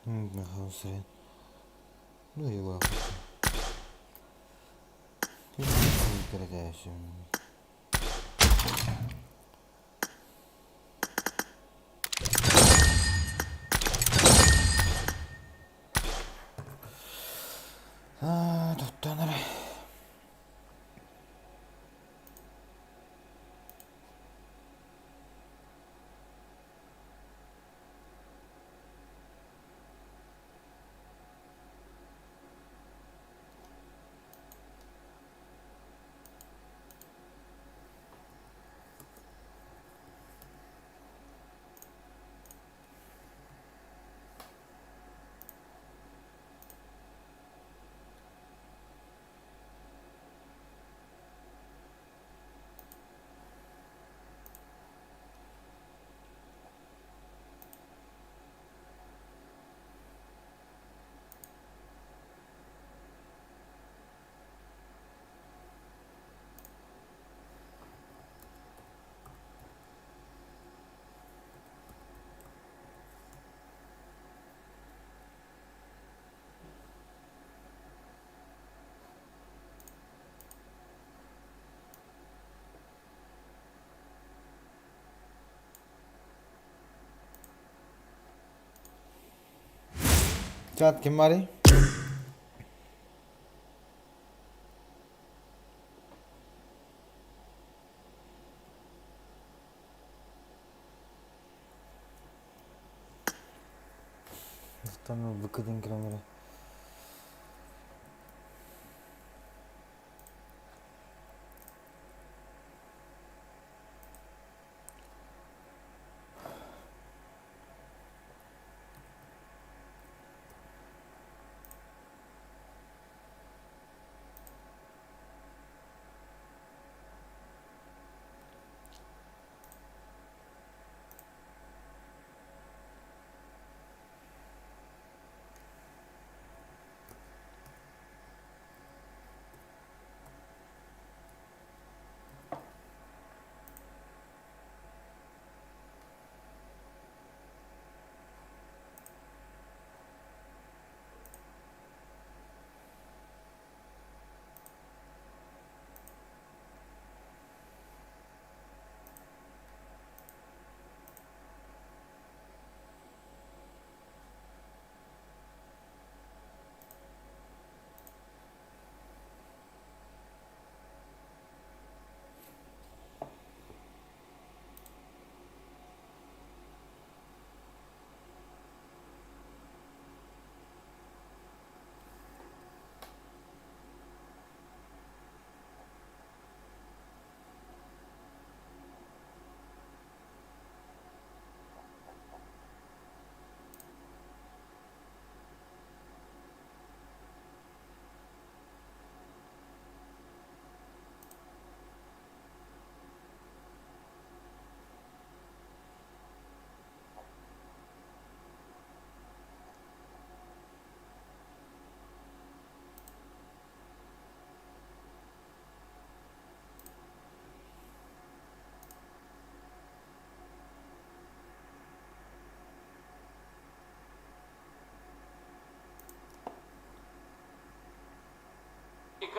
Ну его. Туттан эрэ. Чат ким барый? Выкидын километр.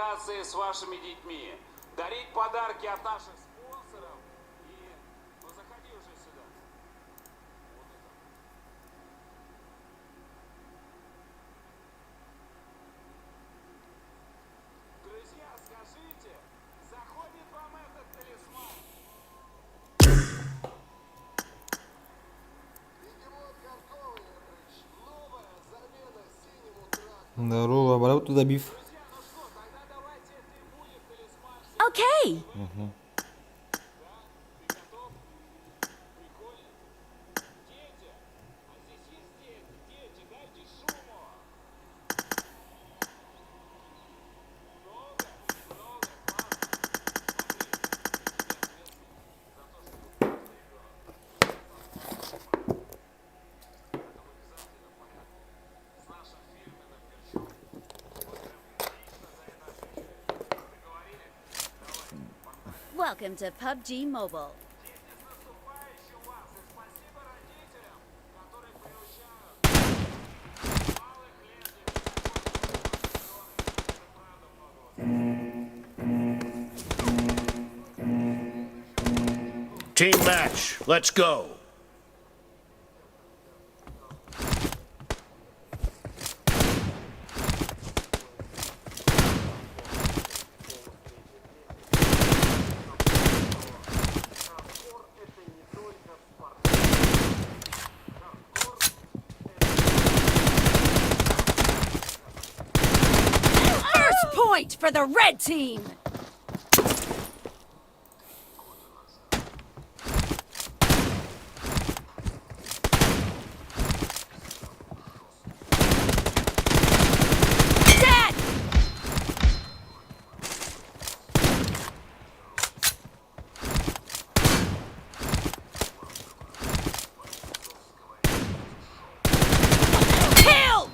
Коммуникации с вашими детьми, дарить подарки от наших спонсоров и... Ну, заходи уже сюда. Вот это. Друзья, скажите, заходит вам этот талисман? Здорово, брат, туда биф. Окей. Угу. Welcome to PUBG Mobile. Team match, let's go. First point for the red team! Dead! Killed!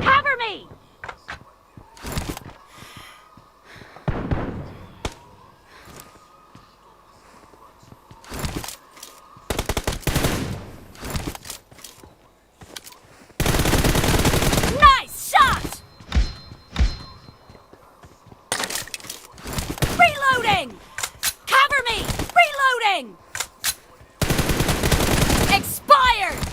Cover me! Nice shot! Reloading! Cover me! Reloading! Expired!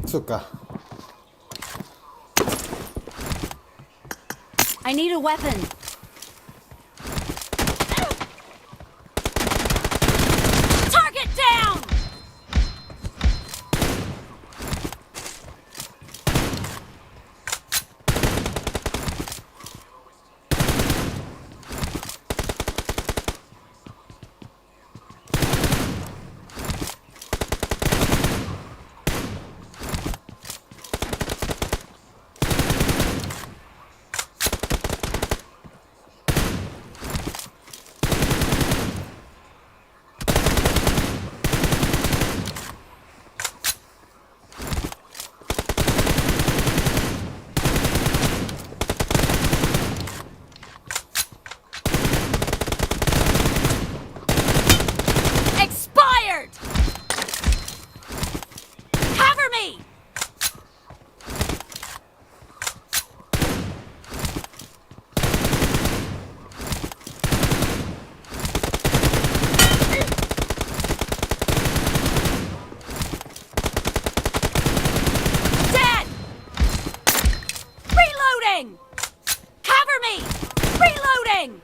Сука. I need a weapon. Target down! Expired! Cover me! Dead! Reloading! Cover me! Reloading!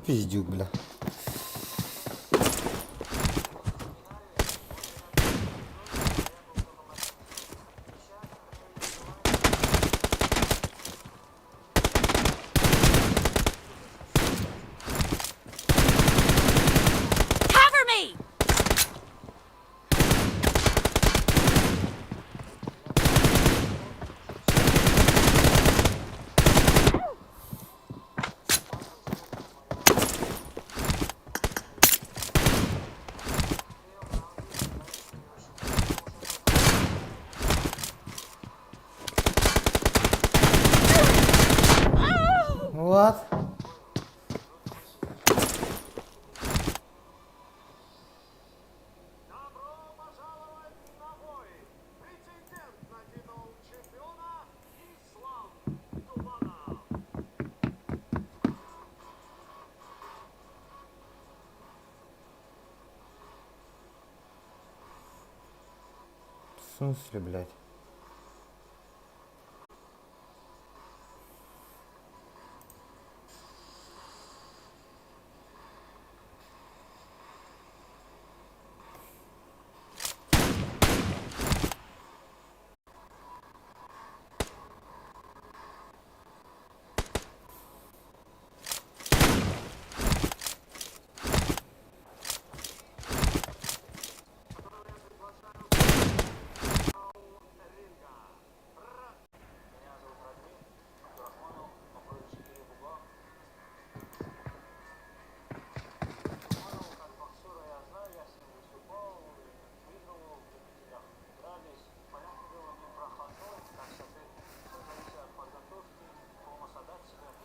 Пиздюк, бля. Cover me! What? Добро пожаловать на бой! Претендент на титул чемпиона Ислам Туманов. В смысле, блядь?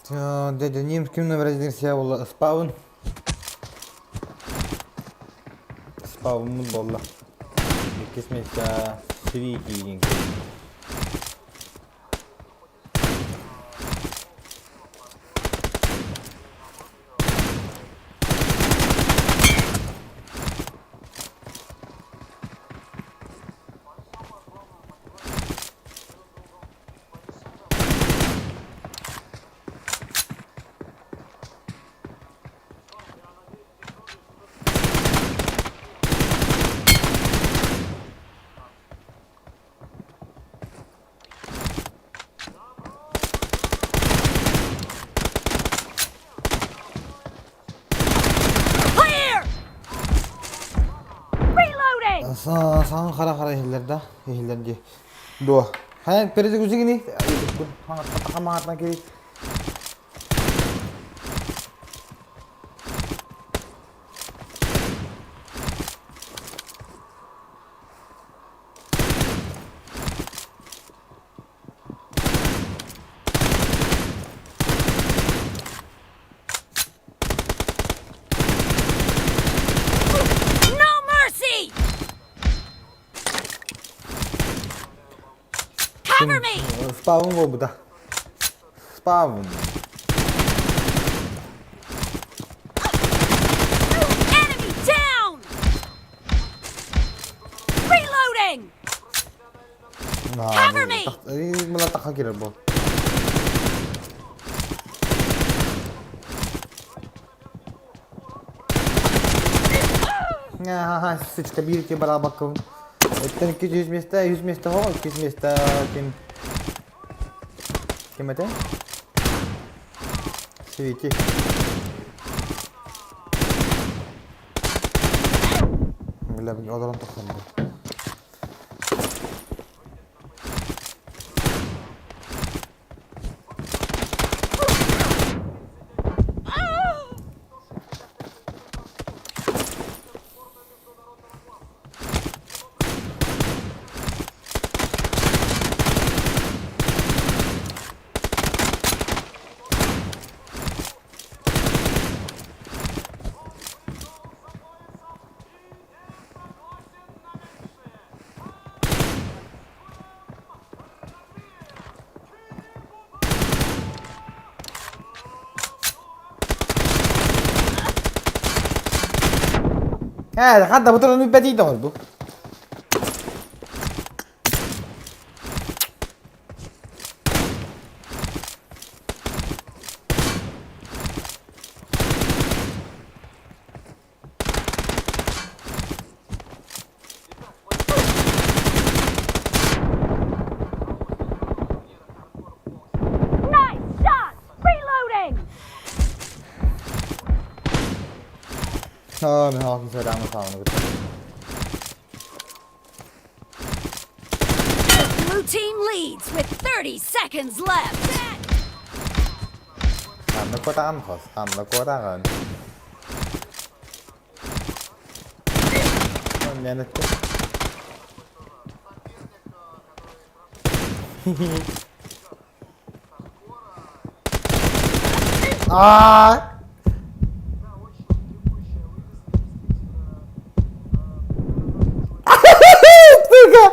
Дядя Ним ким номер один сия буолла ыспаабын. Спавммыт буолла. Иккис миэстэ Свики диэн Clear! Reloading! Саҥа хара-хара иһиллэр да иһиллэр дии. Дуо. Хайа перезагрузигини? Хаҥатта кири. No mercy! Cover me! Спавн буолбута. Спавн. Enemy down! Reloading! Cover me! Мала кирер бу. Ага, сучка, бирки барабаков. Это 200 места, 100 места, хо, 200 места, ким. Ким это? Свети. Бля, олорон тахсан бу. Ээ, ханна бу туран үүппэтий доҕор бу. Nice shot! Reloading! Аа, мен хаалын сарааны хаалны кытта. Blue team leads with 30 seconds left. Ханна куотаҕын хос, ханна куотаҕын. Мен эттим. Аа! Сука!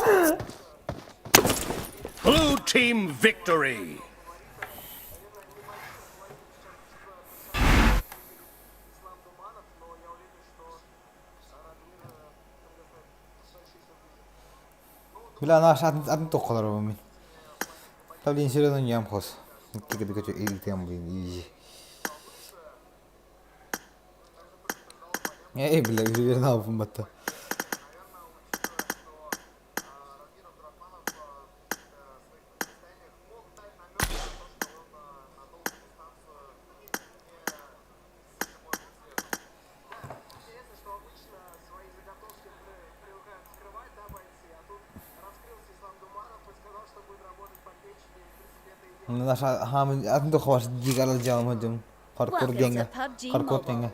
Blue team victory. Бля, наш атын туох мин. Блин, серьезно не хос. Изи. Эй, бля, вернал батта. Атын туох дигара жаам дьон. Хардкор Welcome to дьоҥҥо. PUBG Хардкор Mobile. дьоҥҥо.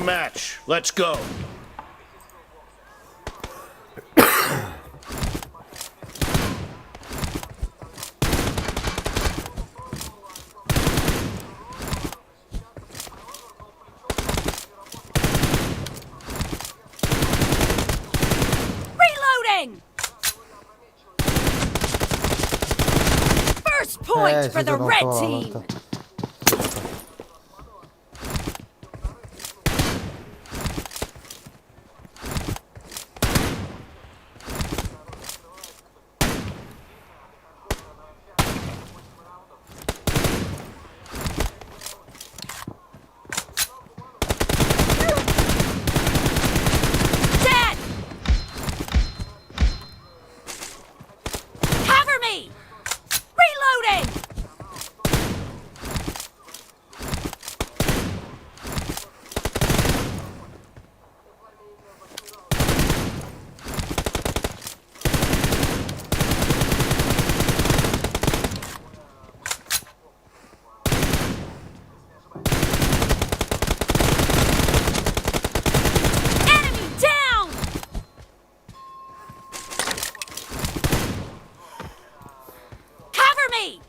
match. Let's go. Reloading! First point Ээ, for the ситэн red ортоҕо team! аҕалта. Dead! Cover me! Reloading! Enemy down! Cover me!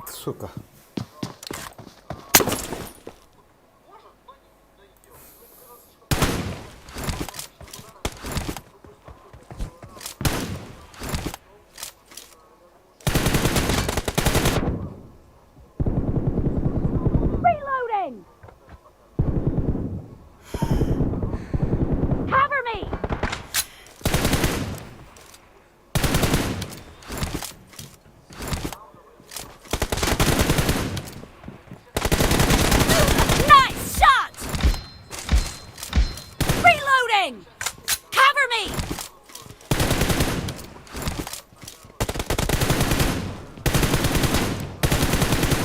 Сука. Reloading! Cover me! Nice shot! Reloading! Cover me!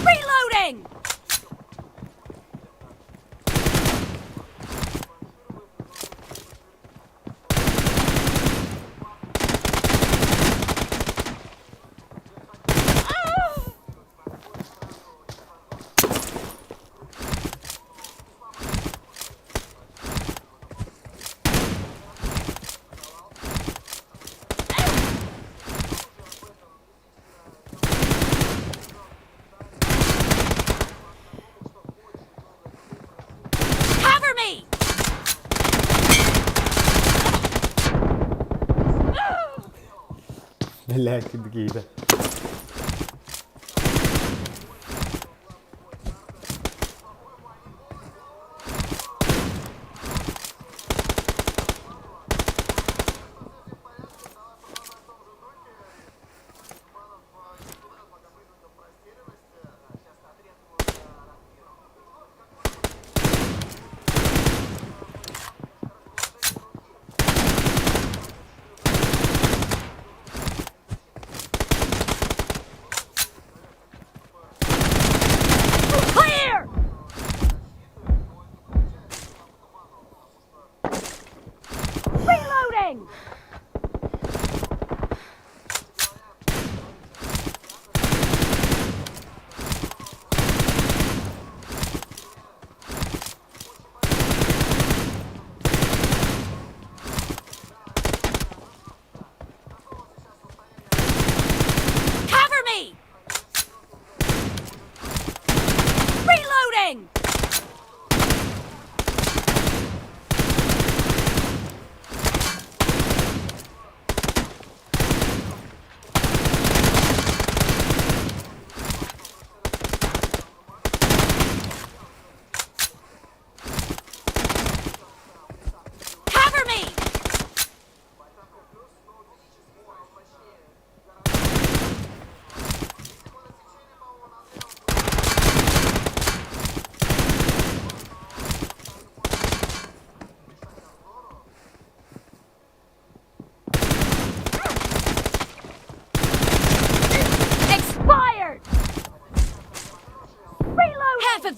Reloading! Cover me! Блядь, кида.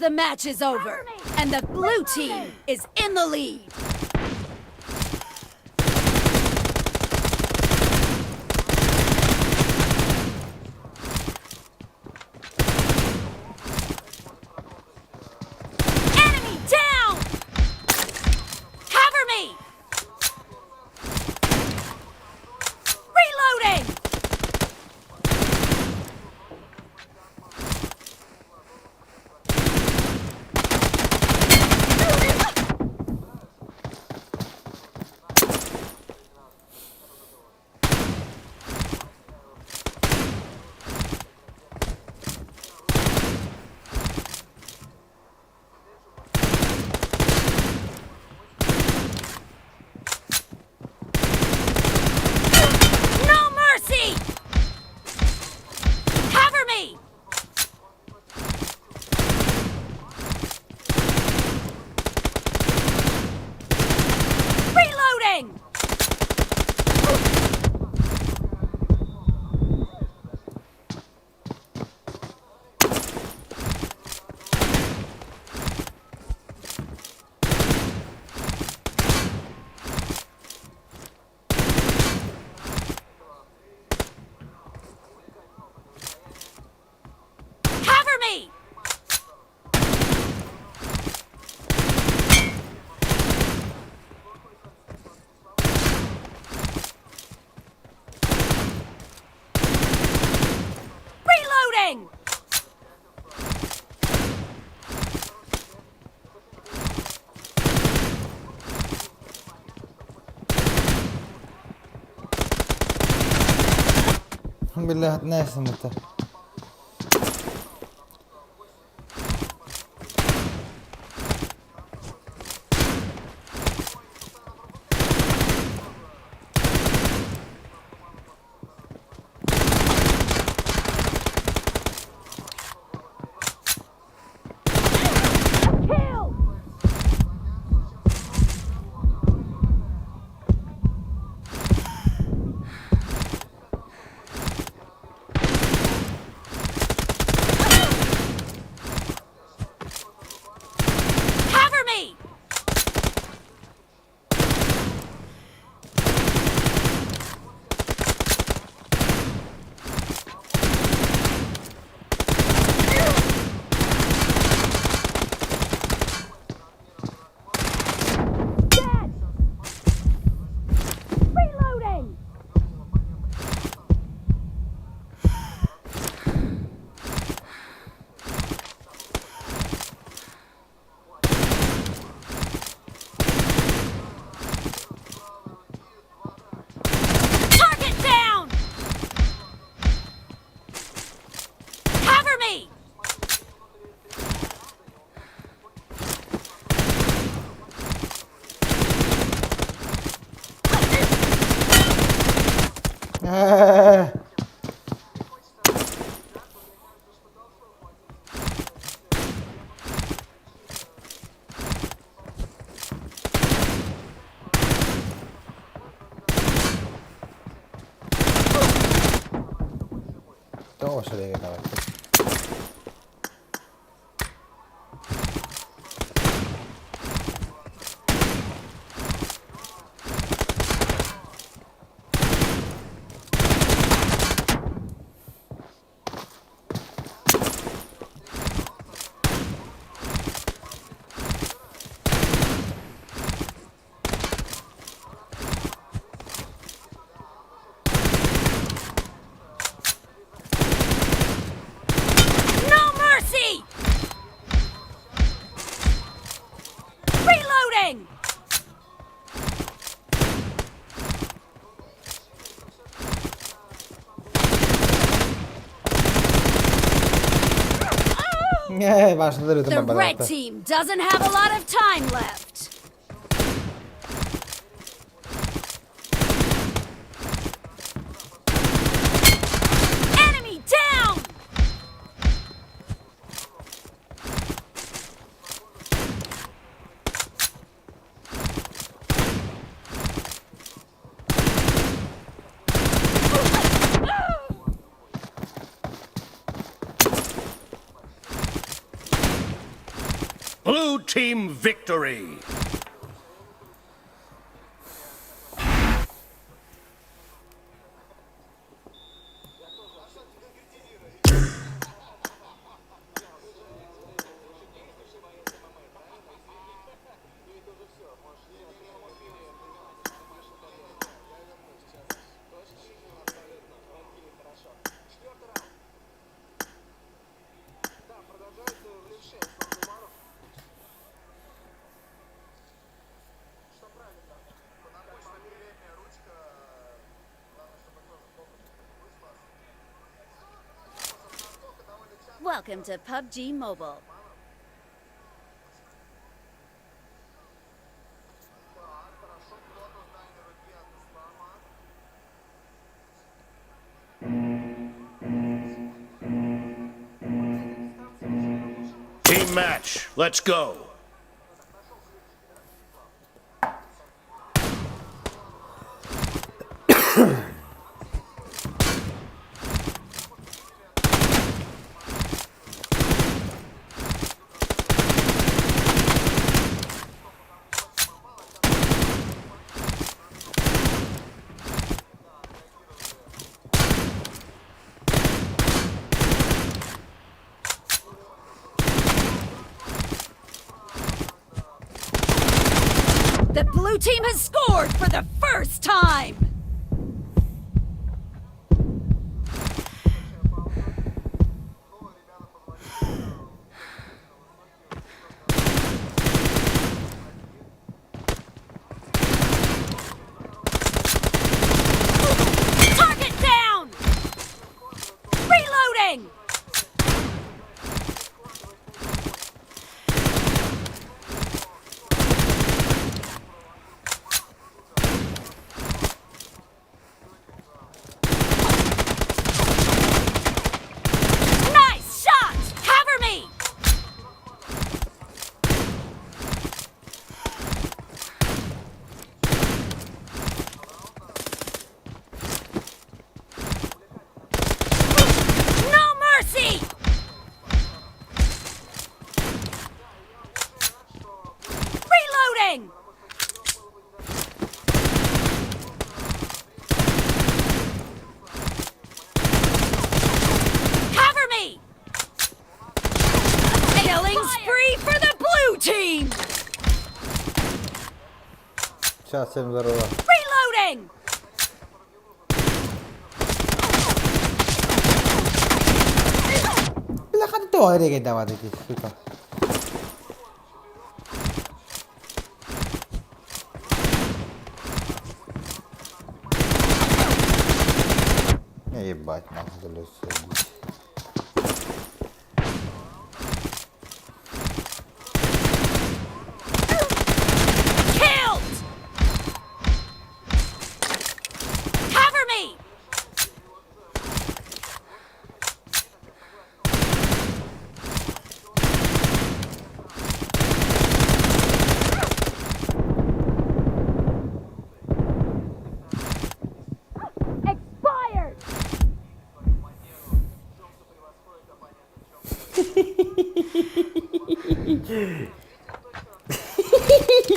The match is over, and the blue team is in the lead. Enemy down! Cover me! Reloading! No mercy! Cover me! Reloading! Cover me! Reloading! Биллэһит нээсиммитэ. Kill! Cover me! Dead! Reloading! Target down! Cover me! Ээ. Тоҕо сирэйгэ даҕайбыт. No mercy! Reloading! Ээ, башнялар The red team doesn't have a lot of time left. Enemy down! victory! Welcome to PUBG Mobile. Team match, let's go! The blue team has scored for the first time! Target down! Reloading! Nice shot! Cover me! No mercy! Reloading! Cover me! Killing spree for the blue team! Сейчас, всем здорово. Reloading! Бляха, ты тоҕо эрэйдэвадыки, сука. Ебать, нахуй, залез садись. Killed! Cover me! Expired!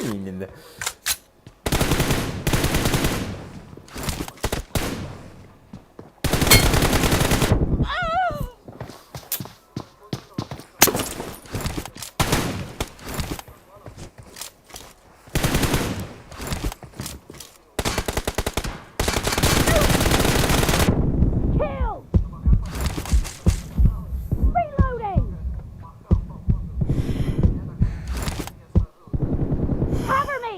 Иннинэ. Killed! Reloading! Cover me!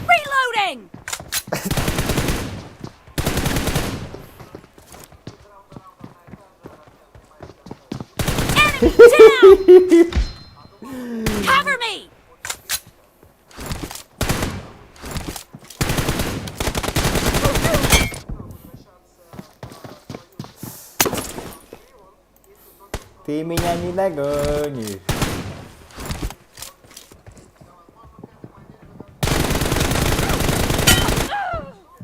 Reloading! Enemy down! Cover me! Ты меня не догонишь.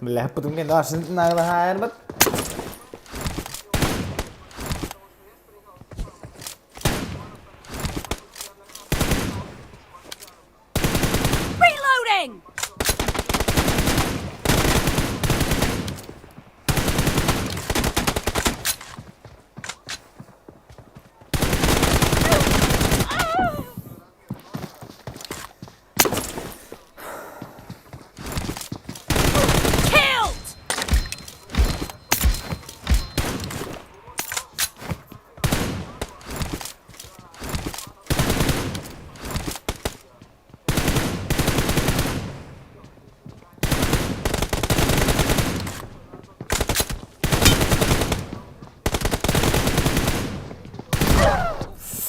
Бля, потом мне даже наглая. Reloading! Killed!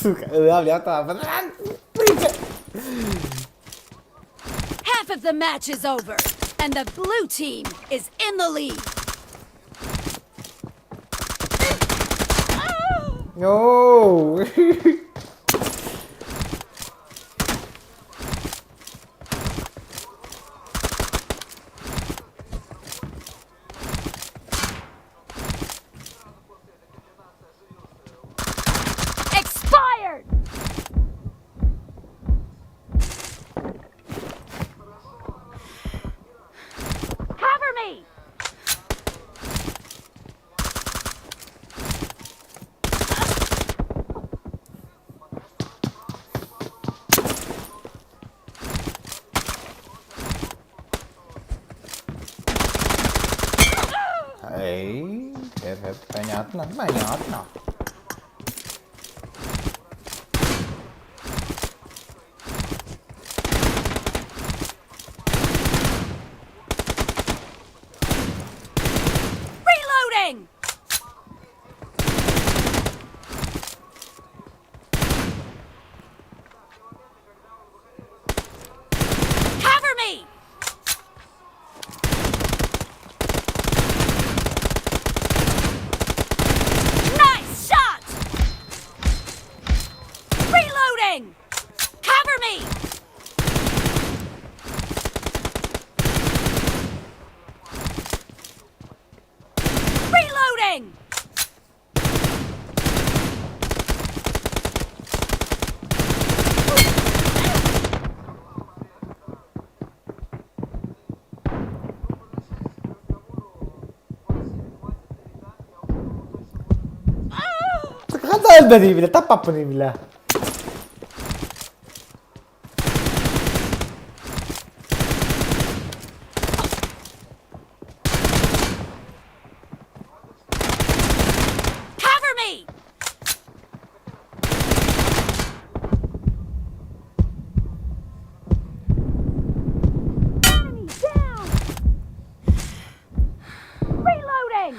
Сука, бля, Half of the match is over, and the blue team is in the lead. No. Expired! Cover me! Эй, это понятно, понятно. Reloading! Cover me! Nice shot! Reloading! Cover me! Reloading! Хата өлбөдүй бile, таппаппыный бile. Cover me! Enemy down! Reloading!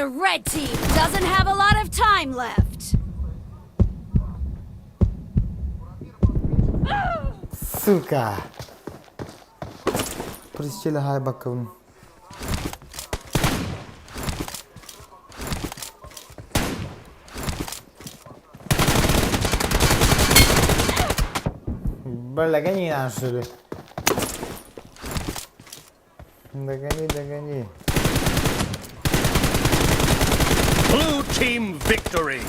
The red team doesn't have a lot of time left. Сука! Присели хай баккабын. Догони нашу. Догони, догони. Blue team victory.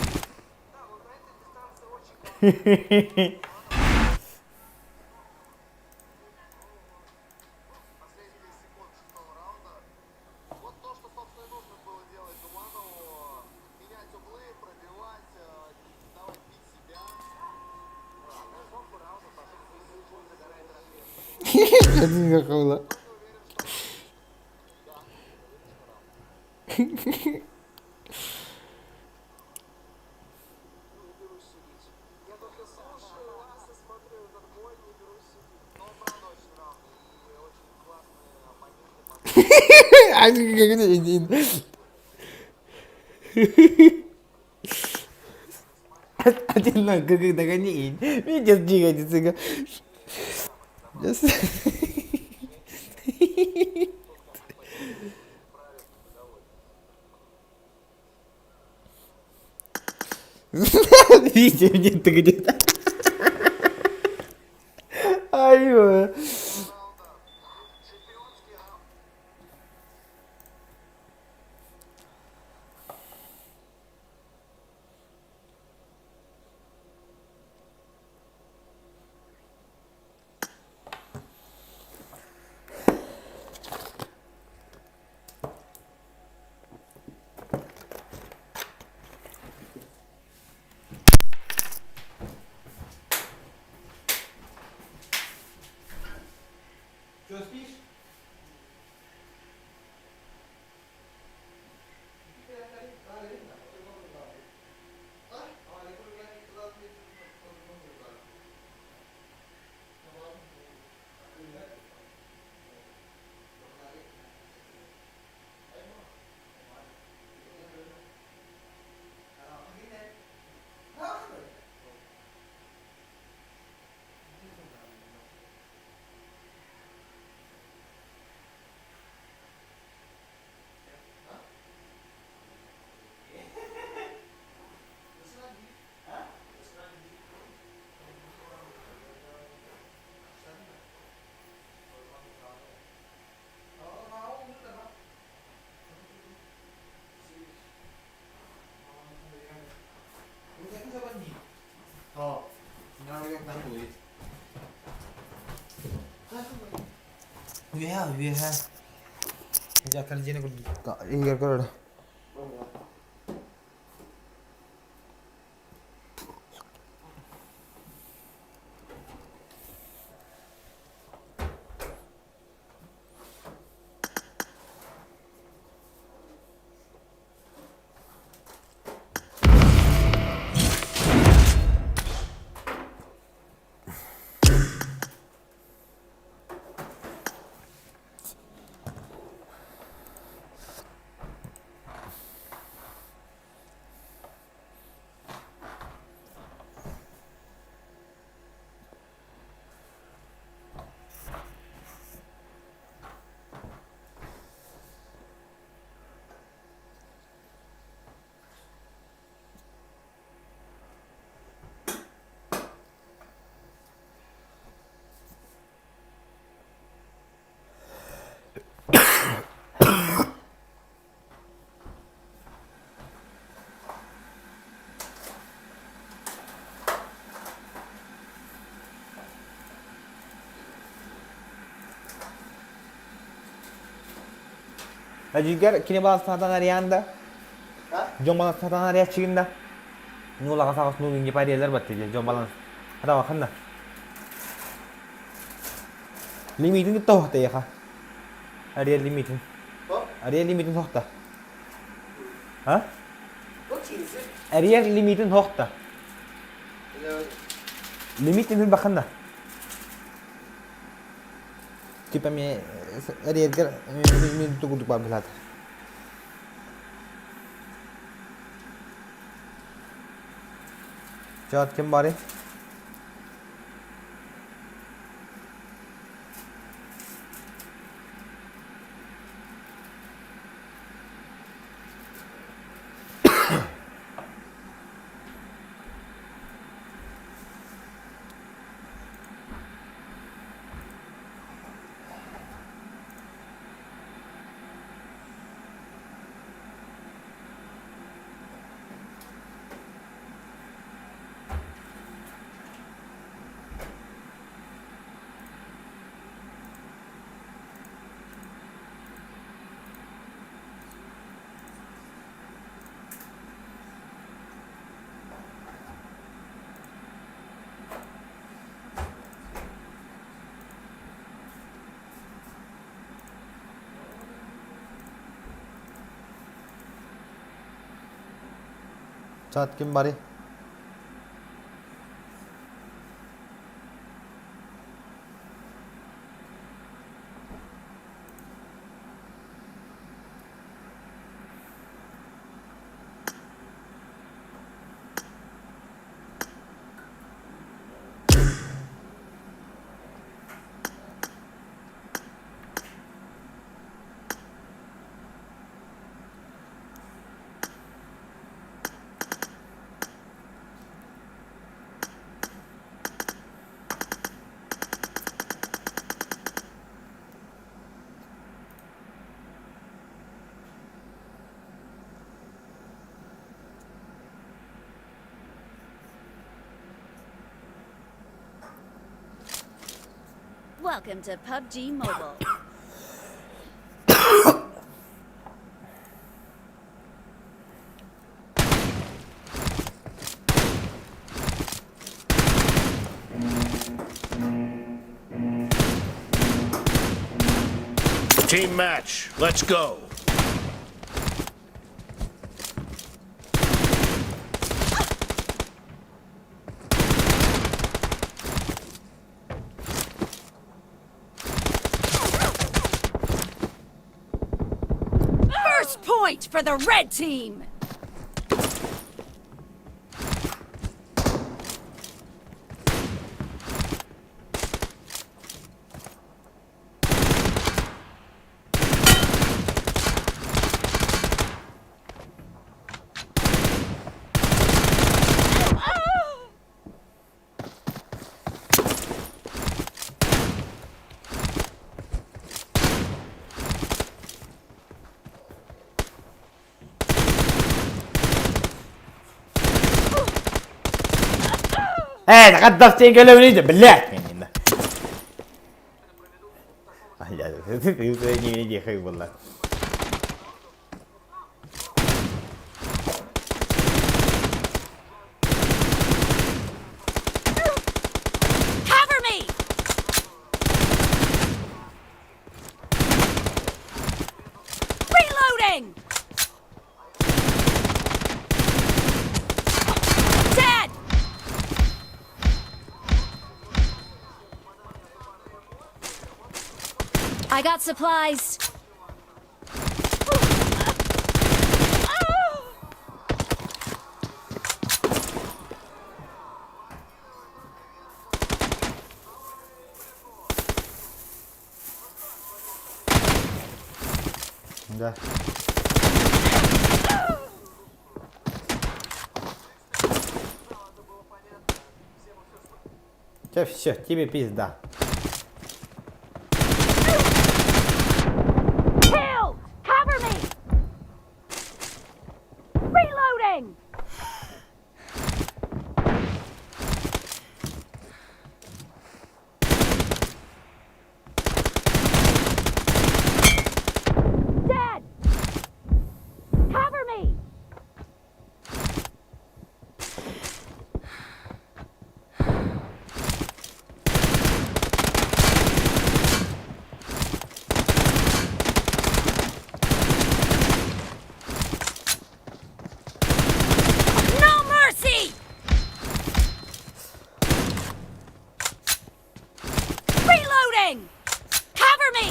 Один догони. Видишь, двигается. Видите, где ты где-то. Ай, Что, спишь? Үөһэ, үөһэ. Дьахтар дьиэни курдук иһигэр көрөр. Дьиҥэр кини балаастаатан арыйаан да, дьон балаастаатан арыйааччыгын да, нуулаҕа саҕас нуу не париялар батты дьон балан хатабахын да. Лимитин кытта оһохта яха. Арыйар лимитин. Арыйар лимитин сохта. А? Арыйар лимитин сохта. Лимитин бахын да. Типа мен эрийэргэр мин тугу баар быһаата. Чат ким барый? Чат ким барый? Welcome to PUBG Mobile. Team match. Let's go. First point for the red team! Ээ, тақаддас көлөмүнүй блядь мен буолла. Cover me! Reloading! Dead! I got supplies. Да. Все, все, тебе пизда. Kill! Cover me! Reloading! Dead! Cover me! No mercy! Reloading! Cover me!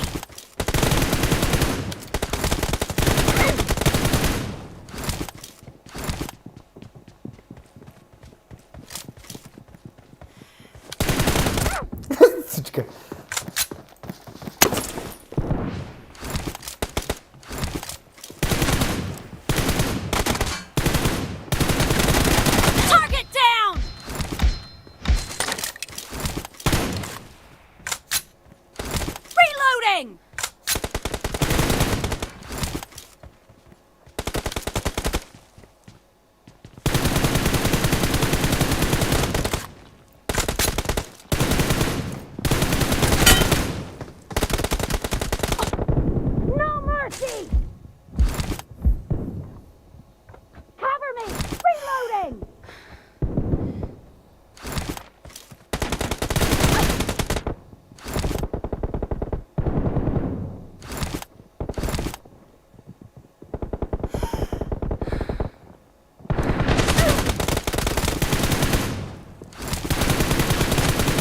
Reloading! No mercy! Cover me! Reloading!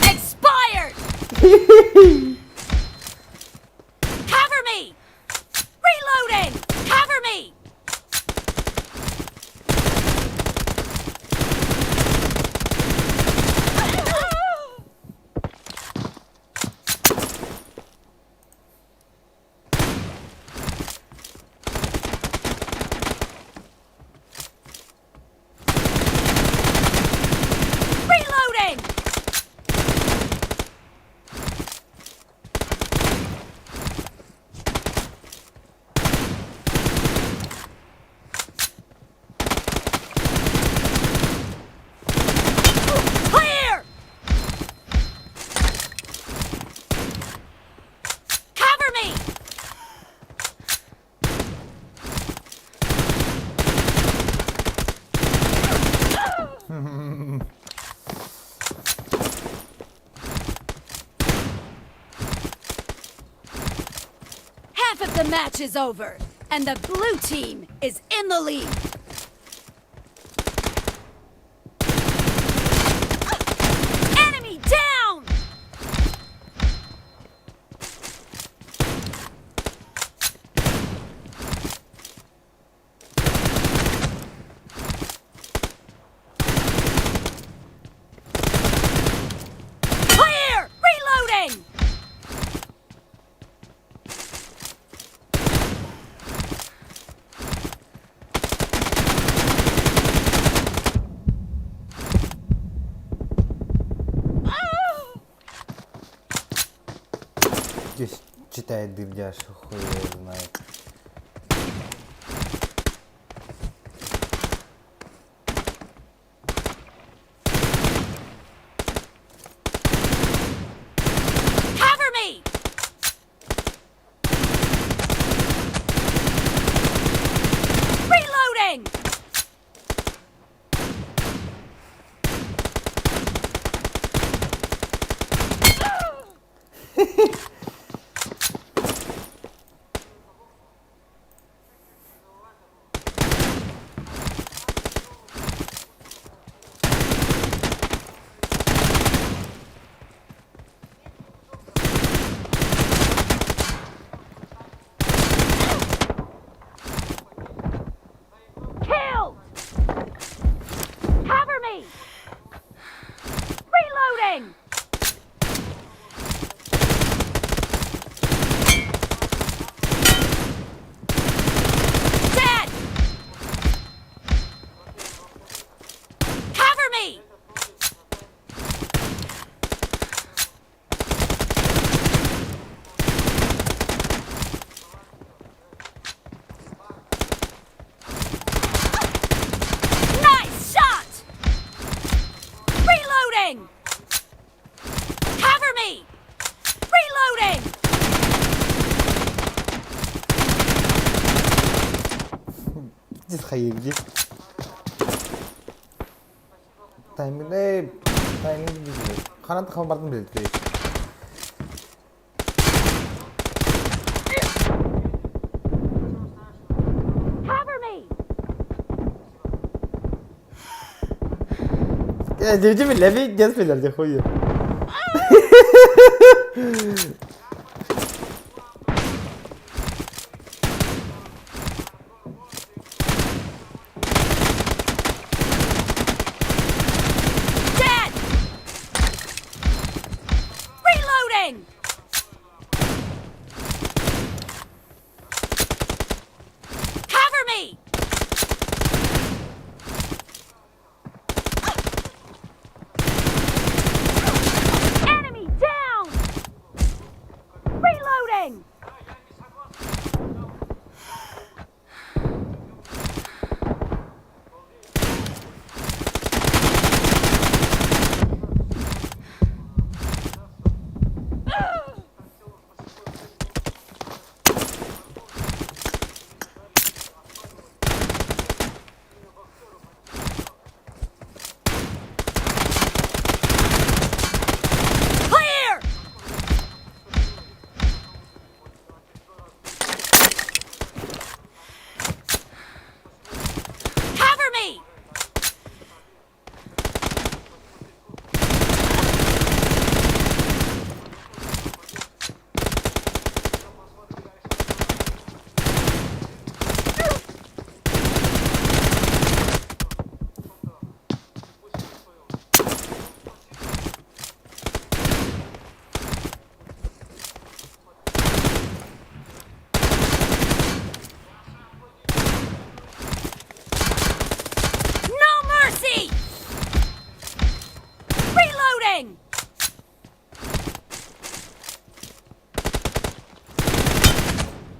Expired! Cover me! Reloading! Cover me! Reloading! Clear! Cover me! Half of the match is over, and the blue team is in the lead. Enemy down! Clear! Reloading! Здесь читает дырдяш, хуй его знает. Cover me! Reloading! Killed! Cover me! Reloading! Dead! Cover me! Nice shot! Reloading! Cover me! Reloading! Здесь где? Тайминг, эй, тайминг билбэт. Ханан тахам бардын билбэт. Cover me! Э, дивдим леви дес билер де хуй. Dead! Reloading! Cover me! Enemy down!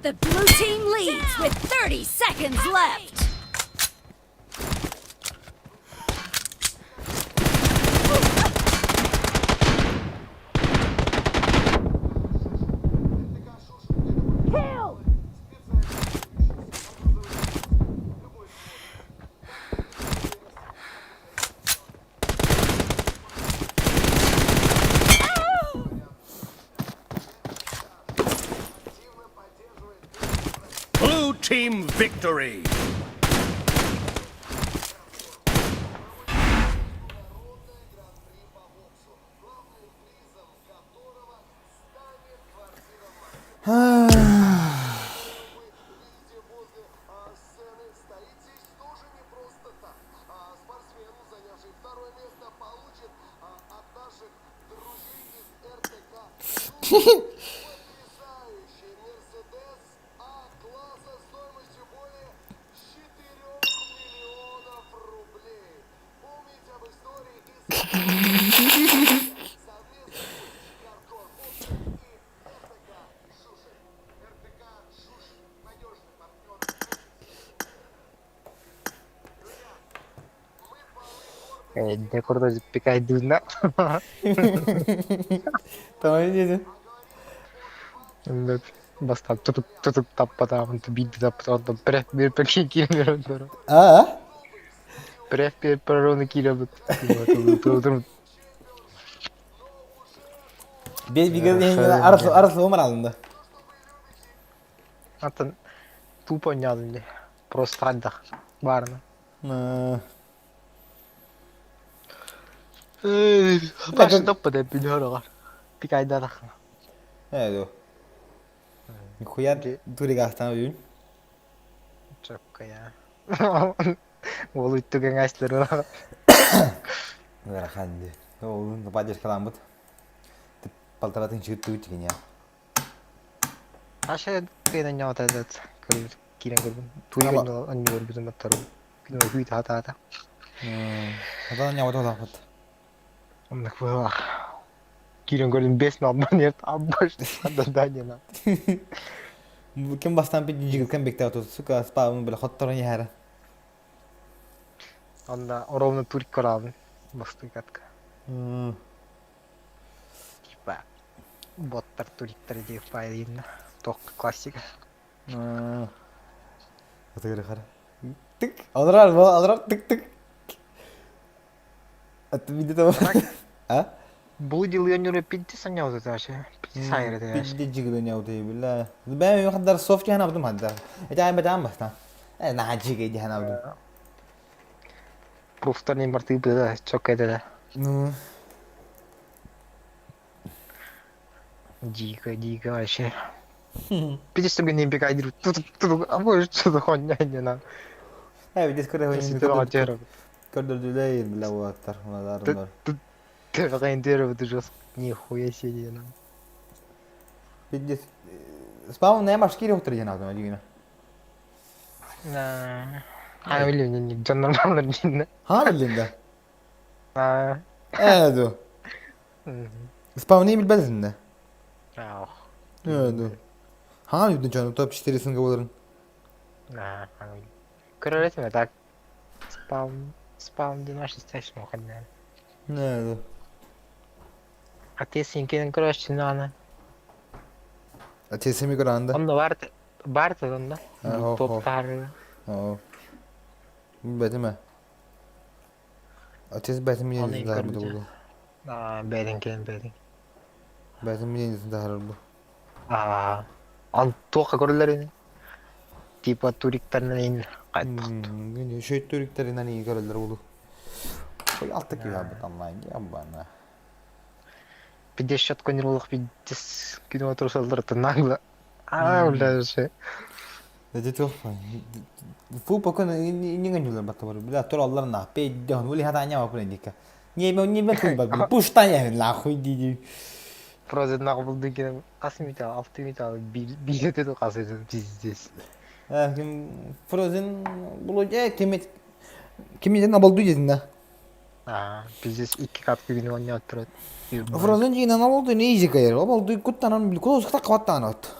The blue team leads with 30 seconds left. Kill! Blue team victory! Эрдэ курдук пикайдыына. Tamam dedin. Оннук бастаан тутук тутук таппатаҕын биирдэ таппатаҕын преф биэрпэккэ киирэн баран Аа? преф биэрпэрону киирэбит Без бигер арасы арасы омар алынды. Атын тупо ойнадым дии просто хайдах баарына. Баш топпот эппин ороҕор пикайдатаххына. Ээ дуо. Нихуя туригаастаан үйүн. Чоккая. Уол үттүгэн астырыла. Ыарахан дии. Ол поддержкаламмыт. Полтора тысячи тыгыт кине. Аша кыйдан ньоҕотайдат киирэн көрбүн. Туйга анньугар бүтүн баттарым. Күнү күйт хатаата. Хатан ньоҕото лапыт. Оннук быһыылаах. Киирэн көрдүм бес налбан ерт аббаш дадание Ким бастан пит жигилкен бекте оту сука спаабын биле хотторон яһара. Онда ровно турик көрабын бастыгатка. Типа боттар туриктар диэх файлинна. Тох классика. Атыгырыхар. Тык. Алырар, алырар, тык тык. Аты види того. А? Бу дилыанньура пидди саняута таша. Пидди сайра таша. Пидди жигылыняута бilla. Бэм хаддар софт яна абдым хаддар. Это ай бэтам баста. Э на жиге дихана абдым. Пруфтар не барты быда чокка да. Ну. Дико, дико вообще. Пидди чтобы не бегай, тут тут а может что-то хуйня не на. Э види скоро Көрдөрдүлэр Көрдөрдүлэр била уолаттар мазарымдар. Нихуя себе нам. Пидди спаун не башкири хутыр диэн аатым дигина. А или не дьон нормально динна. Ха билинде. Аа. Ээ ду. Спауны билбэт Аа. Ээ ду. Ха бүтүн чону топ 4 сынга боларын. Аа. Көрөр так. Спаун спаун дин аш истэш моханна. Ээ ду. А ты синкин көрөчүн аны. А тесеми көранда. Онно бар бар онно. Топтар. Оо. Билбэтим Отец бэтим мине тахарбыта буолуо. Аа, бэйдин кэлин бэйдин. Бэтим мине тахарар бу. Аа, он туохха көрөллөр ини. Типа туриктарынан ин кайтпат. Шөйт туриктарынан ии көрөллөр буолу. Ой, алта киһи бут онлайн ябана. 50 конировых 50 километров нагло. Аа, бля, же. Это туох Фу пока не гонюлар баттабар. Бля, тураллар на пейден. Ули хата аня бапын дика. Не не бапын бапын. Пуштаня нахуй диди. Просто нахуй был деген қас металл, алты металл, билет ету қас ету, пиздец. Ким Frozen булу ким ким еден абалду дедин да. Аа, пиздец, икки катка күнү ойнап турат. Frozen жигинен абалду не изи кайыр. Абалду куттанан кулос ката кабаттан от.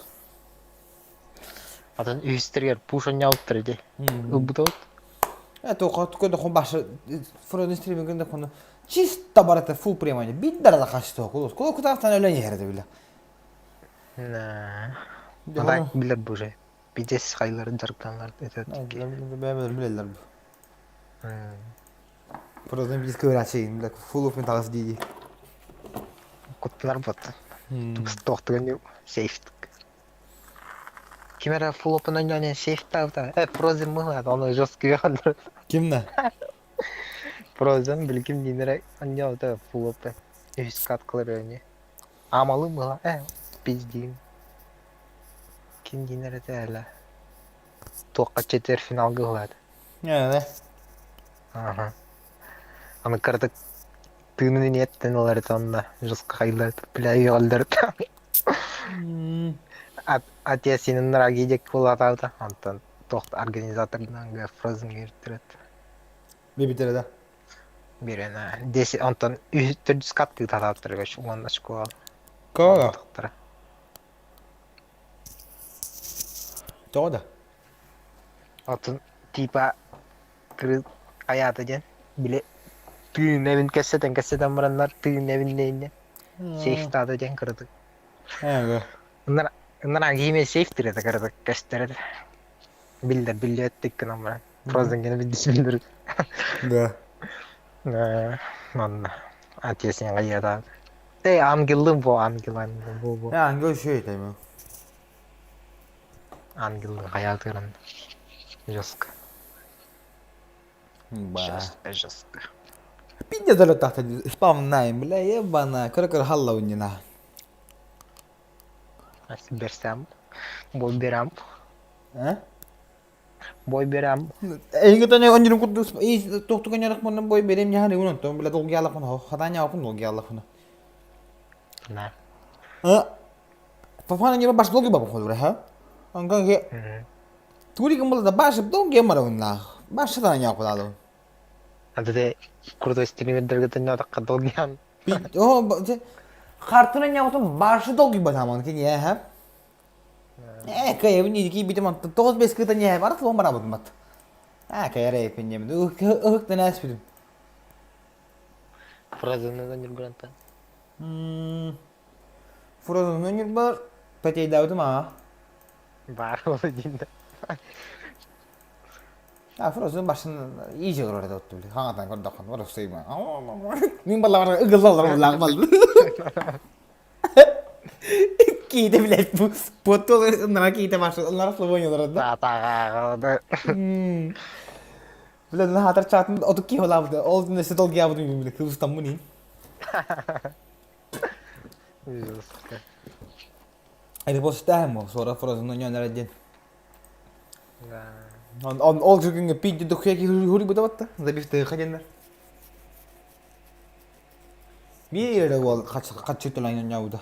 Атын үһүстэригэр пуш оонньообуттар ити. Ылбыт Э, тоқо көдө башы фронт стриминг хону чисто барата фул прямой биддар да качты кулус. Кул кутафтан өлөн иһэрди биле. Так билер бу уже. Пиздец хайларын дьарыктаналар это Бэбэлэр билеллер бу. Фрозен биз көөрачы биле full of металлс дии. Куттанар бот. Тохтуган сейф. Ким эрэ full open оонньоон сейфтаабыта. Э, Frozen мыһлаат, ону жесткий хааллар. Кимна? Frozen билгим диинэрэ оонньообута full open. Үһүс каткалар ини. Аамалы мыла, э, пиздиим. Ким диинэр этэ элэ. Туохха четвертьфиналга ыһылаат. Э, Аха. Аны кыратык тыынын иниэттэн ылар этэ онно жестко хайылар бля үөҕэллэр Отец трагедия буолаатаабыта онтон туох организаторынан Frozen кииртэрет Бибитэрэ да. Биэрэн десять онтон төрдүс каттыы татааттарыгар уонна школа Кого? Тоҕо да? Отун типа хайаата диэн били тыын эбин кэссэтэн кэссэтэн бараннар тыын эбин нэйинне сейфтаата диэн кыратык Ыннара киһи сейф тирэтэ кыратык көстөр этэ биллэр биллибэттик гынан баран Frozen гена билдис биллэр Да. Манна отец хайыата Эй, ангеллым бу ангел ангел бу бу Ангел еще это Ангеллы хаятырын жестко. Жестко, жестко. Пиздец залет тахта спам найм, бля, ебана, кыр-кыр халла уннина. Берсем, бой берем. А? Бой берем. Эйгитане оннирин курдук и тохтуган ярак мунна бой берем яханы унон том бля долги аллах муна хатаня апун долги аллах муна. На. А? Фафана не баш долги бабу холура ха? Анган ге. Тури гымбыл да баш долги марауна. Баш хатаня апулалу. Ады крутой стримердерге таққа долгиан. Хартына нямутун башы долги батаман ки не ха? Э, кая не ки битем тоғыз бес кыта не бар тлон бара бутун бат. А, кая рей пинем. Ух, тенас битим. Фразаны нюргранта. Фрозен нюр бар. Петей даутум а. Бар ол дейін. А Frozen başын iyice görür ottu bile. Hangatan көрдөккөн бар сыйма. Мин балалар ыгылалар булак бал. Кийде билет бу. Потол ынара кийде башы. Ынара Словениялар да. Та Биле на хатар чатын оту ки холабды. Ол несе дол гябды биле. Кыбыстан муни. Это бос тахмо сора Frozen ньонара ден. Он он ол жүргенге пидди духеки хури бутабатта. Забифте хаденнер. Биир ол качы төлөн яуда.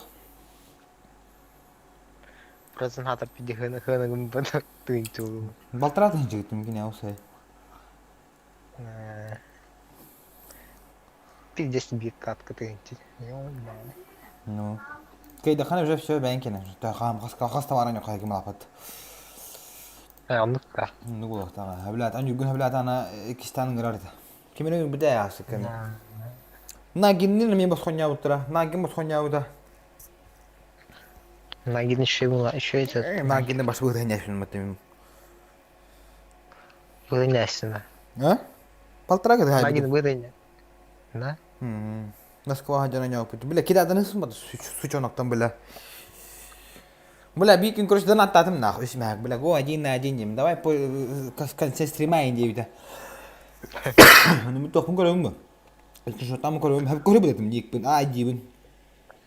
Frozen хатар пиди хына хына гымбата тыынчу. Балтыратын жигитим кине осай. Пиздец бир катка тыынчу. Ну. Кейде хана уже все бәнкене. Та хам хас хас таваран yok хайгым лапат. Оннук та. Ну гулах та. Хаблат ан югун хаблат ана кистан гырарда. Кимин бите ясы кен. Нагиннин мен босхоня утра. Нагин босхоня уда. Нагин еще была, еще этот. Нагинни баш бу тәнәшин мөтем. Выдынясина. А? Полтора года. Нагин выдыня. Да? Москва хадяна няу пут. Бля, кидадын сумма сучоноктан бля. Бля, бикин короче донат татым нахуй смях. Бля, го один на один ним. Давай по в конце стрима инди Ну мы тохун көрөм бу. Что там көрөм, хәп көрө билетим дикпин. А дибин.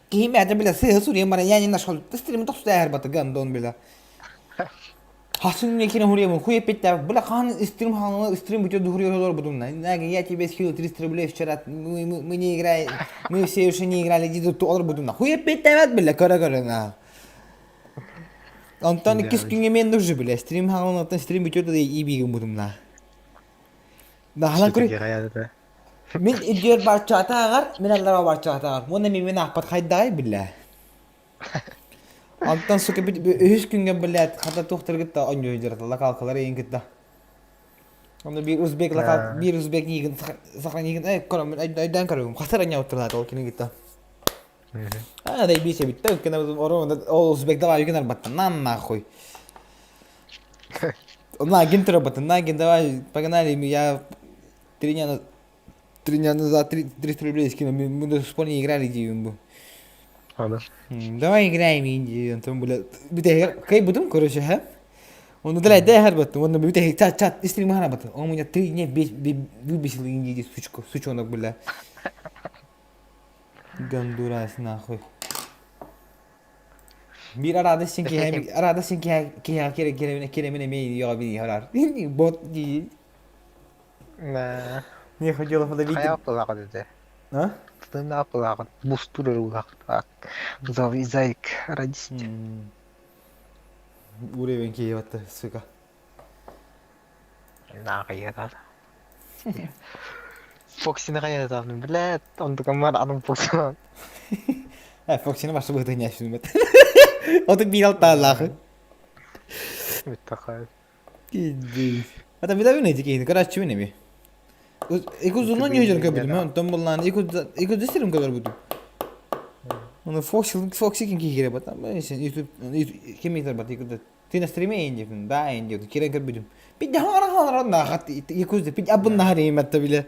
Ким это бля, сыһы сурьем бара, я не нашел. Ты стрим тохсу әр баты гандон бля. Хасын не кине хурьем, хуй петта. Бля, хан стрим хан стрим бутё духурьё будум. Я тебе скинул 300 рублей вчера. Мы, мы, мы не играли, мы все еще не играли, иди тут олар будум. Хуй петта бля, көрө көрө на. Онтон иккис күҥҥэ мен нужы бля, стрим хаан оттон стрим бүтүөр да ибигин будум на. Да халан көрү. Мин идиот барчаатааҕар, мин аллара барчаатааҕар. Уонна мин мин аахпат хайдаҕай биллэ. Онтон сука үһүс күҥҥэ блядь хата туохтары кытта оонньуу дьарата локалкалары эйин кытта. Онно биир узбек локал биир узбек нигин сохранигин э көрөммүн өйдөөн көрөбүм хасар анньаабыттар ол кини кытта. А да биир себитте өйткені ол узбек давай юген арбаттан на нахуй. На агент работа, на агент, давай, погнали, я 3 дня, 3 дня назад 300 рублей скинул, мы до сих пор не играли, где был. Аны. Давай играем, Индия, Антон, бля. Кай будем, короче, ха? Он удаляет, да, Харбат, он бите чат, чат, стрим Харбат. Он у меня 3 дня выбесил Индии, сучку, сучонок, бля. Гондурас, нахуй. Биир араада син киһи араада син киһи киһи кире кире кире эмиэ йоҕа бии харар. Бот дии. Нэ. Не хотела подавить. Хайа аппылаах этэ. А? Тына аппылаах бустур улаах. Завизайк радисть. Уровень киһи сука. Нахуй Фоксины хайатаҕын блядь, онтукаммар атын Фоксинан. Э, Фоксины башы быһыты ньээшүнүмэт. Оту биир алтаалаахы. Бүттэ Пиздец. Это билэбин эти киһини көрөөччүбүн эми. Ик узунун ньүһүн көрбүтүм, онтон буллаан ик ик узун көрбүтүм. Оны Фокси Фокси ким киһи кире батам, YouTube ким итер бат ик Ты на стриме индивин, да, индивин, кирен көрбүтүм. Пидде хара хара нахат якуз пид абын нахар иматта бile.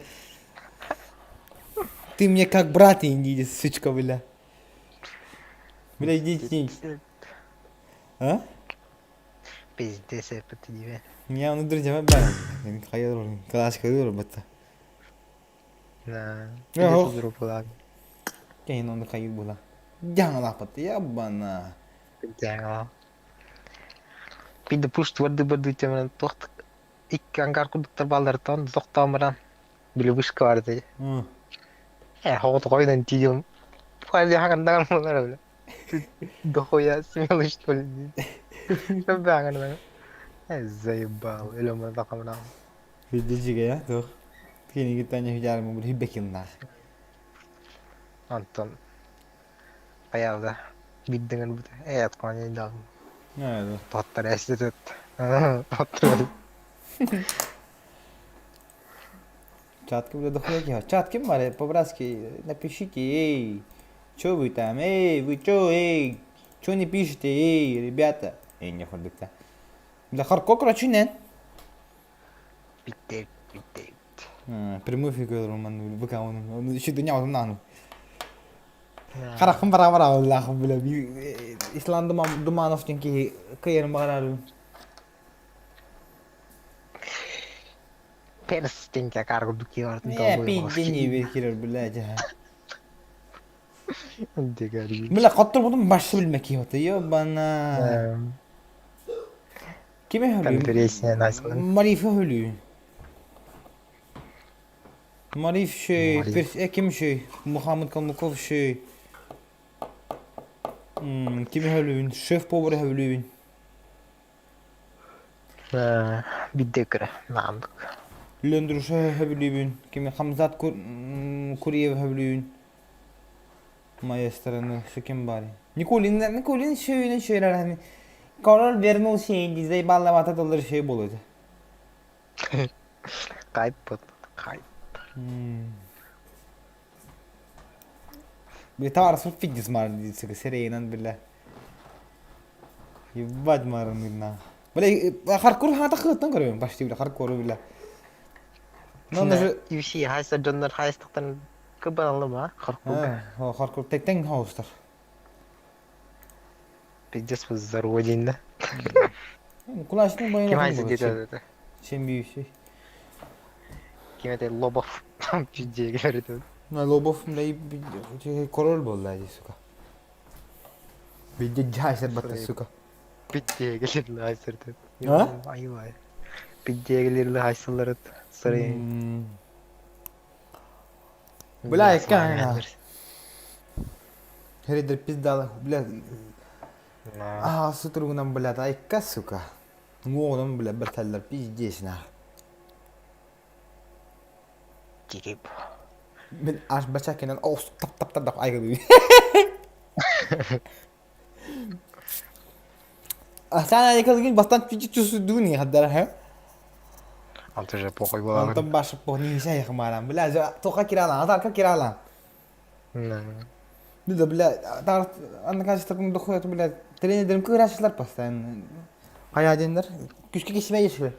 Ты мне как брат инди, сучка бля. Бля, иди А? Пиздец, это тебе. Я ну друзья, бля. Хайыр, классика дур бата. Да. Ох. Пиздец, була. Кейн он хайыр була. Дяңлапат, ябана. Дяңла. Пиде пуш тварды барды темен тохт икки ангар курдуктар баллартан тохтоон баран били вышка бар этэ. Э, хоҕотохойунан тиийэн хаҥаннаҕан буолар бля. Дохуя смелый что ли? Э, заебал. Өлөмө тахамна. Виджиге я туох. Кини киттаня хижарым бу хиббекиннах. Онтон хайаабыта биирдэҥэр бут ээ отклонение Да. Тоттор эститут. Тоттор. Чат ким дохуя киһи. Чат ким бар? По-братски напишите, эй, чё вы там, эй, вы чё, эй, чё не пишете, эй, ребята. Эй, не ходыкта. Бля, Харко, короче, не. Битте, битте. Прямой фигур ман ВК он, он еще дня он нану. Харахым бара бара Аллах, бля, Ислам Думанов тенки кыйырым барар. Перстенька карго дукиортын Не, пиздени бекирер, блядь. Дегari. Бля, коттор будум башы билмек йоты, ёбана. Кими хөлүү? Конференция начала. Мариф хөлүү. Мариф шей, Мариф. ким шей, Мухаммед Калмыков шей. Кими хөлүүн, шеф повар хөлүүн. Биддекре, наандык. Лөндүрүшө хөбүлүүбүн, кими Хамзат Куриев хөбүлүүн. Маэстроны, şu ким бар? Никулин, Никулин шөйүнүн шөйлөр hani Король вернулся и заебал доллар шей болот. Кайп бут. Кайп. Битар суп фигис мар дисеге серейнан биле. Ебать марынына. Бля, хардкор хата хыттан көрөм, почти бля, хардкор бля. Но он же UFC хайса дьоннор хайстыктан кыбаналыма харкуга. А, хардкор тектен хаустар. Пиздец вы зародин да. Кулачный бой. Ким хайсы деді Чем UFC. Ким это Лобов пизде говорит. Ну, Лобов, бля, король был, да, сука. Пиздец, джайсер батты, сука. Пизде келер хайсыр. А? Айвай. Пизде келер хайсылар сыры. Бля, какая Херидер пиздала, бля. А, сутургунан, бля, айка, сука. Уоҕунан, бля, бэртэллэр, пиздец, на. Кирип. Мин аш бачакинан ос тап тап тап айгы. Асан айкалгин бастан чуть-чуть хаддар ха. Антон же похуй буолаҕын. Онтон баш похни ша хмаран. Бля, тоха киралан, атарка киралан. Бля, бля, тар анна кажется, дохуя, бля, тренердерим кырашлар постоянно. Хайа диэннэр күскэ кисимэ ешү.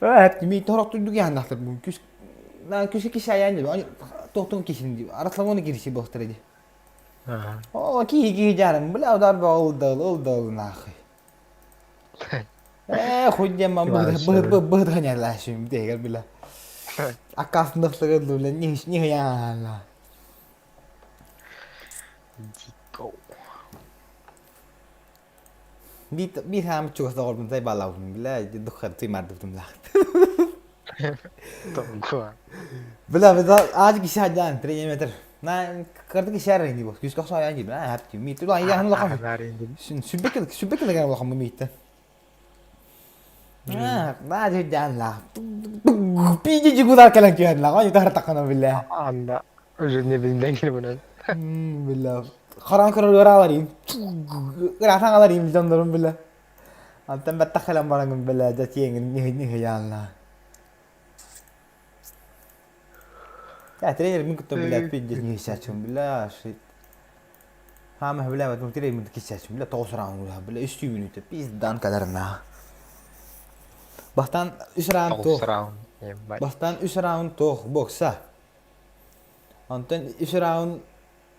Эп ми торок туйдук яаннахтар бу күс на күскэ киси аян диби. Тохтун кисин диби. Араславоны кириси бохтар ди. О, киһи киһи жарым, бля, удар ба ол дал, ол дал нахуй. Э, хуй диэн ман быһыт быһыт дегер бля. Аккасындахтыгы бля не не яана. Дико. Бит бит хаам чугас доҕорбун зайбалаабытым бля духхар тыймардыбытым лаахт. Тоҥгуа. Бля, ааж киси хаджаан тренеметр. На кырды киси арыйын дии бос. Күскө охсо аян дии. Бля, хапти. Миит улан яхын улахан. Сүббек сүббек деген улахан бу мииттен. Аа, жаан лаах. Пиди жигудар кэлэн түһэн лаах. Ой, тахар тахана бля. Анда уже не билден кили Бля. Харан көрөр ырааларым. Ыраатан аларым дьоннорум бля. Антон баттах кэлэн бараҥын бля, дьэ тиэҥин ньыһы яанна. Я тренер мин кытта бля пиздец ньыһысааччым бля шит. Хаама бля вот тренер мин кисээччим бля тоҕус раунд бля бля үс мүнүүтэ пиздан кадарна. Бастан үс раунд Тоҕус туох. раунд. Ебать. Бастан үс раунд туох бокса. Онтон үс раунд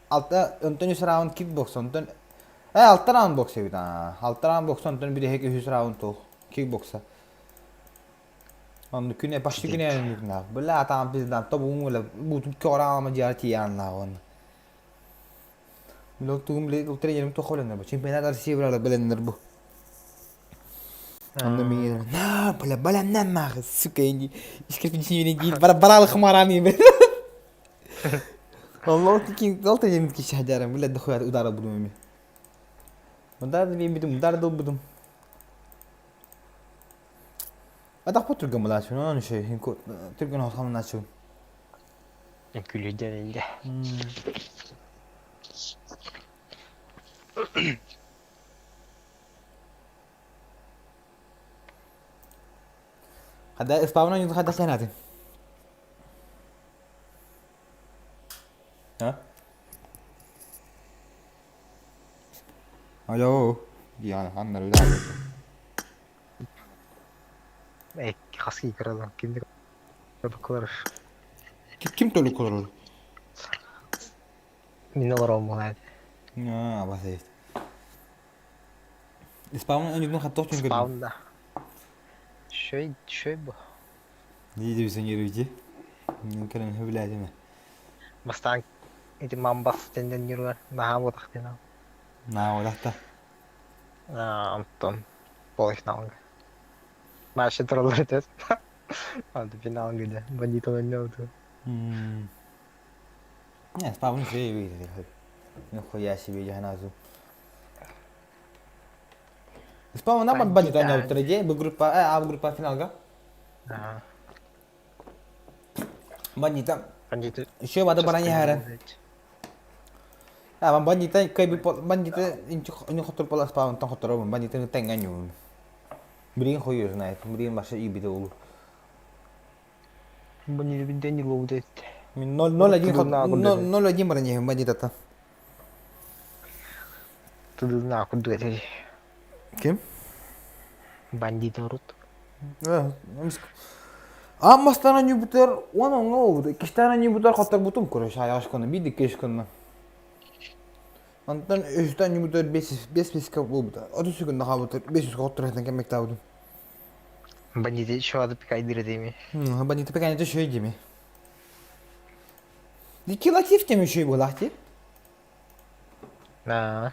алта онтон үс раунд кикбокс онтон э алта раунд бокс эбит аа алта раунд бокс онтон бириһек үһүс раунд туох кикбокса. Онно күнэ почти күнэ на бля там пиздан тобуҥ бля бутуп көҕүрэ дьиэҕэ тиийэн уонна тугум били тренерим туох билэннэр бу чемпионат России билэннэр бу Онно миигин на бля баланнан нахуй сука инди искрпични диир бара баралы хмарани والله كي قلت لي كي شهدارم ولا دخول ودار بدوم ودار بيم بدوم ودار دو بدوم هذا خو ترجم لا شنو انا شيء هنكو ترجم هو خمنا شو Күлүдэн инде. هذا اسبابنا يدخل هذا سنتين ها Alo. Yani anlar öyle Э, хаски кырадан кимди кылар. Kim, kim toluk olur? Мин олором буолаат. А, бас есть. Испавна önce bunu hatta çünkü. Спаунда. Шөй, шөй бу. Ne diyorsun yürüyücü? Mümkün hübla değil mi? Бастаан ити мамбас тенден юругар наһаа буотахтына. На, олахта. Антон полуфиналга. Маша тураллар этес. Антон финалга дьэ бандитон ойнооту. Не, спавн şey bir Нихуя себе я назу. Спавн нам бандит ойнообуттар дии бу группа э а группа финалга. Бандита Бандиты еще бада барани харан. А бандита кай би бандита инчи хотор пола спавн тон хотор бандита тенга ню. Блин хуй знает, блин баша и биде улу. Бандиты биден лоудет. Мин 0-0-1 0-1 барани бандитата. Тудуна кудуэти. Ким? Бандиты рут. Аммастана ньюбутер, он он ол, киштана ньюбутер хаттар бутум короче, аяш коны, биди кеш коны. Антон үстен ньюбутер 5 5 5 болбута. Оту секунд хабутер 500 хоттор хэтен кемек табудум. Бандиты еще ады пикайдыр дейми. Бандиты пекане то шөй деми. Ди килатив теми шөй булахти. На.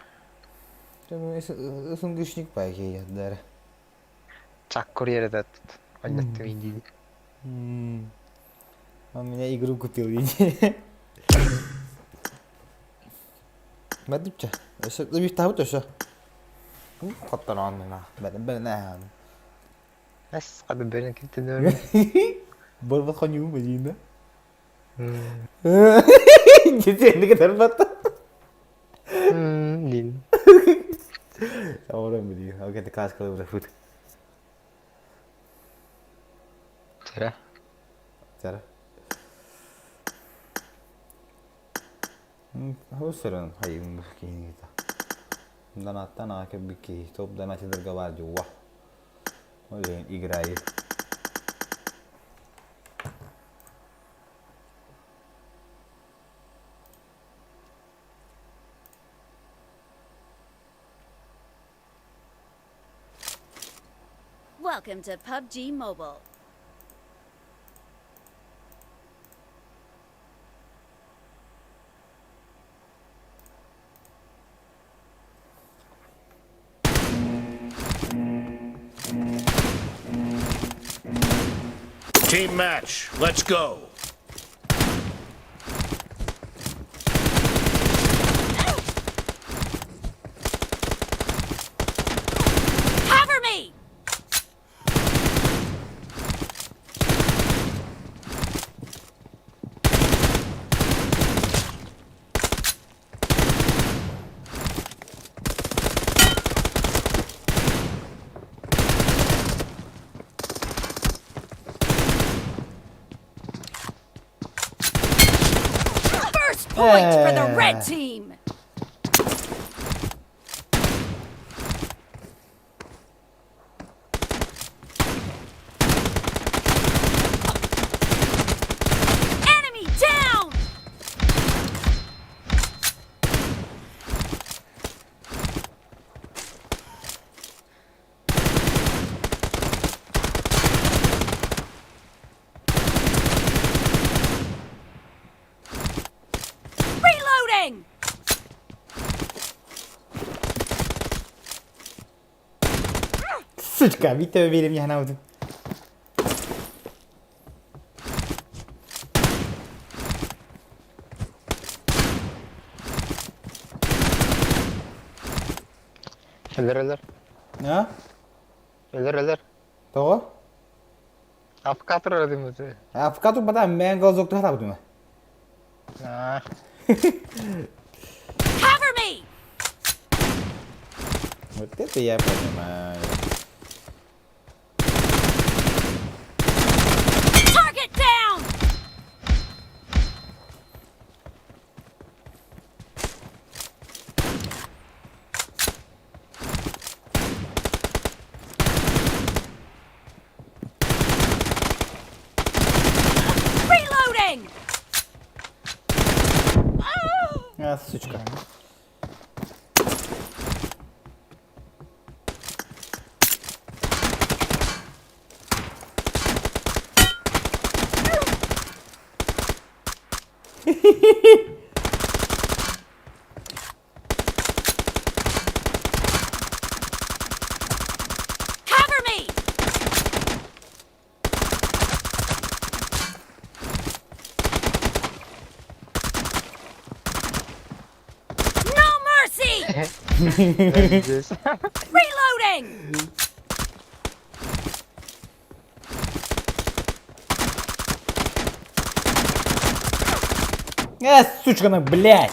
СНГшник пайки яддар. Чак курьер этот. Понятно, иди. Он меня игру купил, видите. Мэдвчэ. Өсө би тавд өсө. Хоттор онна. Бэн бэн наа. Эс кады бэрин киттен Борбат хоню мадина. Жете не кадар бат. Дин. Оҕорон билии. Ол кэннэ кааскалыы бырахпыт. Чэрэ. Чэрэ. Хос сөрөн хайыгын киһини Донаттан аҕа кэлбит киһи топ донатидырга баар дьууа. Ол иһин играю. Welcome to PUBG Mobile. Team match, let's go. Cover me! First point for the red team! Enemy down! Reloading! Сучка, Витя верим я на Өлөр өлөр. А? Өлөр өлөр. Тоҕо? Апка турар дим бу. Апка турбата мен глазок туһата бутума. Аа. Cover me! Вот это я понимаю. Target down! Reloading! А, сучка. Cover me! No mercy! Пиздец. Reloading! Сучка, ну, блядь!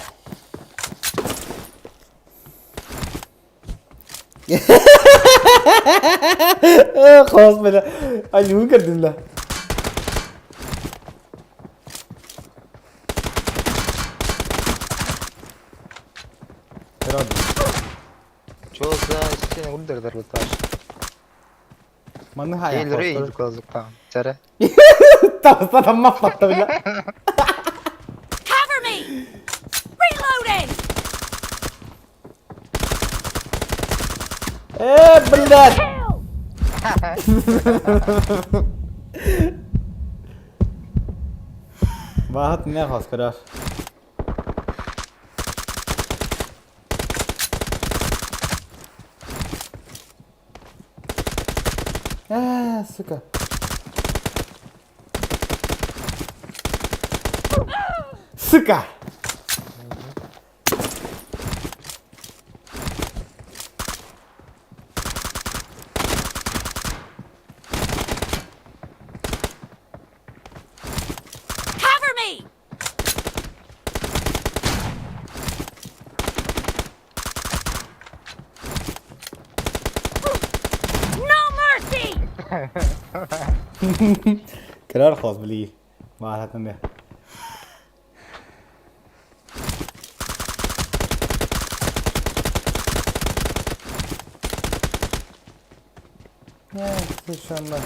Господи, они выкардили, да. Чё за стены удардар буташ? Маны хая. Ел рей глазуктан. Чэрэ. Таста маппатта бля. Cover me! Reloading! Блядь! Kill! Бахат не хоскараш. Сука. Сука! Cover me! Кырар хос били. Баататын да. Совершенно.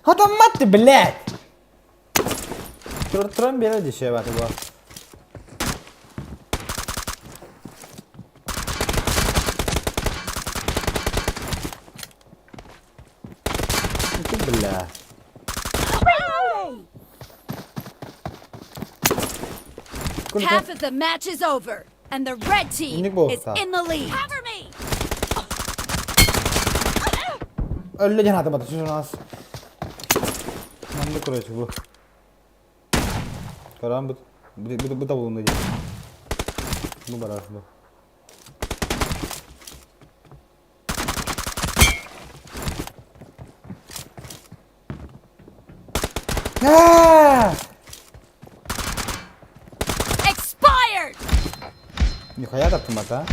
Хатаммат ты, блядь! Туран биэрэ дешеваты бу. Ты, бля. Half of the match is over, and the red team is in the lead. Cover me! Өллө диэн аатым ата Маннык короче бу. Көрөн бу бу табылынна дии. Бу барар бу. Аа! Expired! Нихуя таптымата.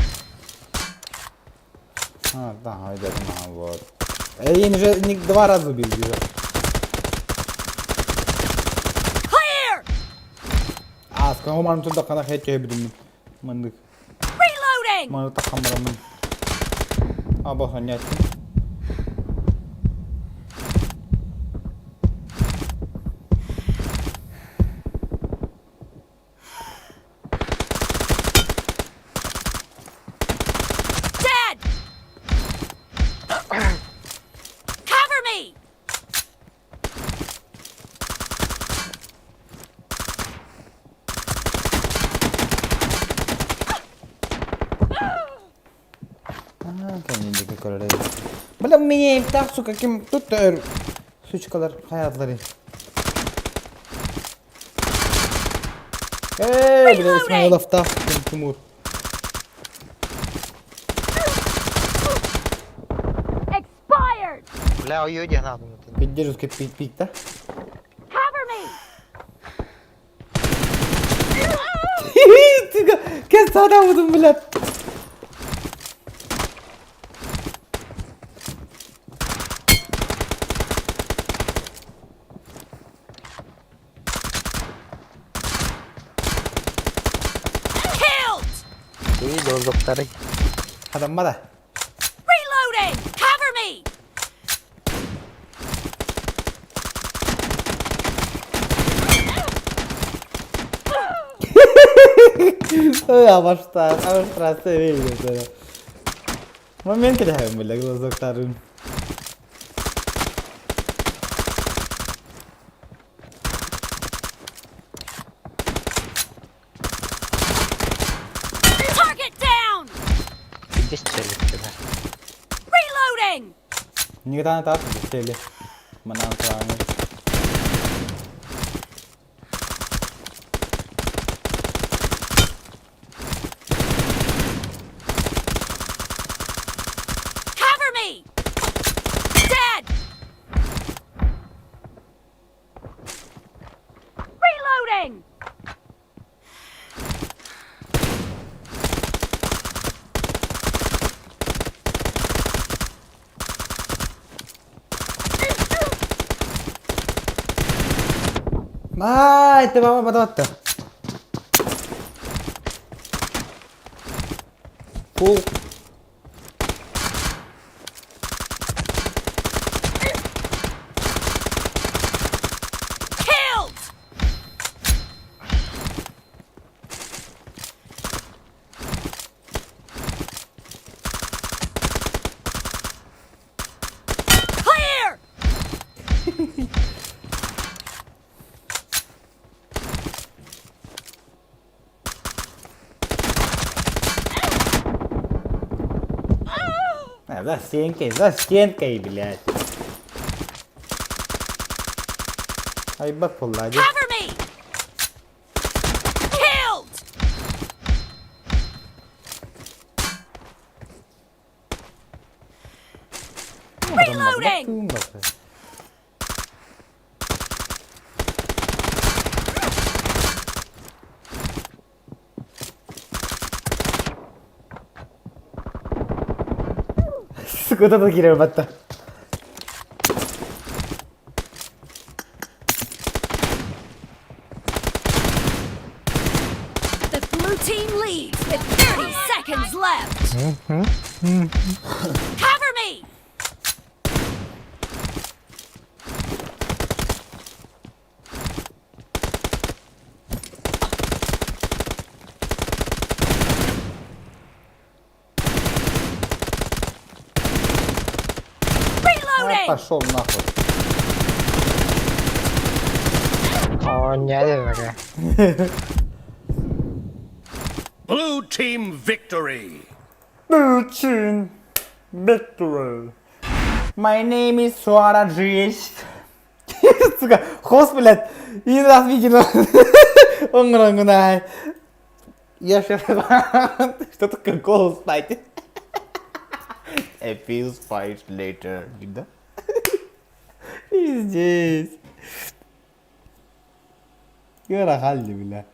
А, да, ага, вот. Эй, уже не два раза убил уже. Clear! А, скажу, мам, тут дакана хэтке бидим. Мандык. Reloading! Маны таххан бараммын. А, бохонньяттым. Dead! Cover me! Бля, мне так, сука, ким тут сучкалар хаyaтлары. Эй, бля, Исмаилов так, Тимур. Expired! Бля, ойо диэн аадым. Поддержка пить, да? Cover me! Кес сада будум, блядь. Killed! Үй, глазоктары. Хадаммада. Reloading! Cover me! Ой, абаштар, видел. Момент кидаем, бля, глазоктарын. Target down! Пиздец челик. Reloading! Никогда не так, сели. Манан правильно. Cover me! Dead! Reloading! Ай, ты мама податта. Фу. Killed! Clear! А, за стенкой, за стенкой, блядь. Айбак поллади. Cover me! Killed! Reloading! Сука, да киирэр батта. The blue team leads with 30 seconds left. Cover me! Reloading! Пошел нахуй. Оонньоо диэмэкэ. Blue team victory. Blue team victory. My name is Suara Gist. Сука, хост, блядь, и раз видел. Он Я сейчас... Что такое голос, кстати? A few fights later. Да? Пиздец. Я бля.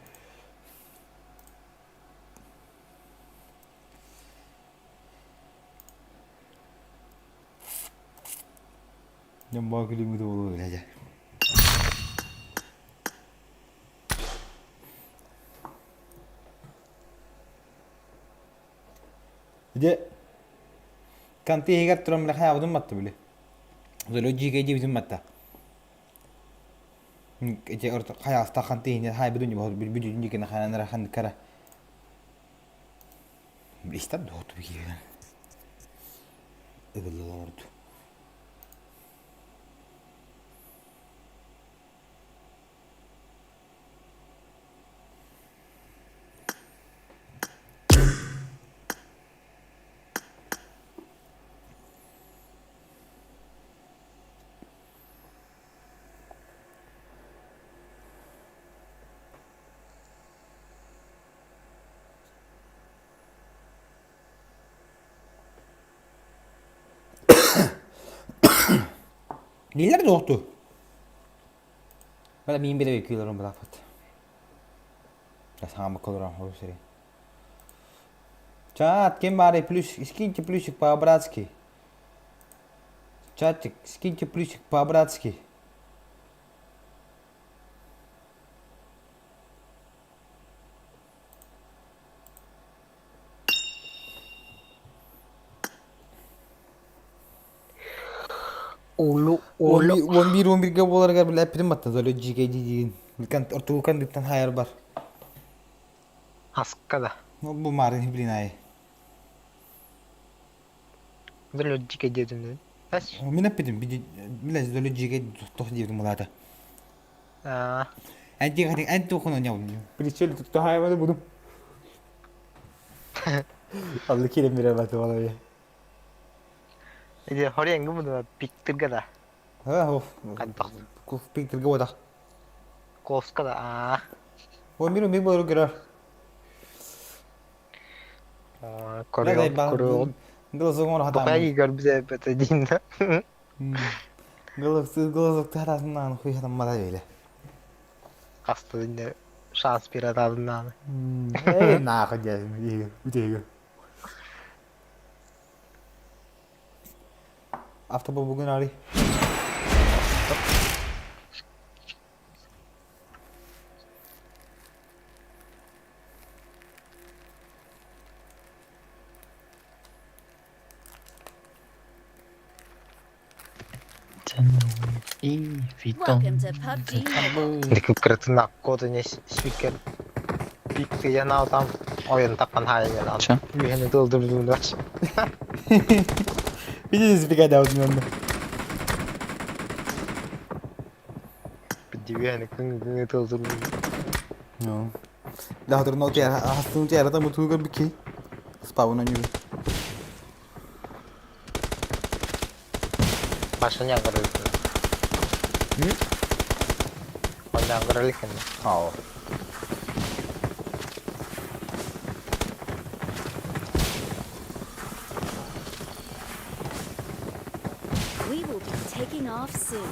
Дьон баа күлүммүт буолуо бля дьэ. Дьэ Канты иһигэр туран бля хайаабытын батта били. Зөлө дьиикэй диэбитин батта. Ити орто хайаастаах ханты иһинэн хайбытын бүтүн дьиикэни хайанара ханныккара. Истэр дуоту киирэн. Ыгыллан олорду. Нилэр дуохту? Бала миин билэ күүлэрин былааппат. Саамы колорон хору сири. Чат, ким баарый плюс, скиньте плюсик по-братски. Чатик, скиньте плюсик по-братски. Улу улу 11 11-ге буоларыгар бile эппитим баттан золо дьиикэй дии диин ортугукан диттан хайар бар. Аска да. Бу марын блин ай. Золо дьиикэй диэтин Эс. Мин эппитим билэ золо дьиикэй тох диэбитим булаата. Аа. Эн дьиикэй эн туохун оñоун. Причел туттахааймады будум. Алла киирэн биэрэр баты балай. Ити хорьяҥҥа муна пиктырга да. Ха, Хайдах? Пиктырга буотах. Коска да аа. О, мир мир болор көрөр. Көрүөн көрүөн. Глазок хатам. Тухай көрбүтэ бэтэ диин да. Глазок глазок хатасынан хуй хатам мата бейле. Хаста динне шанс биэрэ Эй, нахуй дядя, үтеге. Автобус бүгүн ари. Welcome to PUBG Mobile. Кырытына кодуне спикер пикти там ойын тапқан хайын Ча? Үйені долдырдым да. Видите, спикер дәудің онда. Дивяны күн долдырдым. No. Daha dur not yer, hastını yer adam tuğga bir ki. Spawn oynuyor. Машина көрілді. Ондан көрілген. Ау. We will be taking off soon.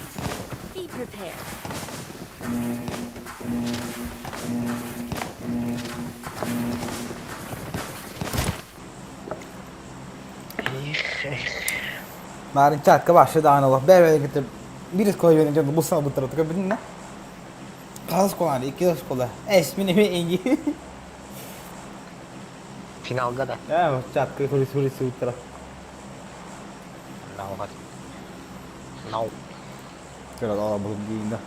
Be prepared. Эх, эх. Нарын чатка вообще даҕаны олох бэйэ-бэйэ кытта биир оскуола үөрэнэн дьон булсан ылбыттара көрбүтүн да. Хас оскуола икки оскуола. Эс мин эмиэ эйги. Финалга да. Ээ, чатка суруйсубуттара. Наугад. Нау. Кыра олорбутум диин да.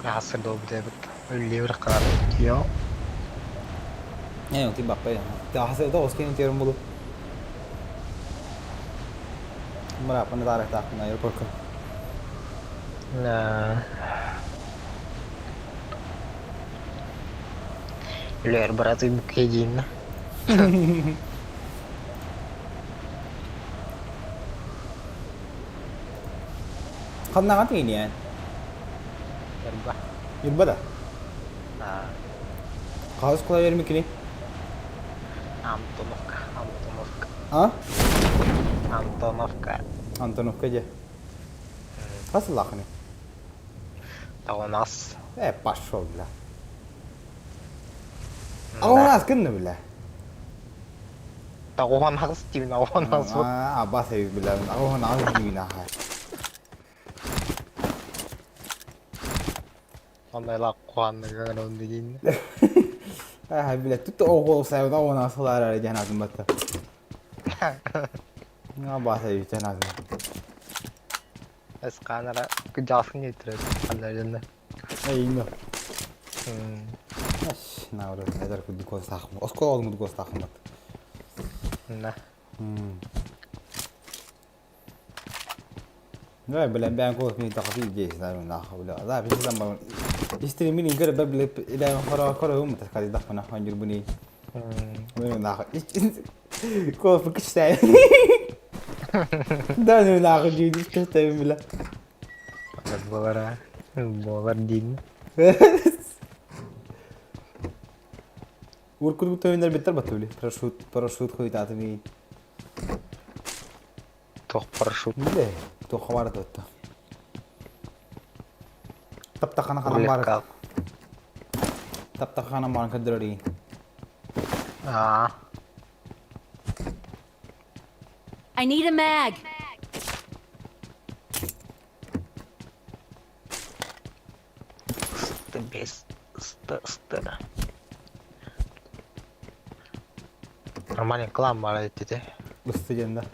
Хассырдуобут үллиир хаалбыт Ээ, ти баппай. Тахса оскин терим булу. Мыраппаны таарыктаахпын аэропортка. Үлээр братый букедиинна. Ханнаҕа тиийиэн? Ньурба. Ньурба да? Хаһыс кула бермикини? Антоновка. Антоновка. А? Антоновка. Антоновка дьэ. Хас сыллааххыный? Тоҕонас. Э, пошел, бля. Аҕыс гынна, бля. Тоҕонас диибин, оҕонас. Абас эбит, бля. Аҕыс диибин аха. Оннайлаах куһаанныга гынан диин. Аа, бля, тут оҕо сайда оҕона сылаар диэн атын батта. Абас эбит диэн атын. Эсканара кыдьасын гетирет алларына. Эйно. Аш, науры, эдер кудук остахым. Оскол кудук остахым. На. No, бля, бэйэм куолас тахсы дьиэ бля. Да, биһиги баран истримин игр бля бля хоро хоро ум таскали дахмана ханжур буни. Ну нахуй. Куолас кычтай. Да, ну нахуй дии кычтай бля. Буолар буолар диин. Уркут тойундар биттер батули. Парашют, парашют хуйтатыми. Туох парашют. Биле, туох баар туотта. Таптахана ханан баар. Таптахана баар көрдөрөр Аа. I need a mag. Ысты бес. Ысты, ысты. Нормальный клан бар эти. Ысты диэн да.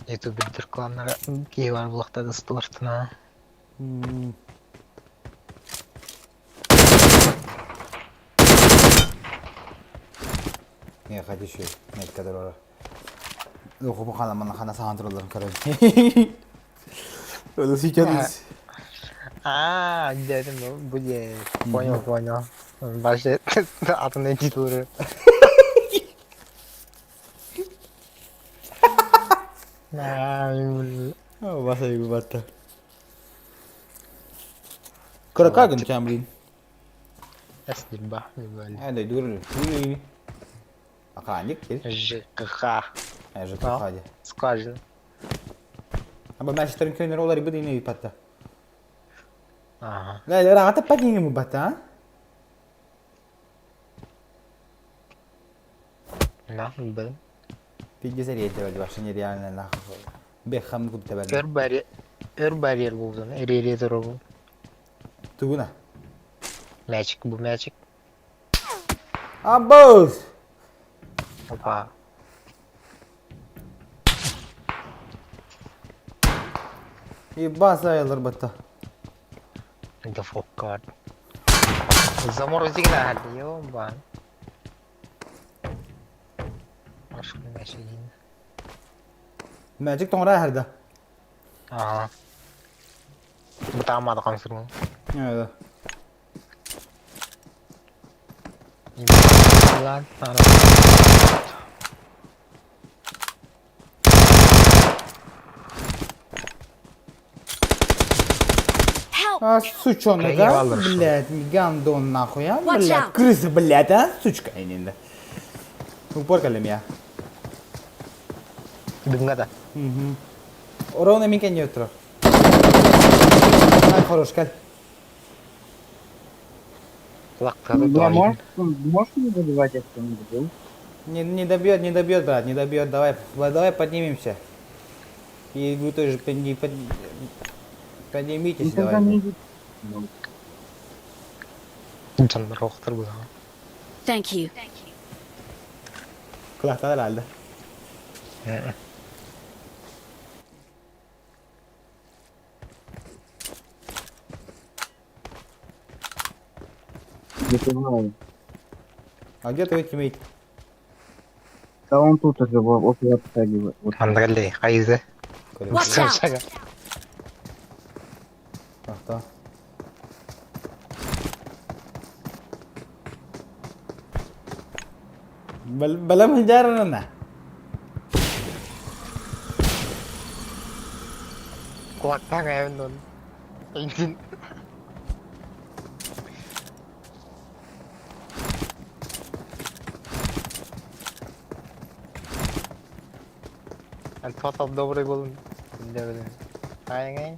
Ютубердер кланнара киһи бар булахтан ыстылартына. Не, хочу еще некоторые. Уху хана мана хана сахан туралларын көрөбүн. Öyle сейчас. А, дедим бу дьэ. Понял, понял. Баше атын эдиторы. Баса батта. Кырака гын чамрин. Эс ньурба, ньурба. Э, дур, дур. Охранник, ЖКХ. ЖКХ дии. Скважина. Аба мәчеттерин көннөр олар ибы дини патта. Ага. Ла раата патинги му бата. На, б. Пиздец рейтер вообще нереально нахуй. Бехам куп тебер. Өр барьер, өр барьер булдун, эриэриэ туругун. Тугуна. Мээчик бу мээчик. Абыз! Опа. Ебать сайылыр батта. The fuck god. Заморозик на ёбан. Ашкын мәчигин. Magic тоңра härде. Ага. Бутаамады хамсырын. Evet. Lan ана. Help! А, сучонок, Какие а, валры, что ли? блядь, гандон нахуй, а, Watch блядь, out. крыса, блядь, а, сучка, инде. Упор калем я. Дымга да. Ровно минкен не отыр. Ай, хорош, кел. Кулактары Бля, дуо можешь, можешь не добивать, я что не добил? Не, не добьет, не добьет, брат, не добьет. Давай, давай поднимемся. И вы тоже Ну поднимитесь, тогда давайте. не иди. Ну, Дьоннор охтор быһа. Thank you. Kulaklar herhalde. добиваю. А где твой тиммейт? Да он тут уже, около обстегивает. Вот. Андрей, хайзе. Watch out! А, да. Бэлэм сылдьаарына. Кулактаң эвен он. Индин. Эн тотал добрый болун. Ай, ай.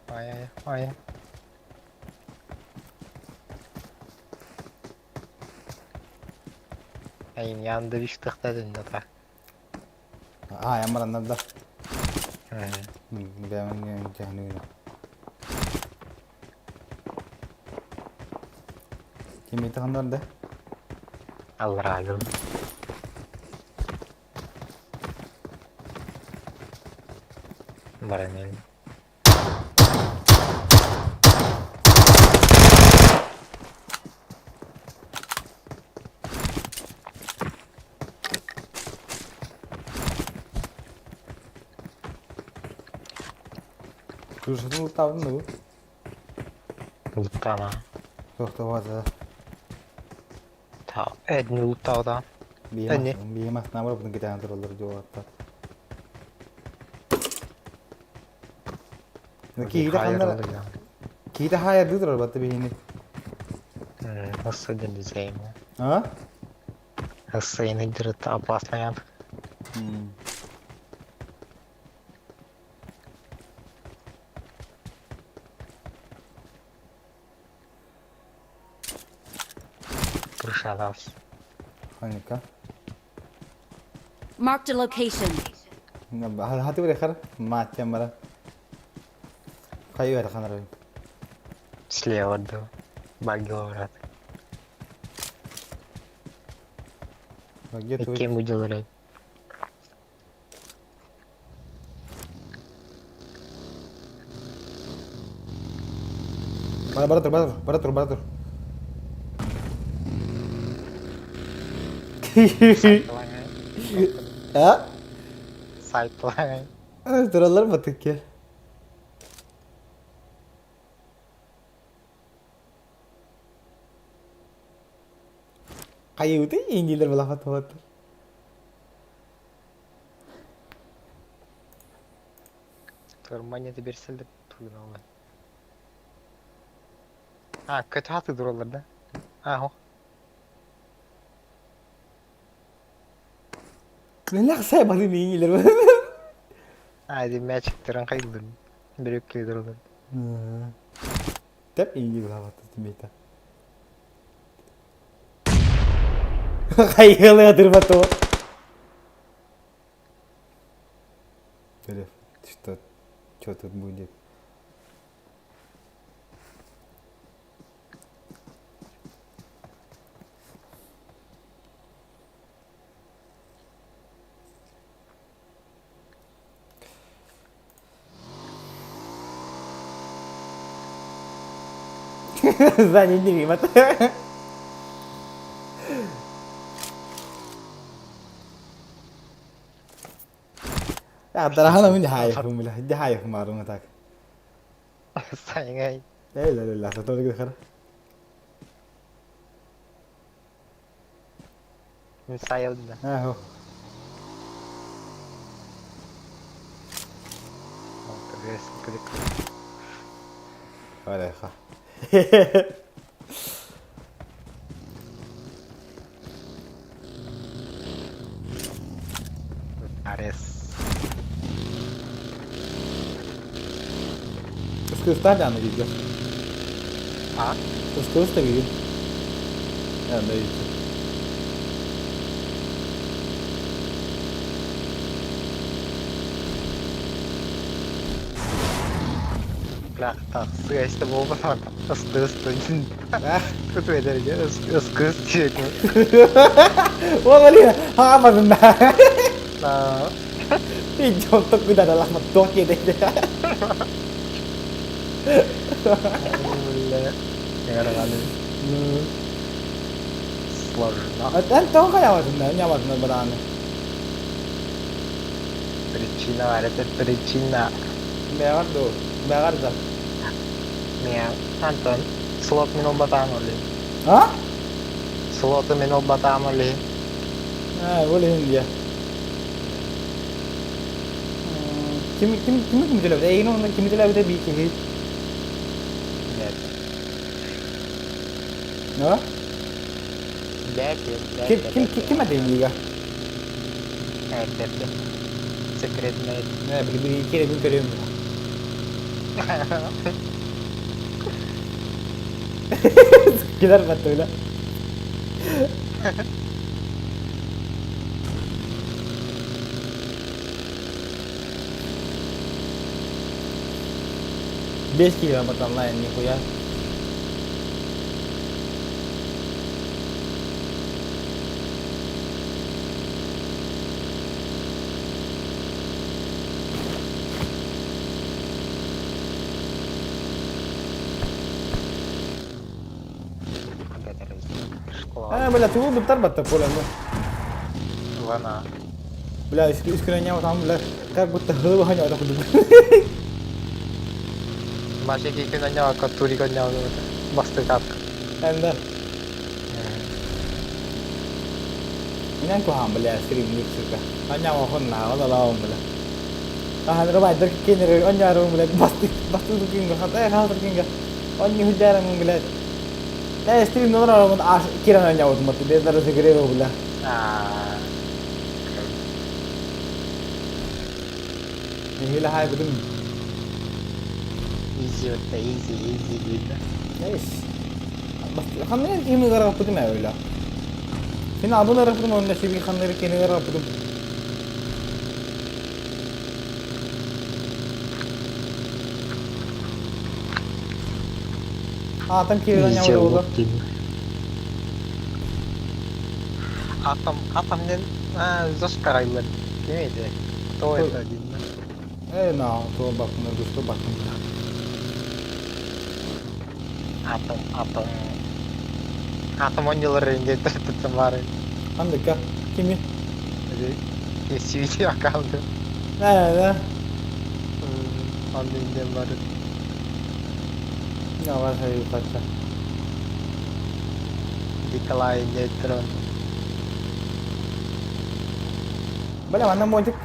Ай, ай, ай. Ай, янды бишті да. Аа, ямараннар да. Бэм жаһаны. Тиммейт хандар да? Алларагым. Баранин. Кырышатын луттаабын да бу. Луттана. Тохтоо. Та, эдни луттауда. Биемас, биемас намыр бутун кетен тураллар жолатта. Киите хандар киите хая дыдыр батты бихини. Особенно дизайн. А? Особенно дырыта опасная. Крышалас. Ханика. Marked a location. Хаты бир хар мааттан бара. Хайы бер ханар. Слева да. Баги брат. Где твой? Кем будет Бара бара тур, бара тур, бара тур, бара тур. А? Сайтлай. Тураллар батык кел. Хайы индилер балафат батыр. Монета берселде тугналар. А, kötü hatıdır olur da. А, о. Нелах сай баны индилер. Hadi magic кайдыр. Бирөк кайдыр olur. Теп инди балафат тимейта. Хайылы адырбато. Что, что тут будет? За не мимо. Дарахана мин хайф мила, ди хайф марун так. Сайгай. لا لا لا لا تقول كده. Сайылды. اهو. ولا يخ. Арес. Кыыстаах даҕаны бииргэ. А? Кыыс да биир. Ээ, Бля, тахсыа истэ буолбатах. Ысты ысты. Тут ведерге ыс кыз диэки. Ол али хаамадын да. Идиот куда лахма туох диэдэ. Бля. Сложно. Эн тоҕо хайаабатын да, ньаматын барааны. Причина, это причина. Бэҕэр дуу, бэҕэр да. Мия, Антон, слот мин ылбатаам оли. А? Слоту мин ылбатаам оли. Ээ, ол иһин диэ. Ким ким кими ким төлөбүтэ? Эйигин онно кими төлөбүтэ бии киһи? Нет. А? Бэти, Ким ким ким этэ иига? Эрдэрдэ. Секретный. Ээ, били били кирэбин көрүөм. Килер баттыгла. Бес кило онлайн нихуя. Школа. Э, бля, ты буттар батта поле. Вона. Бля, искренне там, бля, как будто хылы ханя так кудук. Машики киноня, катури коня, бастыкатка. Энда. Минан куһаан, бля, стрим миксерка. Аня махон на, ола лаом, бля. Ахан рабай дыр кенер оня рум, бля, басты басты кинга, хата халтыр кинга. Онни худжара мун, бля. Э, стрим номер рум аш киран аня вот мат, без дара секрет, бля. А. Нихила хай будум. Easy это easy, easy видно. Эш. Басты ханнер кими гара путум эвла. Син абын путум онна шиби ханнер кини гара путум. Атом киран аня вот. Атом, атом не, а, зашкарайлар. Кимейdi? Кто это один? Э, на, то бакны, густо бакны. Атом, атом. Атом онньолор инде тыртытым бар. Андыка, кими? CV аккаунт. Да, да. Онда инде бар. Я вас пача. Николай Нейтрон. Бля, манна мотик.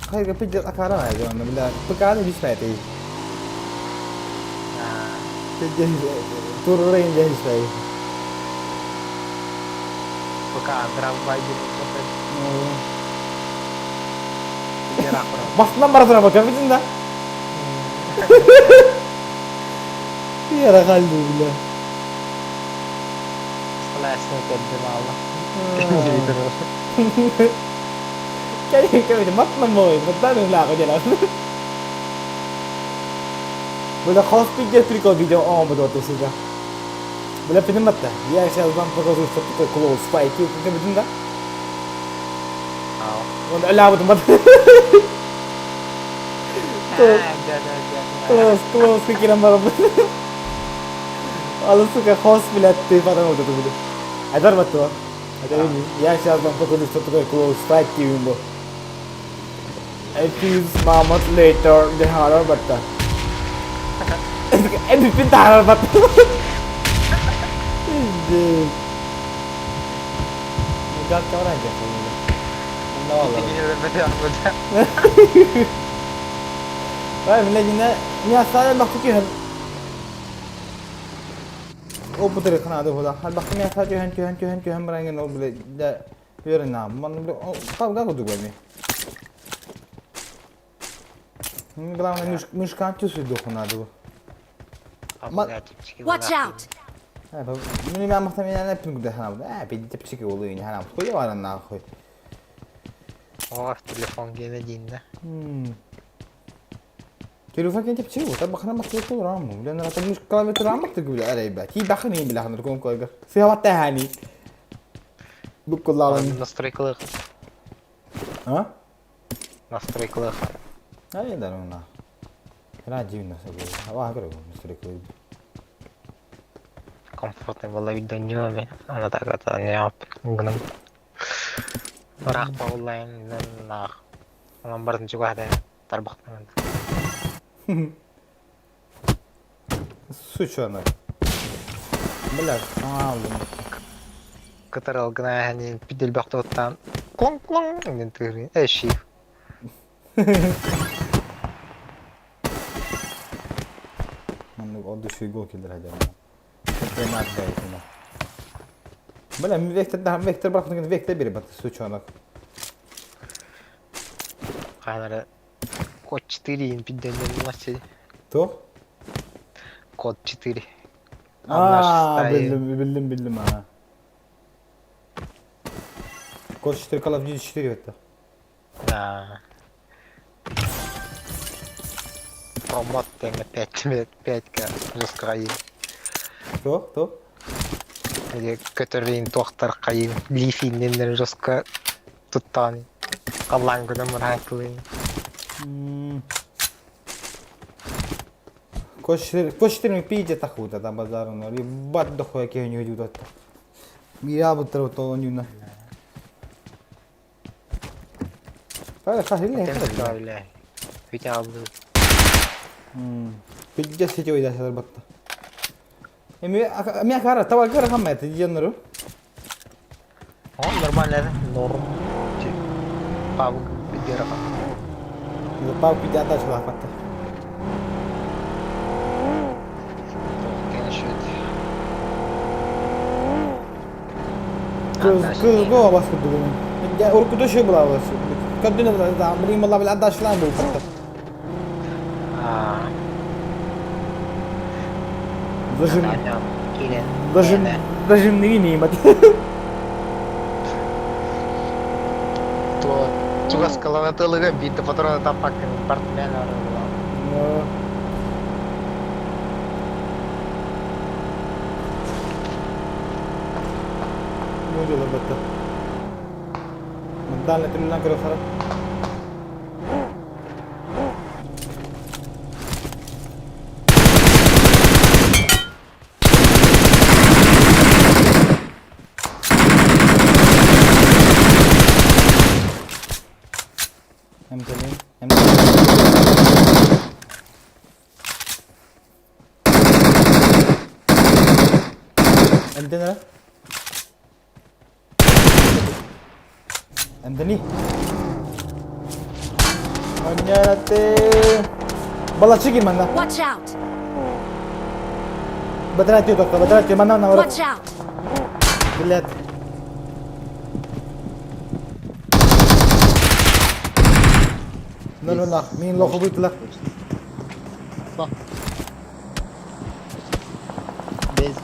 Хайга пиздец акара айда, бля, ПК не бисмәти. Тур рейн дәһис. Пока драмвай Бастынан бара тұра бака битин да. Яра қалды, бля. Слесне кардинала. Кәне кәне матна мой, матна ла ko дела. Бля, хос пиздец прикол видео он буду то сука. Бля, пинематта. Я сейчас вам покажу, что такое close fight. Ты битин да? Он ла вот мат. Close, close кирам бар. Алы сука хос, блядь, ты потом вот это буду. Айдар батты. Это я сейчас вам покажу, что такое close fight тивимбо. A few moments later, the horror батта. MVP horror батта. Пиздец. Гад кавран Вай, миле не оставил бахты О путары хана хода. Хал бахты не оставил чухан чухан чухан чухан бранге но бле да верна. Ман бле кав га куду гами. Главное мышка чувствует духу надо. Watch out! О, телефон гене дииннэ. Телефон кэн чэпчэки буолта бахана махтыыр тураммын. Билэн ратан үс километр аммат тыгы билэ арайба. Ти бахын ин билэ ханыр кон койгар. Сыһабат тахани. Буккуллаалын. Настройкалыах. А? Настройкалыах. Ай да ну на. Радио на сабы. Ава көрө настройкалыах. Комфортный была видео Она так это не гынан. Ыраах баҕыллайын наах. Онон барын чугаһда тарбахтанан. Сучонок. Бля, алым. Кытарал гына ханин пиделбэх туттан клон клон диэн тыырыы. Эши. Маннык от души гол киллер хадьарна. Чемпионат бэйэтинэ. Бля, вектор да вектор бырахтыгын вектор бири бат сучонок. Хаанара код 4 ин пидденнен ласи. То? Код 4. Аа, биллим, биллим, биллим, аа. Код 4 Call of Duty 4 это. Да. Промот тэҥэ 5 5-ка жесткайын. То? То? Или көтөрүн туохтар хайын лифинненнер жестко туттаан халлаан гынан мураатылын. Код 4, код 4 пиздец ахута там базару, но ебать дохуя кем не идут. Я бы то не на. Хахили. Витя алды. Пиздец сетевой да сатар батта. Эми ми акара таба кара хамма это дьяннару. О, нормально, норм. Павук пидера. Пау пидя та чула батта. Кыз кыз го бас курду. Я уркуда шо була бас. Кадына да амри мала бил адаш лан бу батта. Аа. Даже даже даже не не мат. То чугас каланатылыга биитэ патрона таппаккын партмен арылла. Ну дело батта. Мадална тилан көрө хара. Эмтелин, эмтелин. Эмтелин. Эмтели. Онярате. Балачыги манна. Watch out! Батратио доктор, батратио манна на Watch out! Блядь. Ну, ну, нах, мин лоху бытлах. Без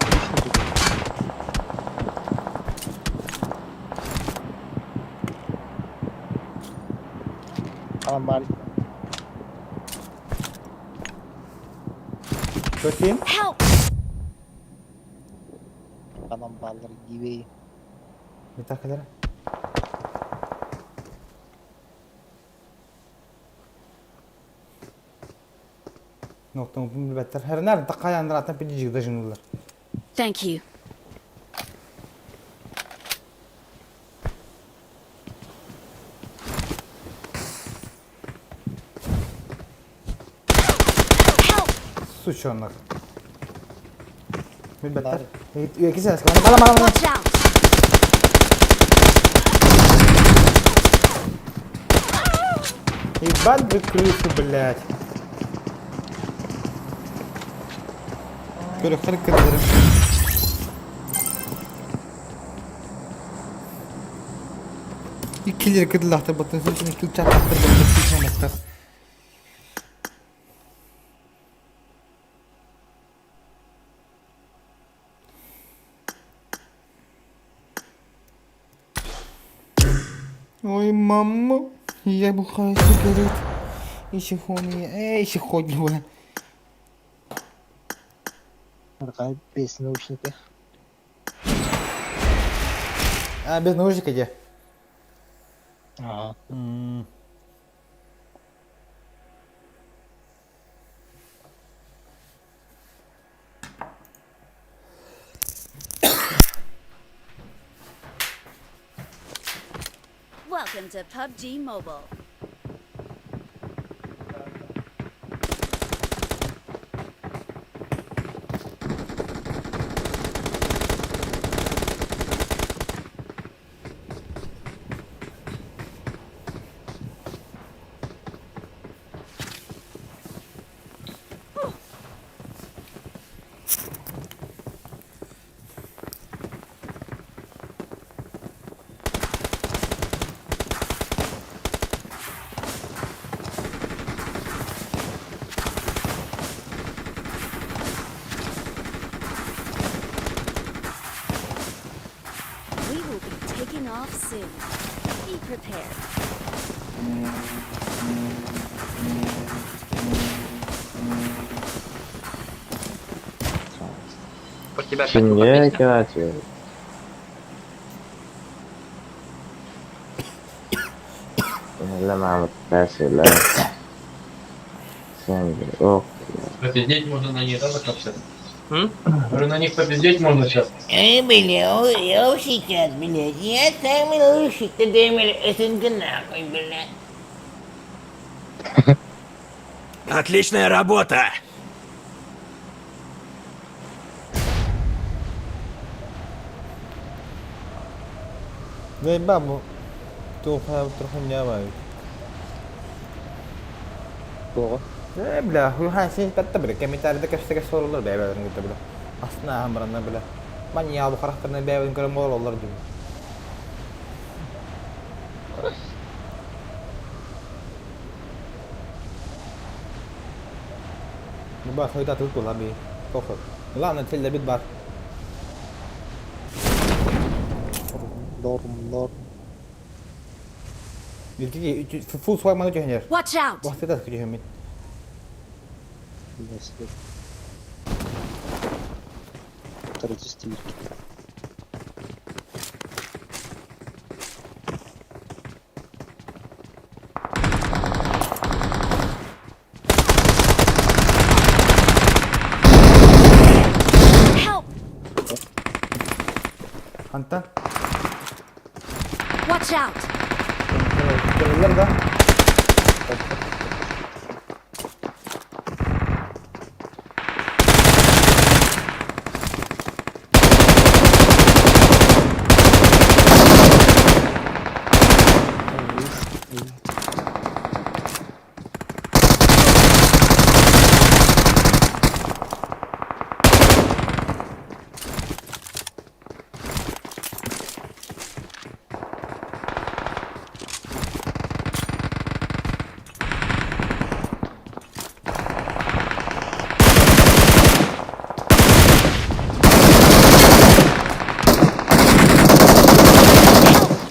Tamam bari. Bakayım. Help! Tamam balları gibi. Bir dakika. Nokta беттер. Her nerede kayandır atan bir jigda jınıllar. Thank you. Help! Сучонок. Bir better. Екі сен Бала бала бала. Watch out! Ебать вы крышу, блядь. Көрөктөр кырдырым. Иккилер кырдылахтар баттын сөзүн икки чаттактыр баттын. Ой, мама, я бухаю сигарет. Еще хуйня, эй, еще хуйня. Арҕаа без наушника. А, без наушника где? Ага. Welcome to PUBG Mobile. We will be taking off soon. Be prepared. Про тебя Катюха песня. Попиздеть можно на них, да, сейчас? Говорю, на них попиздеть можно сейчас. Эй, бля, я сейчас, блядь, я самый лучший, ты дай мне СНГ нахуй, блядь. Отличная работа! Заебал, туха трохунявай. Тоҕо? Э, бля, хуйхан син патта бля, комментарийда кэпсэгэ sorulur бэйбэлэрин кытта бля. Астына аһан бля. Маньял бу харахтарына бэйбэлин көрөн буолаллар дии. Ну ба хойда тут була би. Похуй. Главное цель добит бар. Норм, норм. Фул свай ману түһэнэр. Watch out! Бахтыта түһэммит. Билэсибит. Тридцать Help! Хантан. Watch out! Көрөллөр да.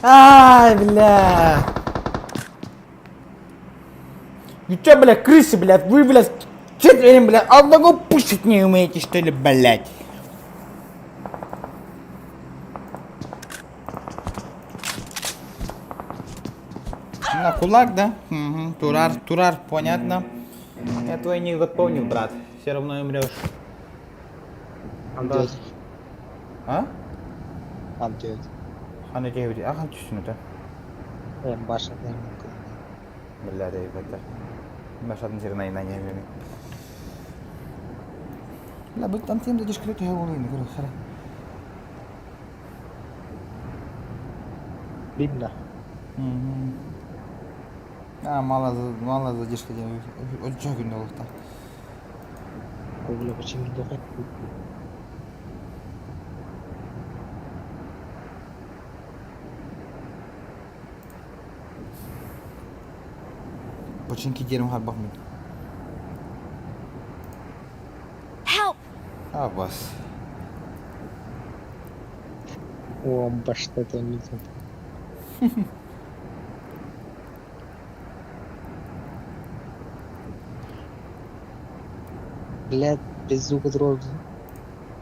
Ай, бля. Ну чё, бля, крысы, блядь, вы, блядь, четверым, блядь, одного пушить не умеете, что ли, блядь? На кулак, да? Угу. Турар, турар, понятно. Я твой ник запомнил, брат. Все равно умрешь. I'm dead. А? I'm dead. Хана тебе, а хан түстүн это. Эм башня Бля, да, это. Башатын сирен айна не верю. Бля, бу там тем дадишь крытый голову, говорю, хара. Видно. Угу. А, мало, мало задержка делаю. Очень күн олукта. Бля, почему не Починки дерем харбах мин. Help! А, бас. О, башня это не тут. Блядь, без звука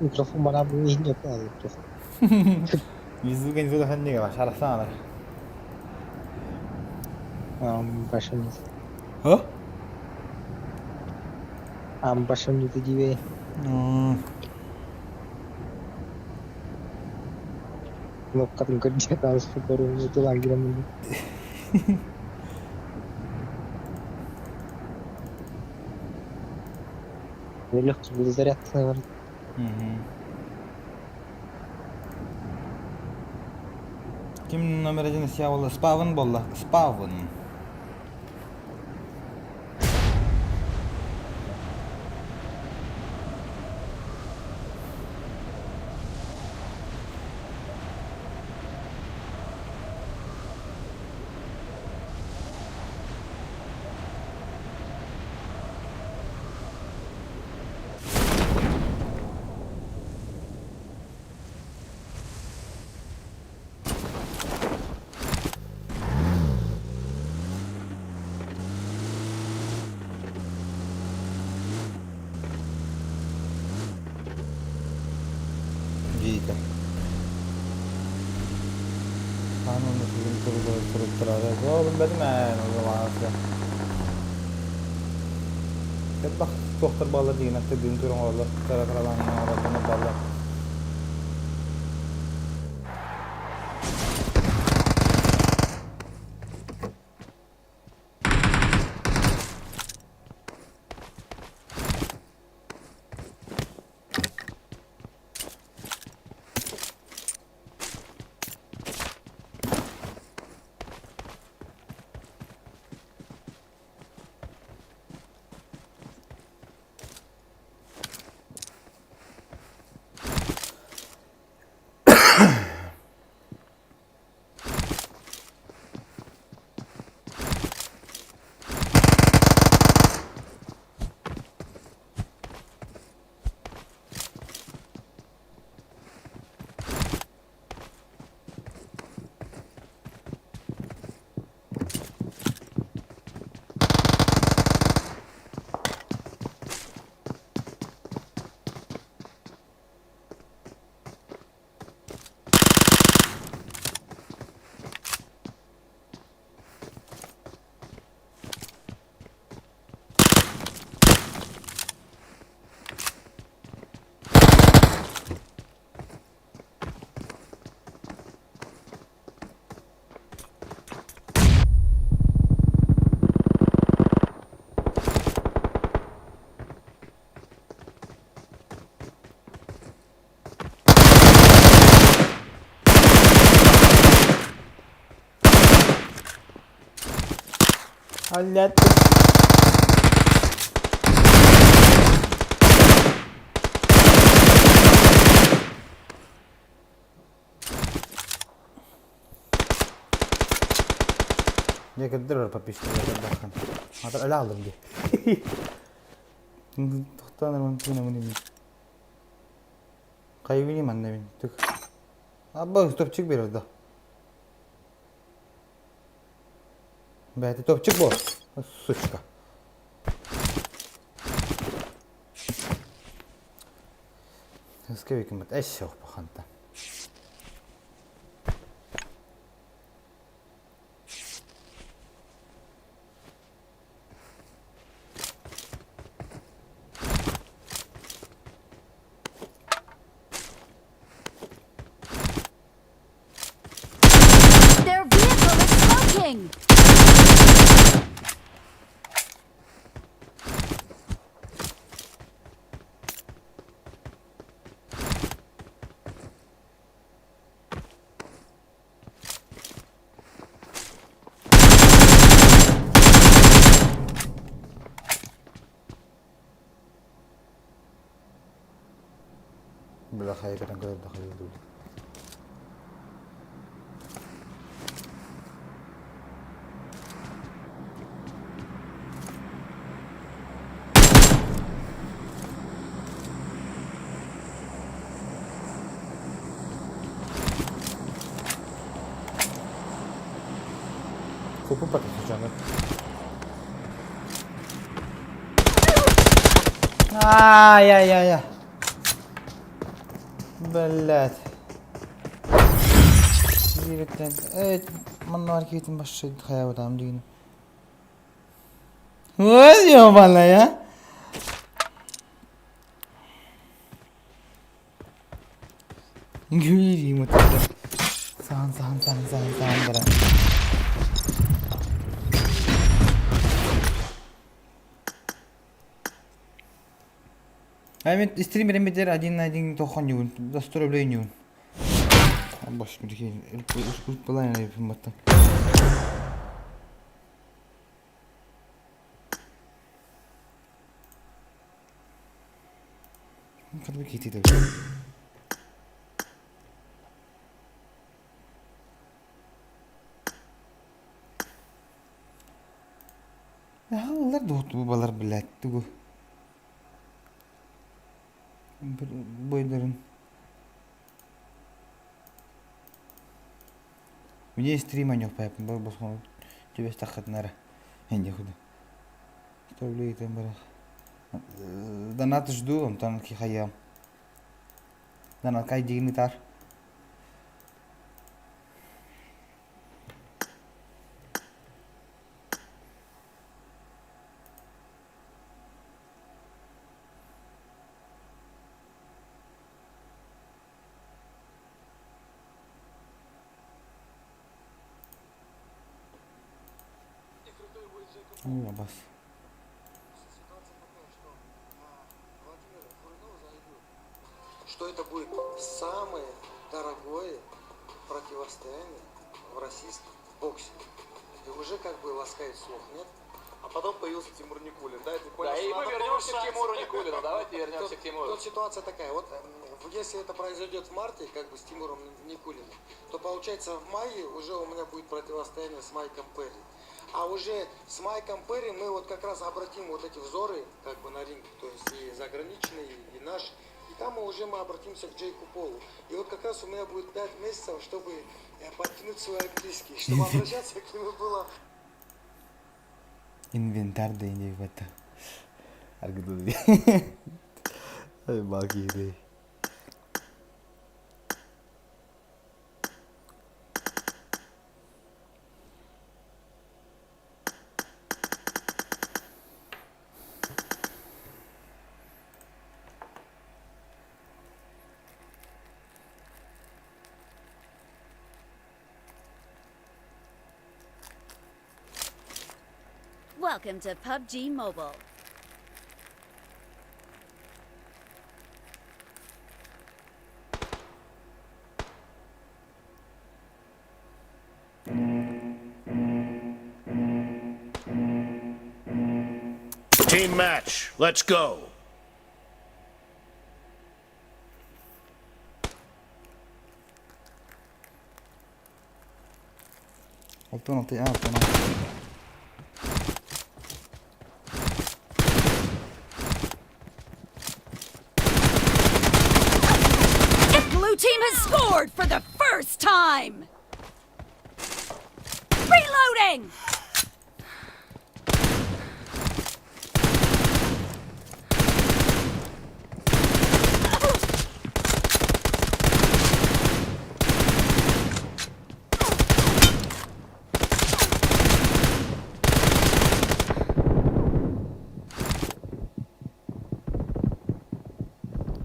Микрофон барабын иһин Звука не звука шарасана. Башым А? Башым диви. Кнопкатын көрдө тылан киремин. Легкий был заряд, наверное. Ким номер один сия буолла? Спавн буолла. Спавн. Диэтэ. Хаан уонна сүгүн туруттарара билбэтим ээ Элбэх туохтар бааллар диэн тыгын туран оҥороллор, кыра-кыралаан оҥороллор бааллар. Hallettim. Дьэ көрдөр подписчиктар Хатыр өлө алдым дии. Тохтоон эрэ тыынамын Хайбини манна мин түк. Абба топчик берер да. Бэти топчик бо. Сучка. Скевикиммит эссе паханта. Their vehicle is smoking! Бля, хайгатан көрдө хайдуу. Купу пакет. Ай-яй-яй. Блять. Диэбиттэн, э, манна киһитин башшы хайабытам дигин. Ой, ёбаная. Гүрим утары. Саан, саан, саан, саан, саан бара. Аймет стример эмитер один на один тохон югун, за 100 рублей нюн. Бош, баттан. Наһааллар да балар блядь тугу бойдарын Мне стрима не босхон түбэстэххитинэ эрэ инде худу Донат жду, онтон хайыам. Донат кайдигин ытар. О, бас. Что это будет самое дорогое противостояние в российском боксе. И уже как бы ласкает слух, нет? А потом появился Тимур Никулин, да? И ты понял, Да, что и мы надо вернемся к повышать. Тимуру Никулину. Давайте вернемся Тут, к Тимуру. тут ситуация такая, вот если это произойдет в марте, как бы с Тимуром Никулиным, то получается в мае уже у меня будет противостояние с Майком Перри. А уже с Майком Перри мы вот как раз обратим вот эти взоры как бы на ринг, то есть и заграничный, и наш. И там мы уже мы обратимся к Джейку Полу. И вот как раз у меня будет 5 месяцев, чтобы подтянуть свой английский, чтобы обращаться к нему было Инвентарь да диэбэт. Аргыды. Балкири. Welcome to PUBG Mobile. Team match. Let's go. Алтан алты, алтан алты. The blue team has scored for the first time! Reloading!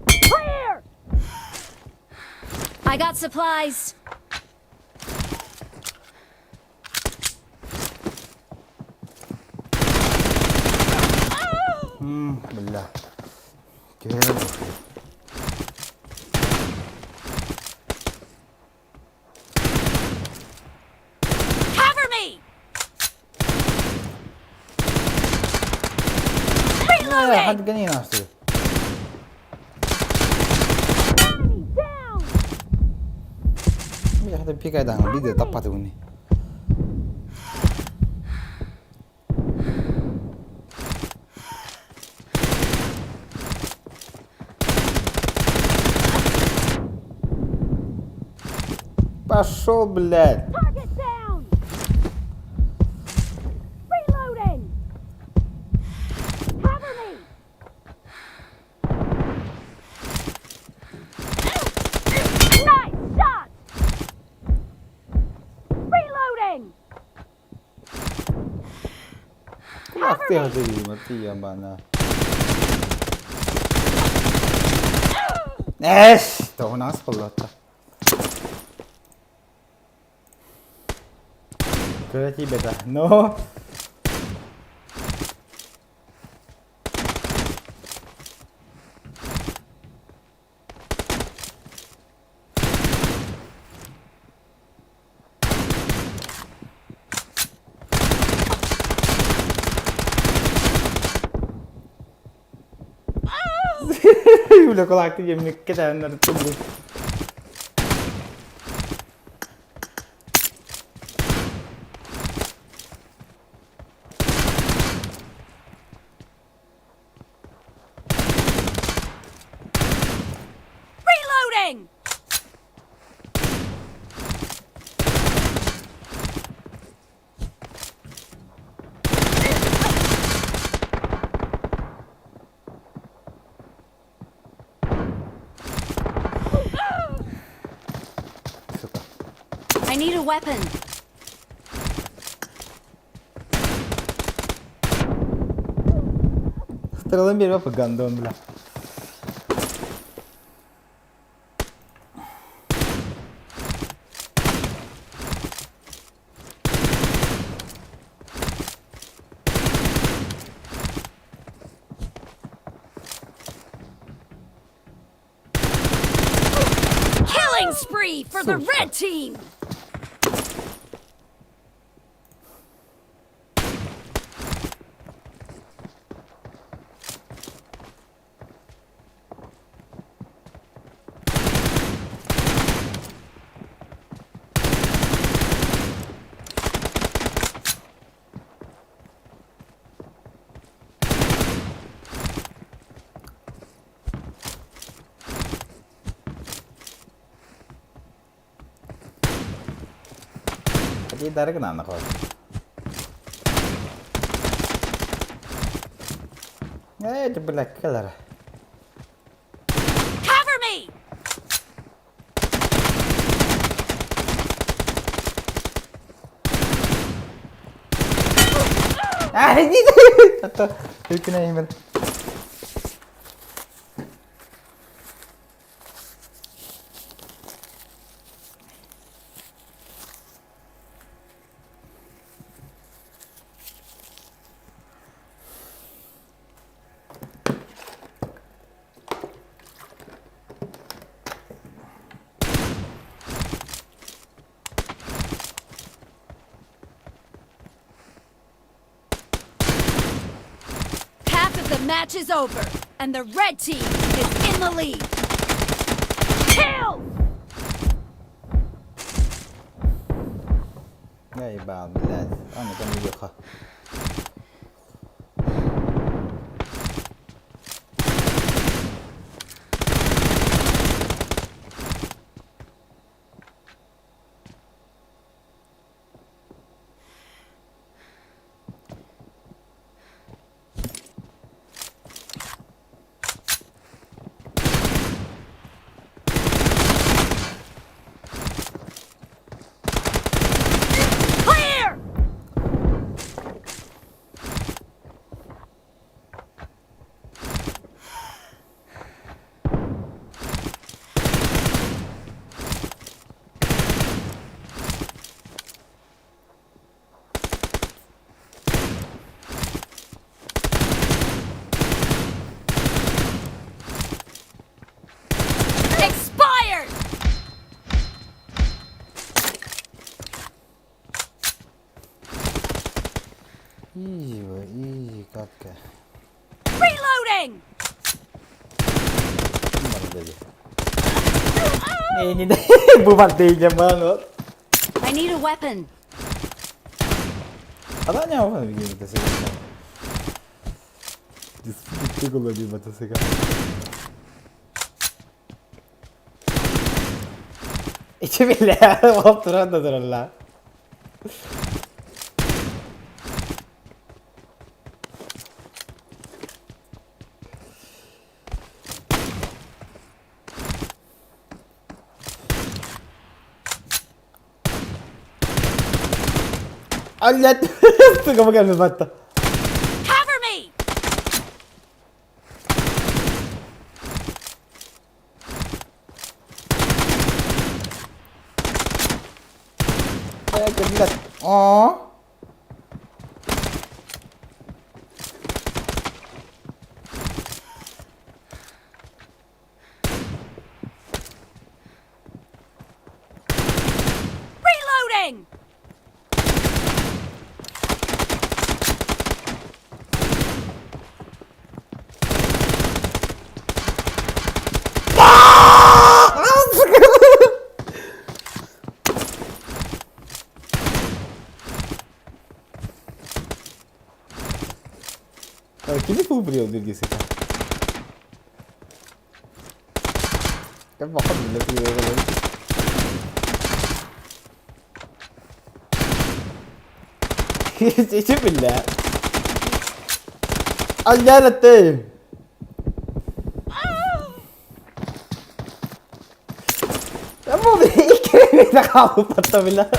Clear! I got supplies. Бля. Cover me! Reloading! حد قنين أصلا. Enemy down! حدا بيك قاعد بيدي طبعت وني. Пошел, блядь. Target down! Reloading! Cover me! Cover me! Эс, тоҕунаас боллоотто. Көрө тиийбэтэ. Но Бля, кулаакты жемникке тәһэннэр туллу. Reloading! Сука. I need a weapon. Стрелын биэрбэт гандон, бля. Killing spree for the red team! Дарыгын аны қой. Э, бля, кэлэр. Cover me! А, иди! Өлкүнэ имел. Half of the match is over, and the red team is in the lead. Kill! Я ебал, блядь. Он это не ехал. Clear! Expired! Изи, изи, катка. Reloading! Бу бар I need a weapon. Ada ne yapalım bir game мотоцикл. Bir мотоцикл. Ичи бile, hop duran da dururlar. Allah, сука, пока мне батта. Оо. Reloading! Кини фул брил бирги сыта. Cái vỏ mình là cái gì بالله الجالتين Бу икки хаалбатта бля.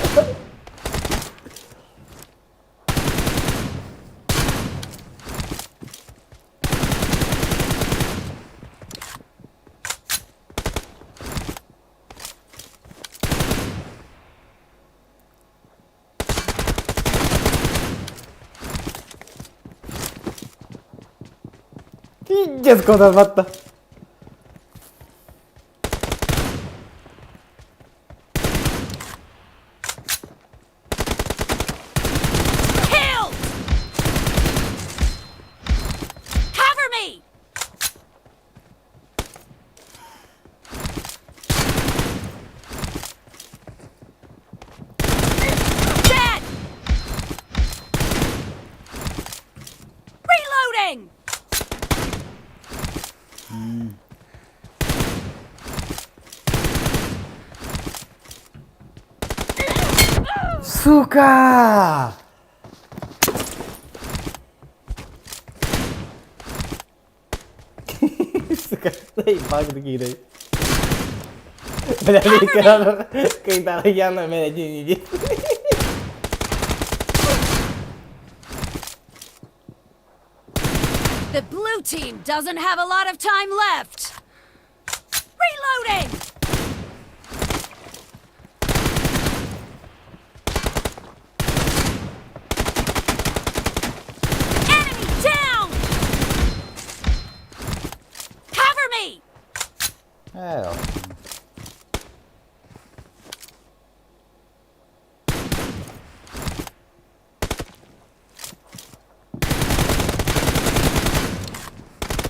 Пиздец, куда батта. Killed! Cover me! Dead! Reloading! Сука! Сука, заебал такие. Бля, когда я на меня один иди. The blue team doesn't have a lot of time left. Reloading! Enemy down! Cover me! Hell.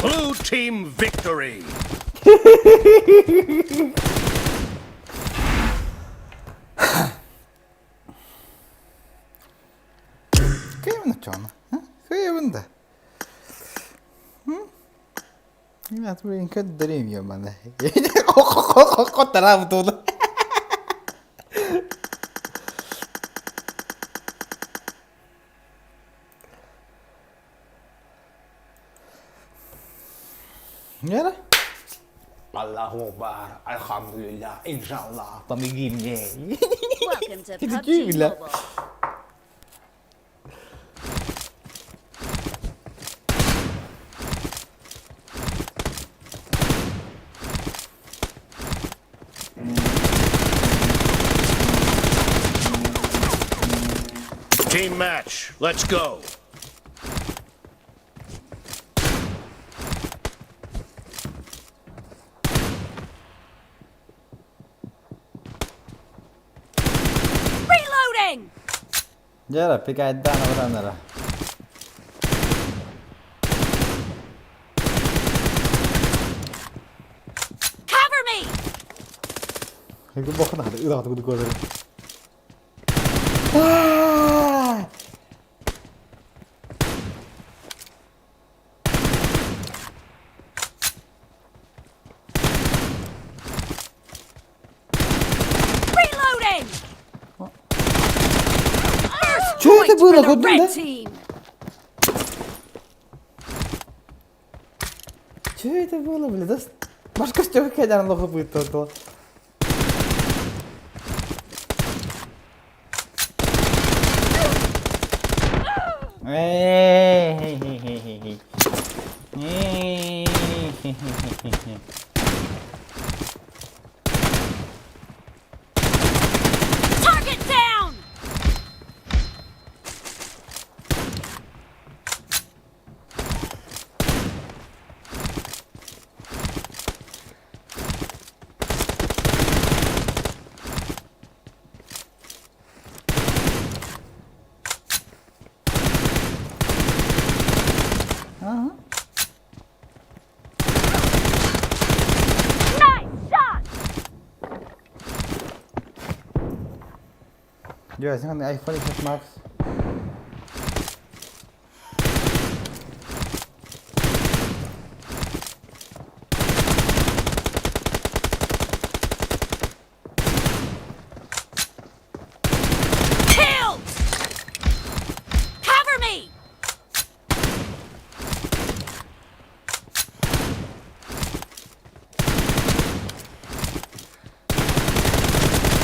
Blue team victory. Кыйбын очоно. Кыйбын да. Блин, көддөрүм ёманы. Котара бутуну. Яра? Аллаху Акбар, Альхамдулилля, иншаллах, помоги мне. Welcome to Ты PUBG такие, бля. Mobile. Team match. Let's go. Reloading! Яра, пикай дана бранара. Cover me! Бу бохна, ыдах тугу көрөр. Reloading! First Чё это point было, for the Годун, red да? team! Чё это было, бля? Да башка стёк кайдан лоху будет то. Target down! Дьэ, iPhone XS Max. Killed! Cover me!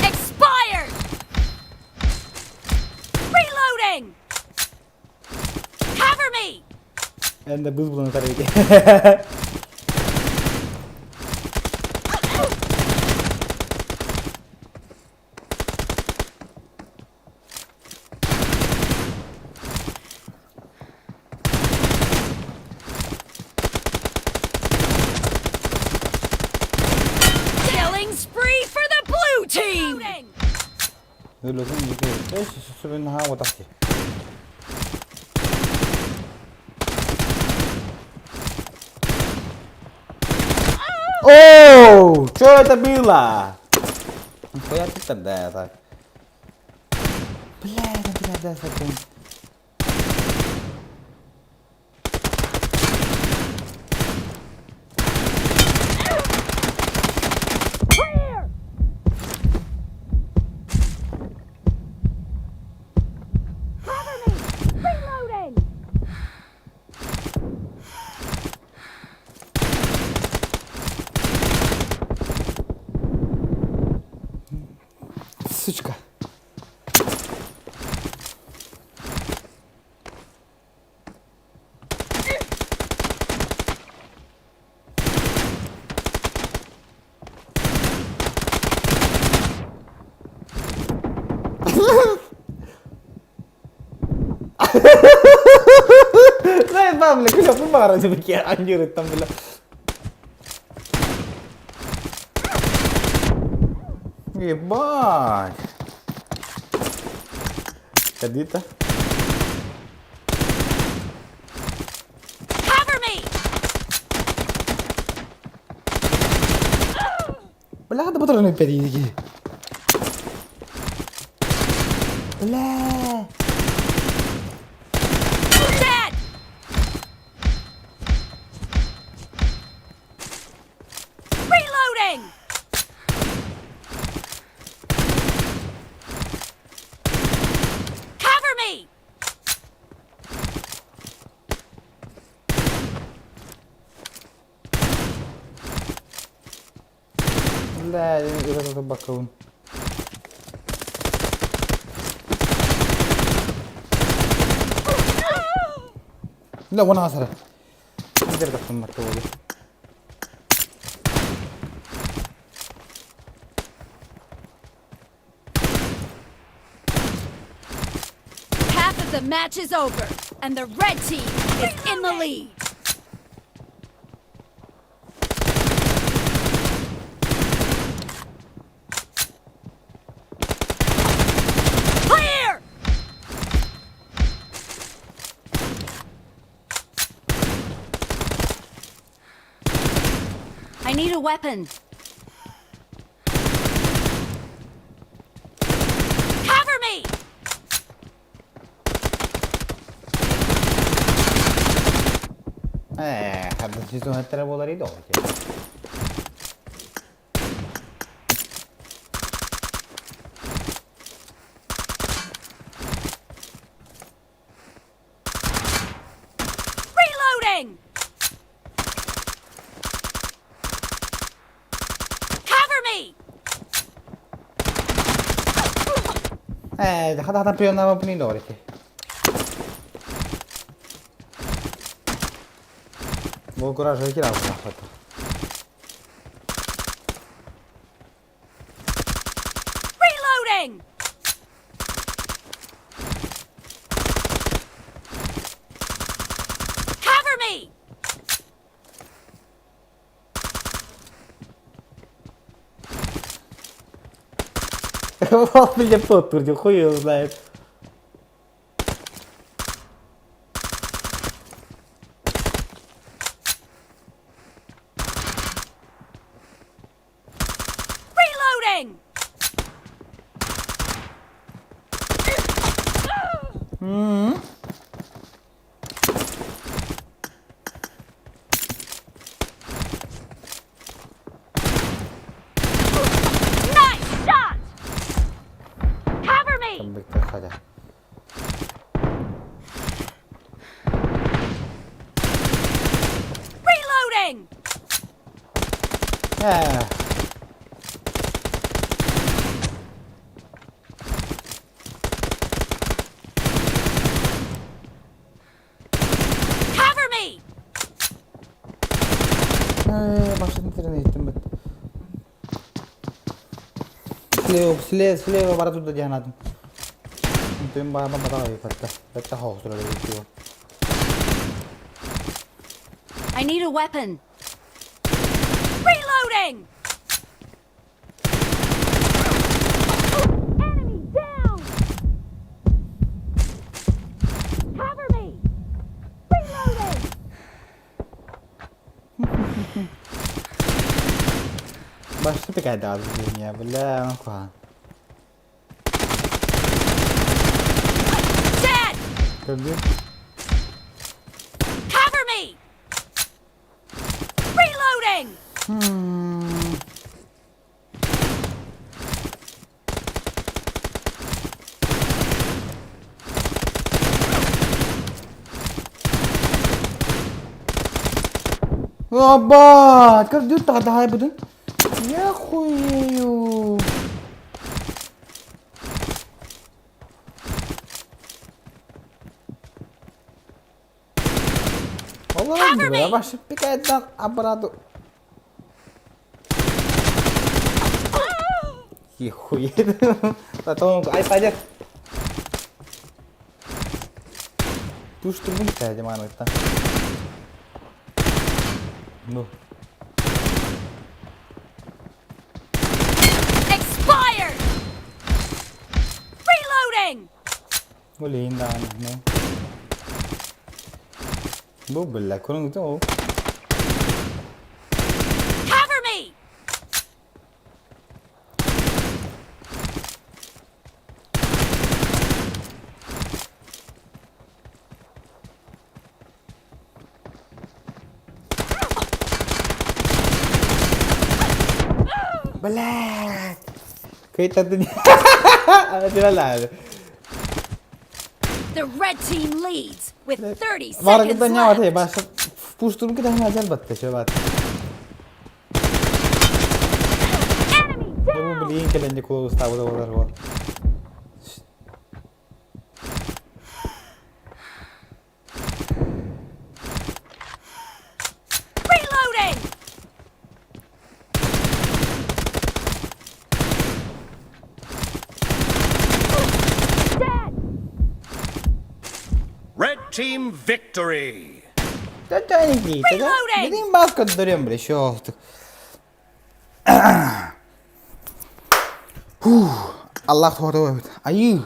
Expired! Reloading! Cover me! Эн да быыс булан ытар эбит. Killing spree for the blue team! Оу, что это было? Нихуя ты тогда так. Бля, это бля, да, Clear! Cover me! Reloading! Сучка. Заебал, бля, куда бумара тебе ангеры там, бля. Ебать. Кадита. Cover me! Бля, да патроны опять Бля. Dead! Reloading! Cover me! Бля, это бакаун. Ла уон аҕыс эрэ. Биир тахсыммакка буолуо. Half of the match is over, and the red team is in the lead. Clear! I need a weapon. Cover me! Ээ, хардыччы туһаттара буолар идоҕо. Reloading! Cover me! Ээ, хата-хата приемнаабаппын идоҕо ити. Бу куражы кира Reloading! Cover me! Он меня подтвердил, хуй его знает. Reloading! Nice shot! Cover me! Reloading! Ээ. Cover me! Ээ, башын тирен иттим бит. Слева, слева, слева бара турда диэн Тым баама бара батта. Бэтта хоосура дии. I need a weapon. Reloading! Enemy down! Cover me! Reloading! Башты пекайда я, бля, ну Dead! Көрдүм. Cover me! Reloading! Аббат, көрдүм тағдай будун. Я хуею. Cover me! Башты пекайда аппарату. Ехуя. Потом, ай, пойдет. Туш турбун кәде манытта. Ну. Expired! Reloading! Блин, да, ну. Бу бля, көрүңүз ол. Cover me! Блядь. Кыйтарды. Ана The red team leads with 30 seconds Барыгыда няват, left. башы пуштурун кида хана батты, чө бат. Enemy Бу down! блин келенде кулы ставы да болар вот. Reloading! Dead! Red team victory! Reloading! Билин бас көддөрөм биле шоохтук. Фух, Аллах тоҕо Айыы.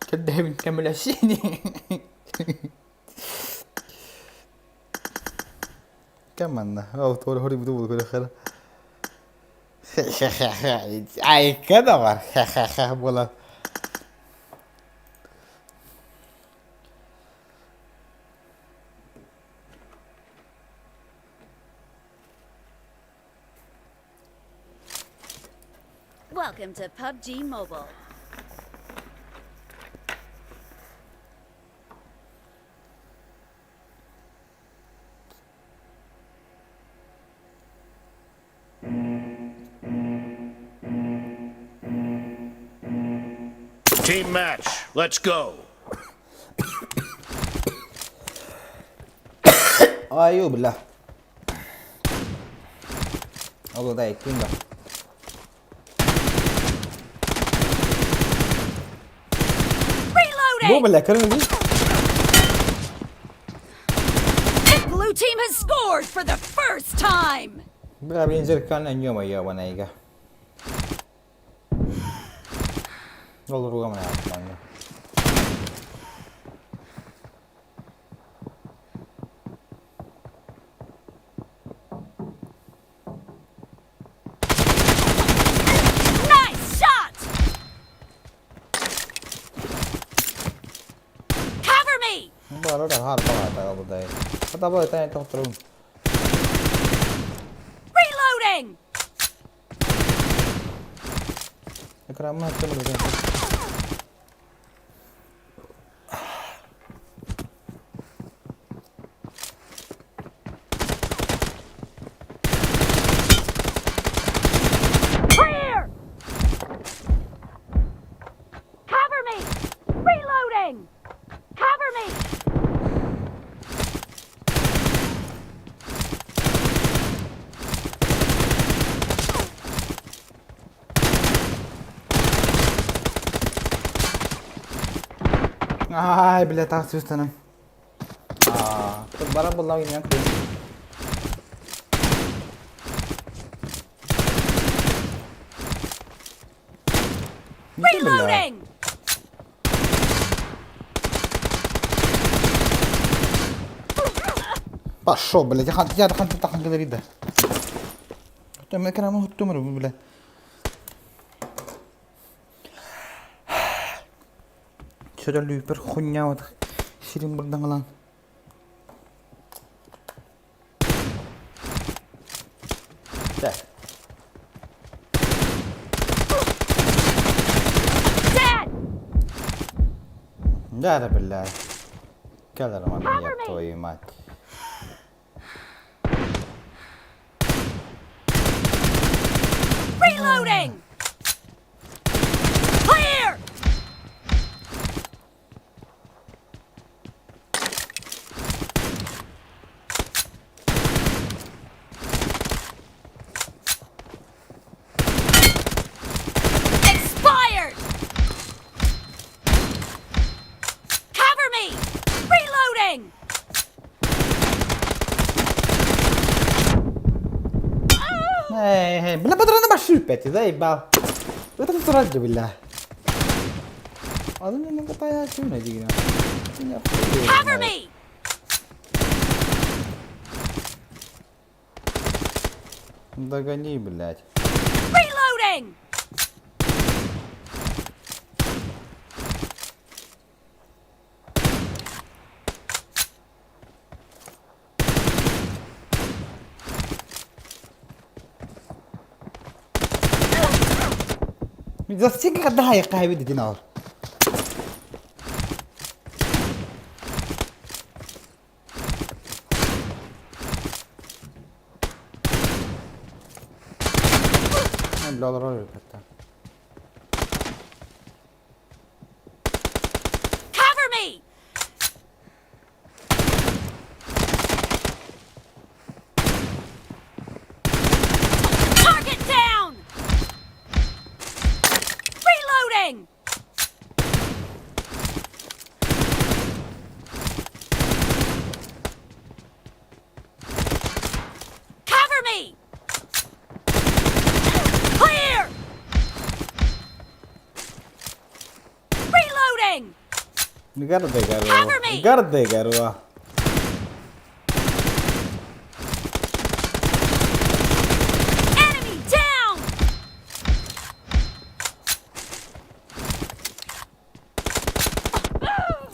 Кэрдэһэбин кэмэлэсини. Кэманна. Ол туора хори бу бу көрө Ай, када бар. Ха-ха-ха була. Welcome to PUBG Mobile. Team match, let's go. Айуу, бля. Обладай, кинга. Бу Reloading! бля, көрүңүз. The blue team has scored for the first time! Бля, блин, зеркально нёма ебаная. Ол ругам на. Nice shot! Reloading! Clear! Cover me! Reloading! Cover me! Ай, бля, таах сүүстанан. Аа, баран буллаҕа инньэн кыын. Reloading! Пошел, блядь, я хан тахан говорит, да. Бля. Что-то лүпер хуйня вот. Сирин бурдаҥалаан. Так. Dead! Да, бля. Кэлэр манна, ёб твою мать. Reloading! Clear! Expired! Cover me! Reloading! Эй, бля, патрона башипять, заебал. Это тут ради, бля. Adını ne kadar ya ne diyor? Cover me! Догони, блядь. Reloading! Застег когда я кайвид динар. Cover me! Target down! Reloading! Cover me! Clear! Reloading! Cover me! Garde garwa. Enemy down!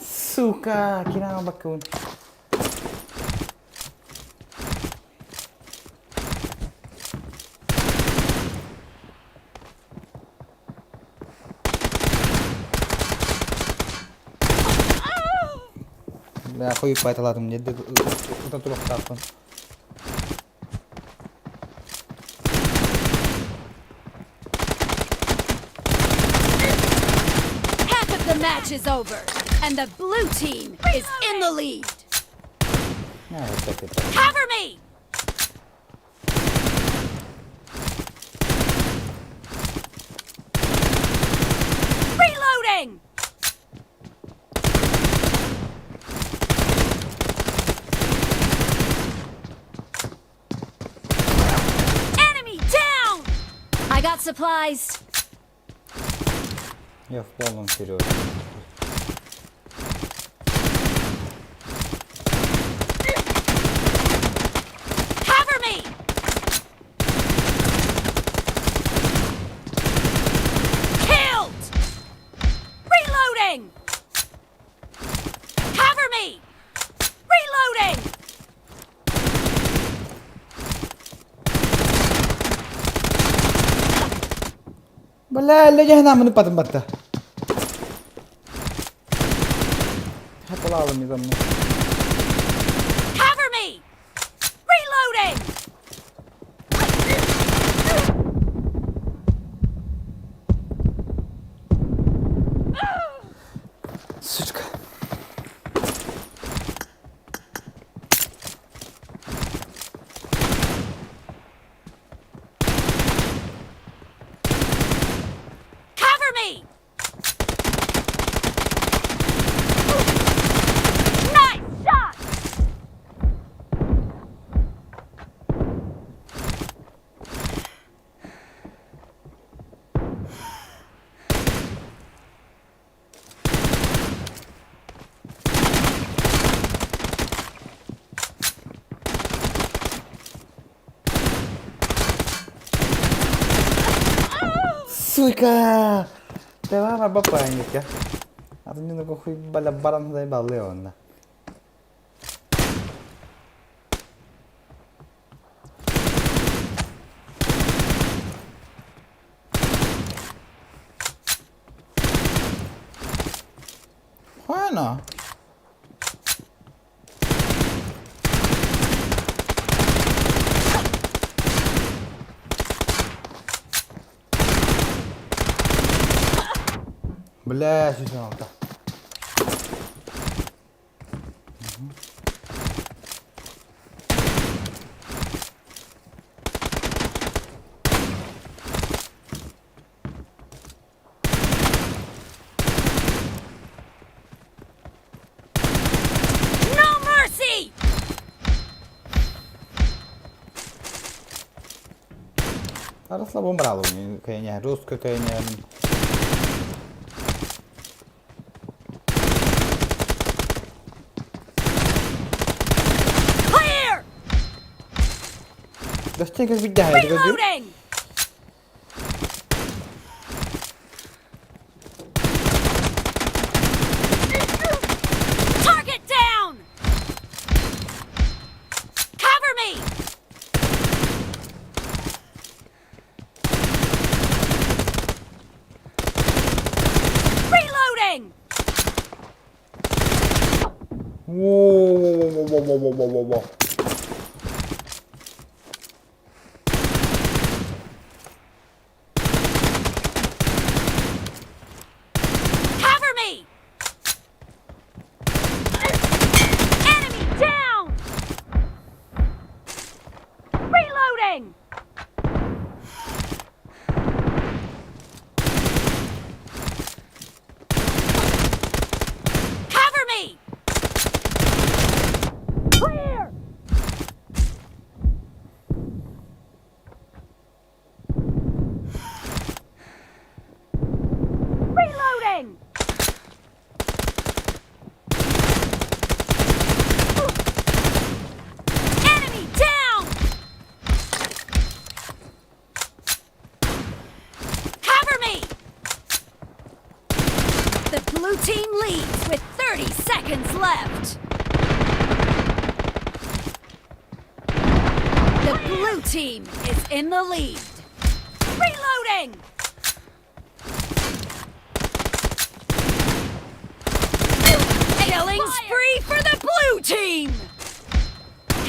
Сука, кирама бакун. Бля, хуй пайталадым, не татурахтаахпын. Half of the match is over, and the blue team is in the lead. Cover me! Reloading! Enemy down! I got supplies. Я в полном серьезе. Cover me! Killed! Reloading! Cover me! Бля, легенамын ыппатым батта. Хаталаалым изамны. Cover me! Reloading! Сучка. Cover me! Nice shot! Сука! Te var бапайника. А то не хуй баля баран заебал Леона. Bueno. Бля, 106. No mercy! Расслабон брал у русская каяня. Clear! Да что как видя, Reloading! Target down! Cover me! Reloading! Во-во-во-во-во-во-во-во. Cover me! Enemy down! Reloading! Cover me! Clear! Reloading! Enemy down! Cover me! The blue team leads with 30 seconds left. The blue team is in the lead. Reloading! Killing spree for the blue team!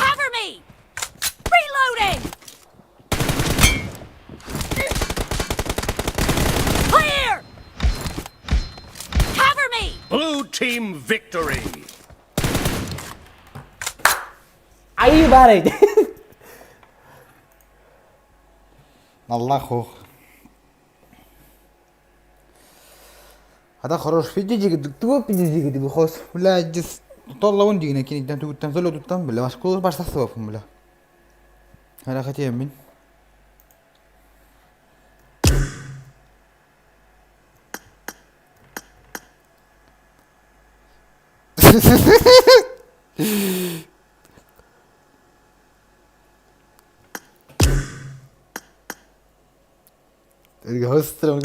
Cover me! Reloading! Clear! Cover me! Blue team victory. Ай барай. Аллах ох. Хата хорош фидиджи тугу пидиджи бихос. Бля, дис толлаун дигине киниттен тугуттан соло туттан бля башкулус баштасы бля. Хара хатием мин. Höstra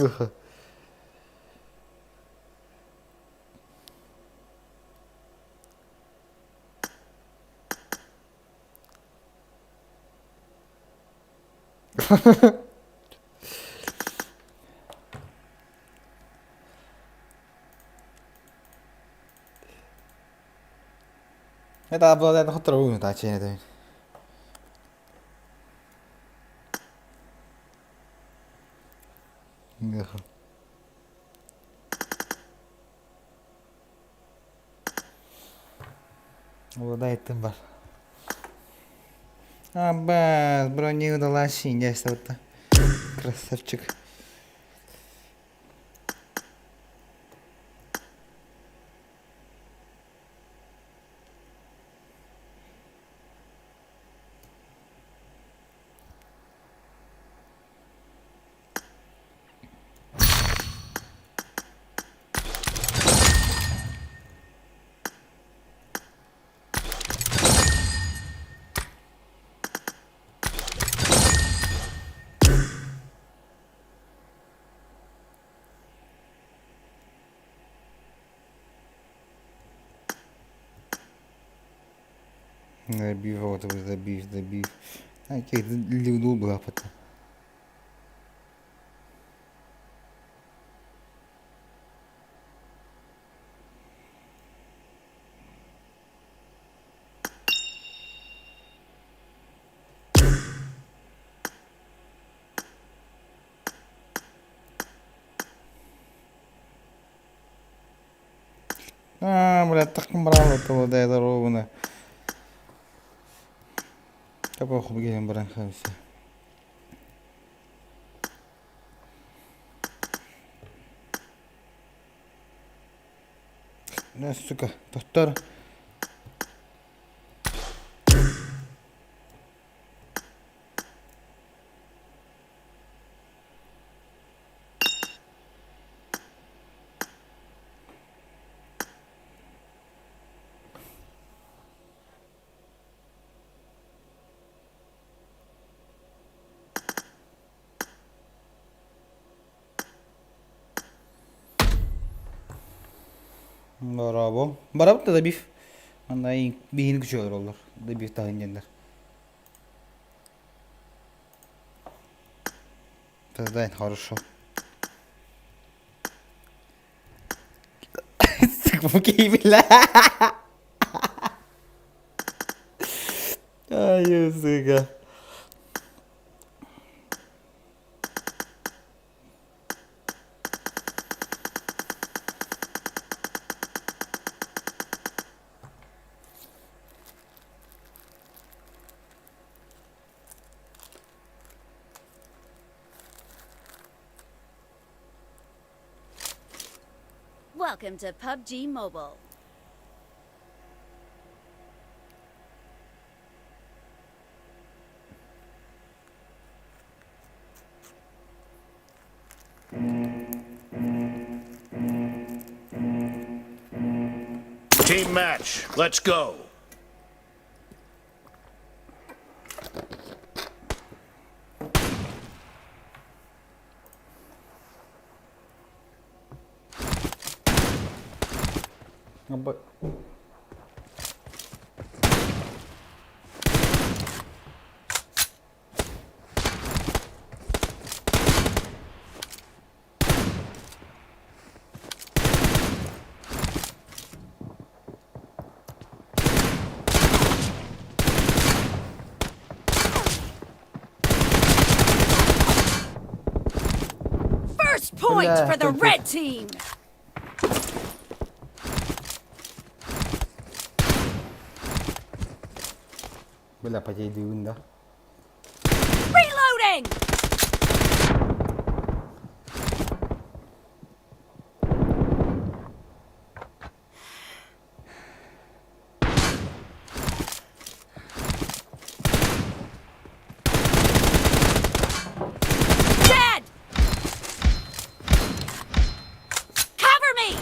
Это обладает хоттору тачение. Обладает бар. Аббас, брони удалась, Красавчик. Забив, вот забив, забив. А, ливнул бы потом. А, бля, так брал этого, да, это ровно. Капоху бгем бранхамся. На, сука, повтор. Браво. Браво да биф. Анда биһин күчү олор. Да биф таһын дьэннэр. Тогда хорошо. Сука, бля. Ай, сука. Welcome to PUBG Mobile. Team match, let's go. First point Бля, for the только- red team. Бля, потейдуун да. Reloading! Dead! Cover me!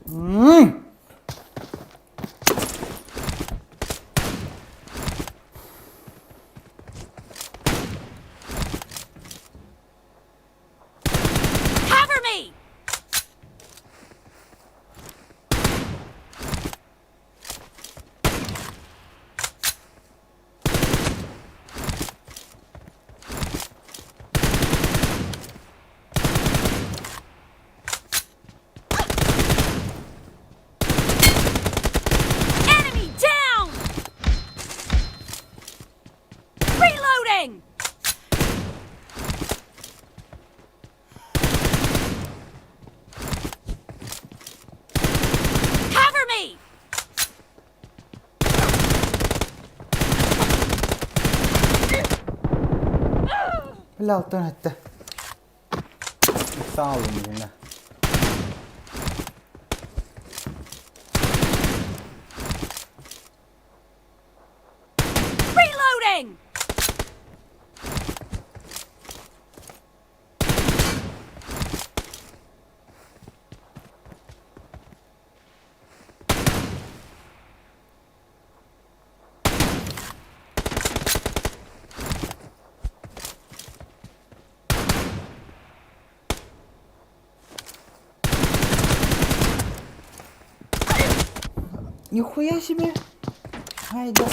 Cover me! Enemy down! Reloading! Cover me! Бля, алтан этте. Sağ olun yine. Reloading! Нихуя себе! Айда.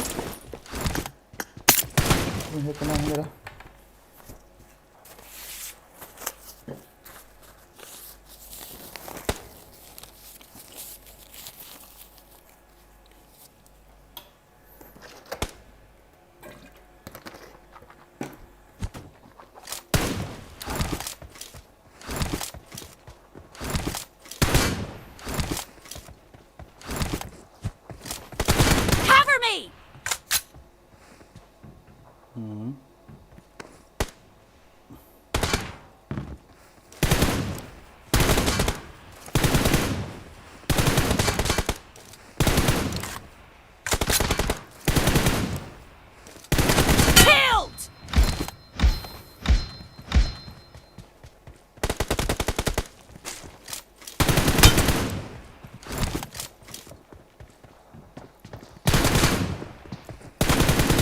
Cover me! Killed!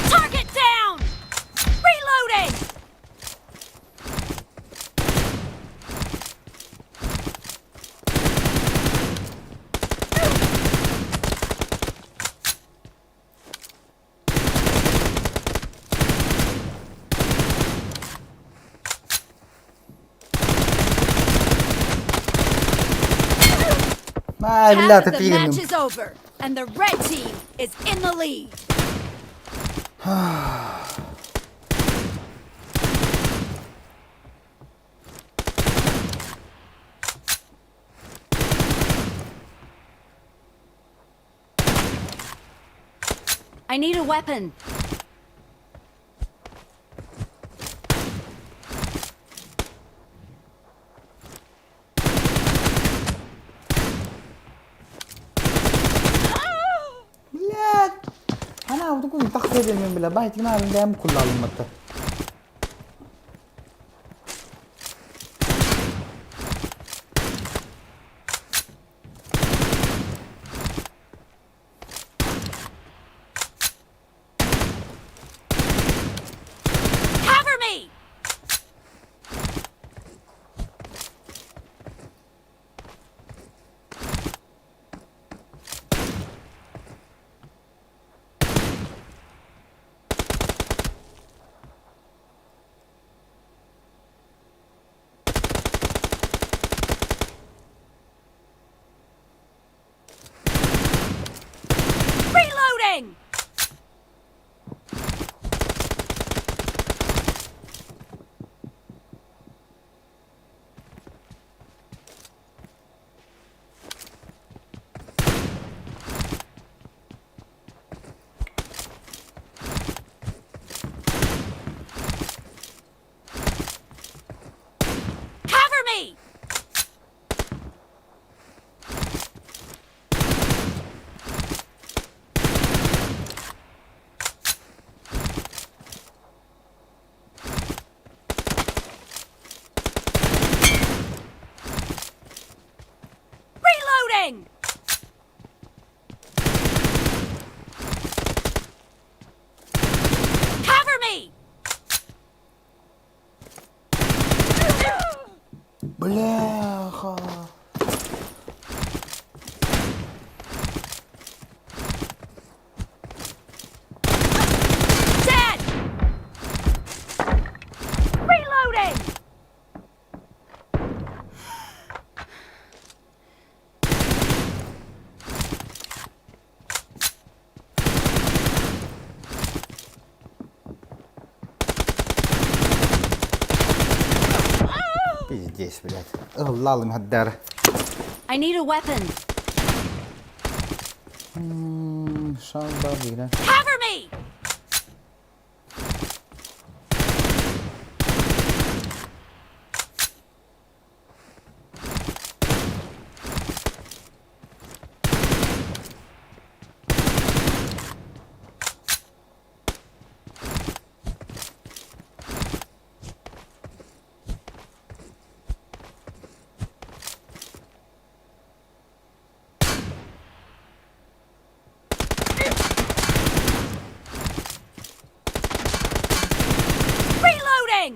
Target down! Reloading! Ай, бля, Half of the ты match is over, and the red team is in the lead. I need a weapon. Блядь! Ана, вот такой тахса мен бля, бай, тигна, бля, куллалым атта. Cover me! Reloading! Cover me! Reloading! Пиздец, блядь. Ыллалым хаддар. I need a weapon. Шалба бира. Cover me! Reloading!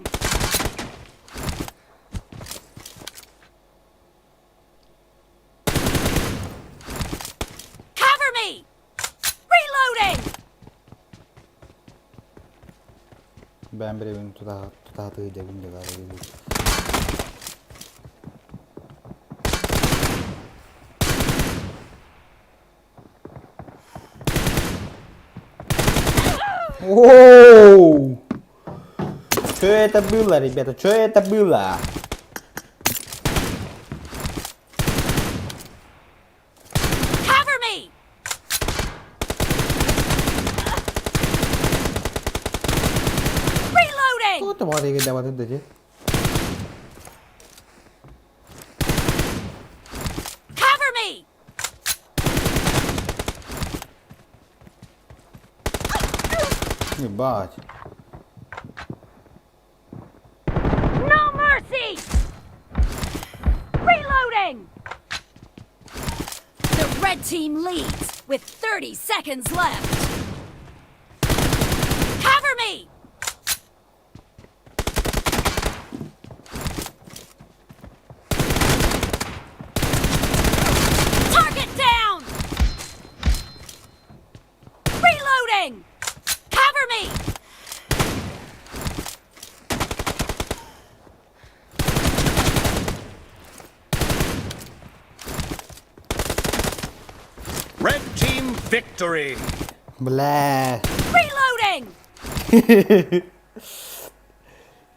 Cover me! Reloading! Бэйэм бирэбин тута тутаатыы дьэбин дьагаары Оу! Что это было, ребята? Что это было? Cover me! Reloading! Кто там вот эти? Cover me! Ебать. No mercy! Reloading! The red team leads with 30 seconds left. Cover me! Target down! Reloading! Cover me! Red team victory. Бля. Reloading!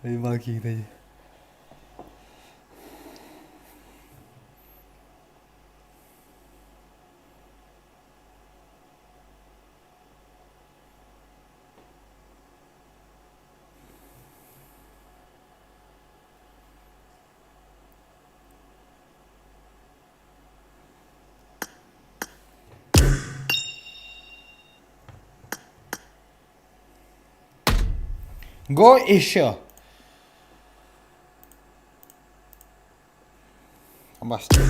Ебал киһи. Го еще. Баста.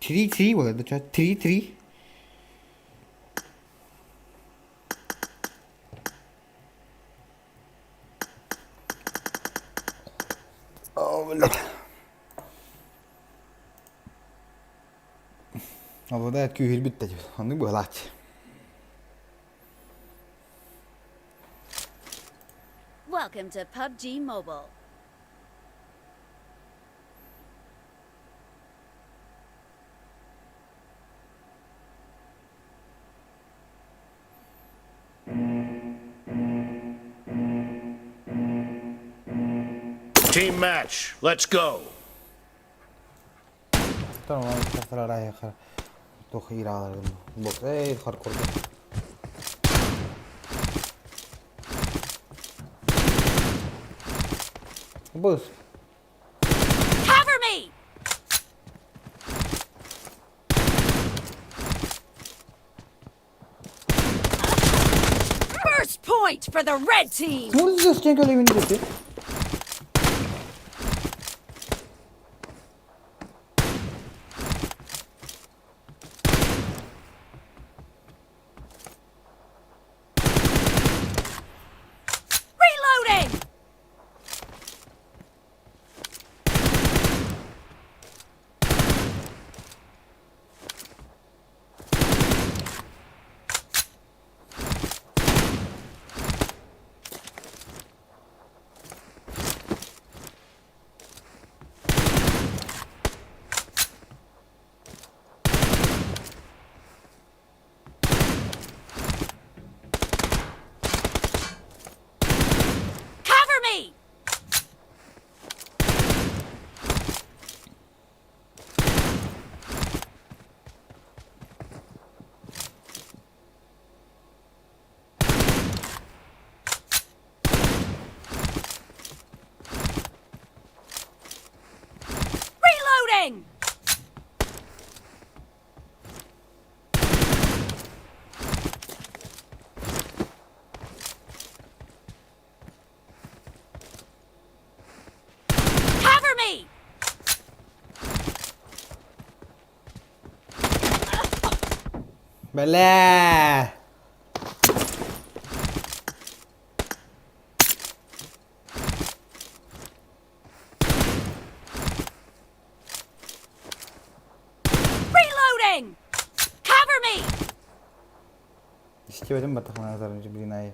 3-3 вот это что? 3-3. О, блядь. Обладает күүһүрбүт да оннук быһалааччы. Welcome to PUBG Mobile. Team match. Let's go. Туох иирааларгын бу эй хардкорга Бус. Cover me! First point for the red team! Мурза стенка левин Reloading! Reloading! Cover me! Бэлээ! Reloading! Cover me! Истибэтим баттахмана блин ай.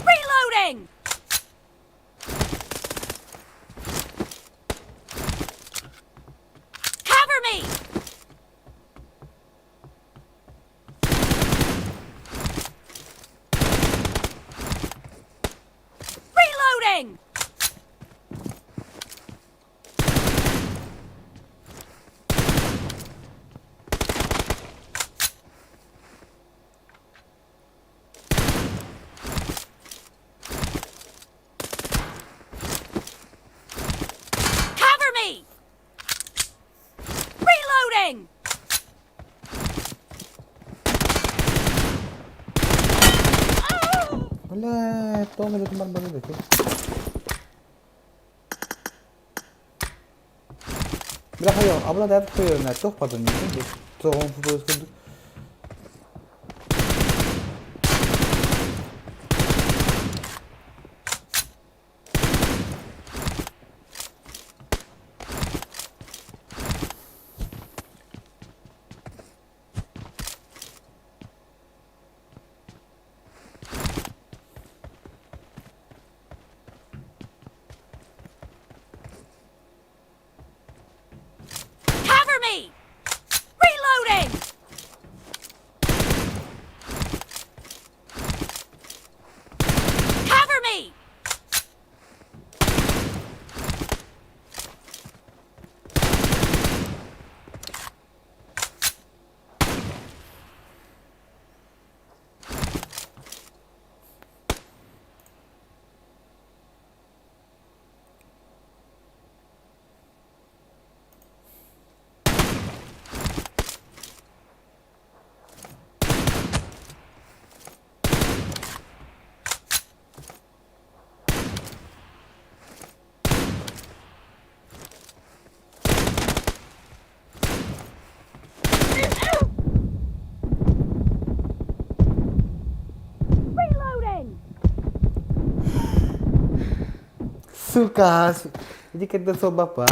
Reloading! Cover me! Reloading! Cover me! Reloading! Бля, тоҕо эрэ барбата да Бля, хайа, абына да көйөрүнэ туох батын дии. Тоҕон футбол курдук. Cover me! Reloading! Cover me! Reloading! Сука! Иди когда собака.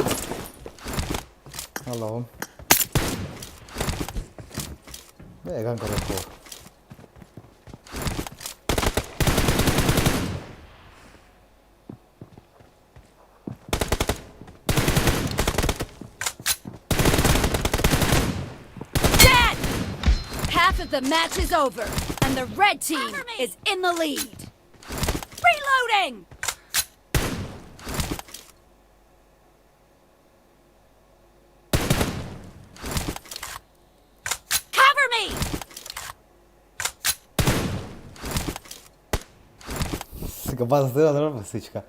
Алло. Эган коротко. Dead! Half of the match is over, and the red team is in the lead. Reloading! Cover me! Сука, база сычка.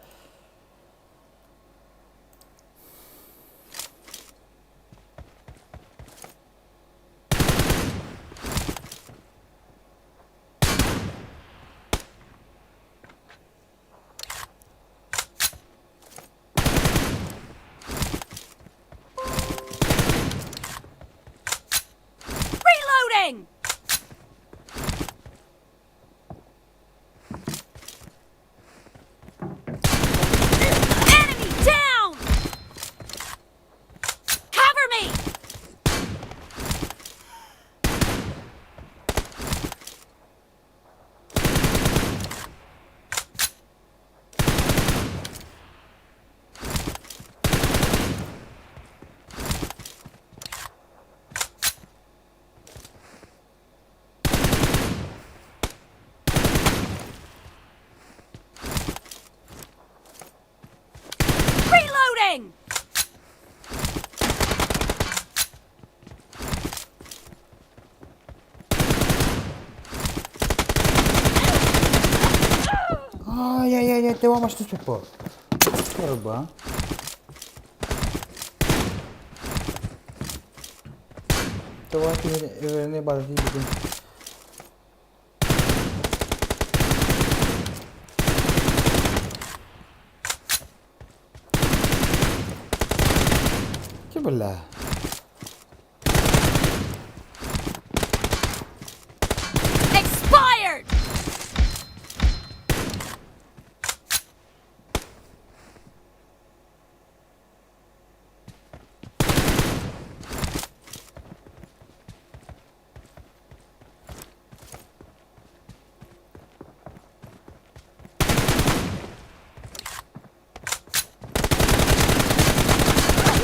Reloading! Не, не, ты вам что по? Рыба. Давай ты не базы будем. Че бля? Expired!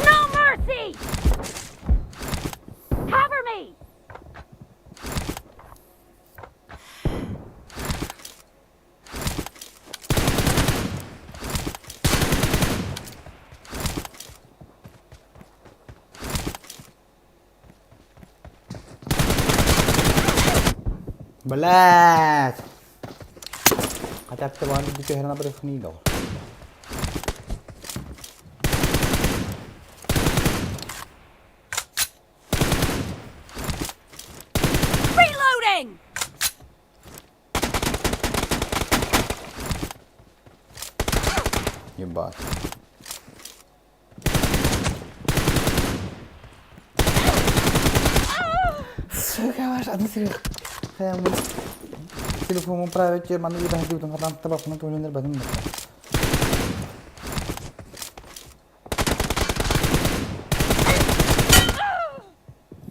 No mercy! Cover me! Блять! Хотя бы ты бүтүһэрин абырыхныы доҕор. Reloading! Ебать. Сука, ваш, одну телефон править, маны баһдыы хатан табаппынан көмөлөнөр батын.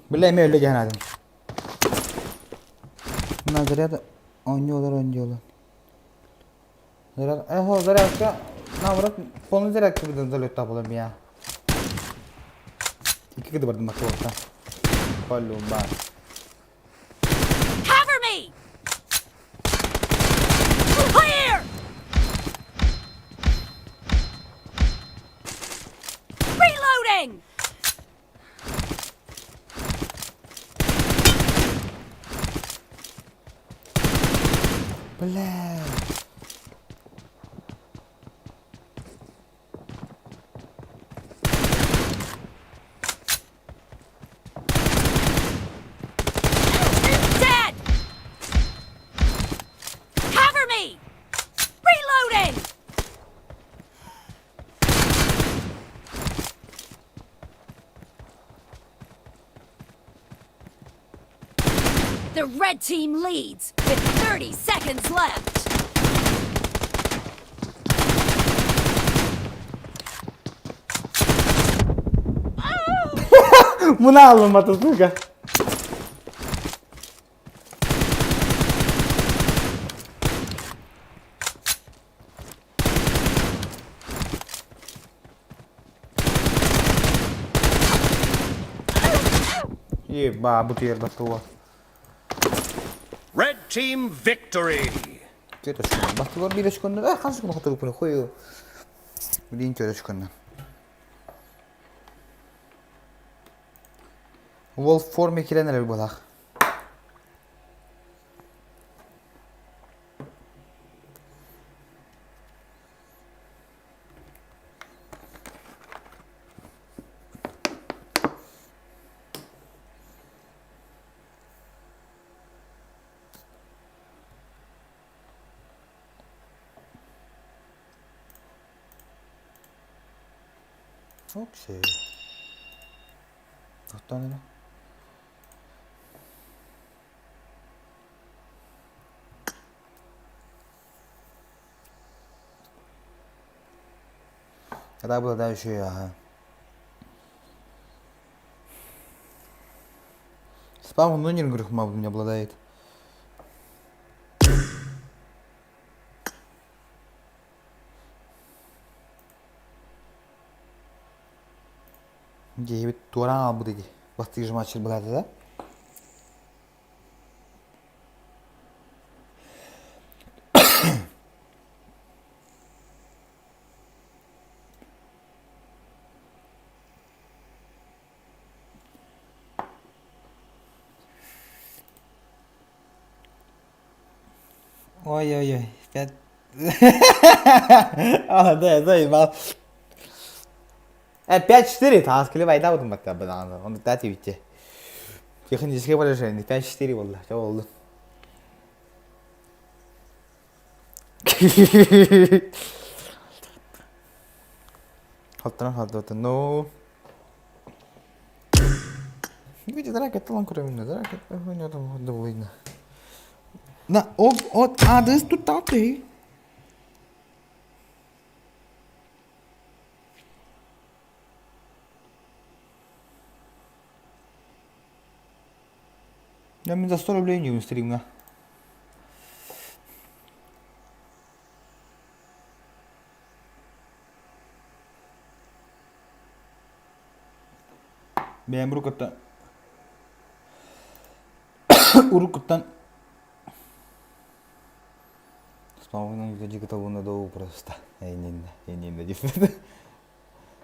Бля, эми өлө дьаһанадым. Мына заряд оонньуулар оонньуулар. Заряд, эхо, зарядка, наоборот, полный зарядка будет залет була меня. Икки кыды бардым маккалатта. Полюба. Cover me! Clear! Reloading! Бля. Dead! Cover me! Reloading! The red team leads with 30 seconds left. Bunu alınmadı сука. Еба, бутер бастуа. Red team victory! Кетешкүн. Бастылар бир өчкөннөр. Э, канча күн хотуруп күнү хою. Билин көрөшкөннөр. Wolf форме киренер булах. Окей. Оттон эрэ. Когда обладающий, ага. Спам, ну не говорю, не обладает. Диэбит туораан аалбыт ити. Бастыыр матчыр быһаата да? Ой-ой-ой, пять. А, да, заебал. 5-4, таас клевайдаабытым батта бадаҕаны. Оннук да тибитте. Техническое поражение 5-4 буолла. Чэ буоллун. Халтаран халтаран ну. Видите, драка талан көрөмүнэ, драка довольно. На, от, от, адыс тут ты. Я мне за 100 рублей не стримга. Бэйэм уруккуттан уруккуттан просто эйниннэ диэбит.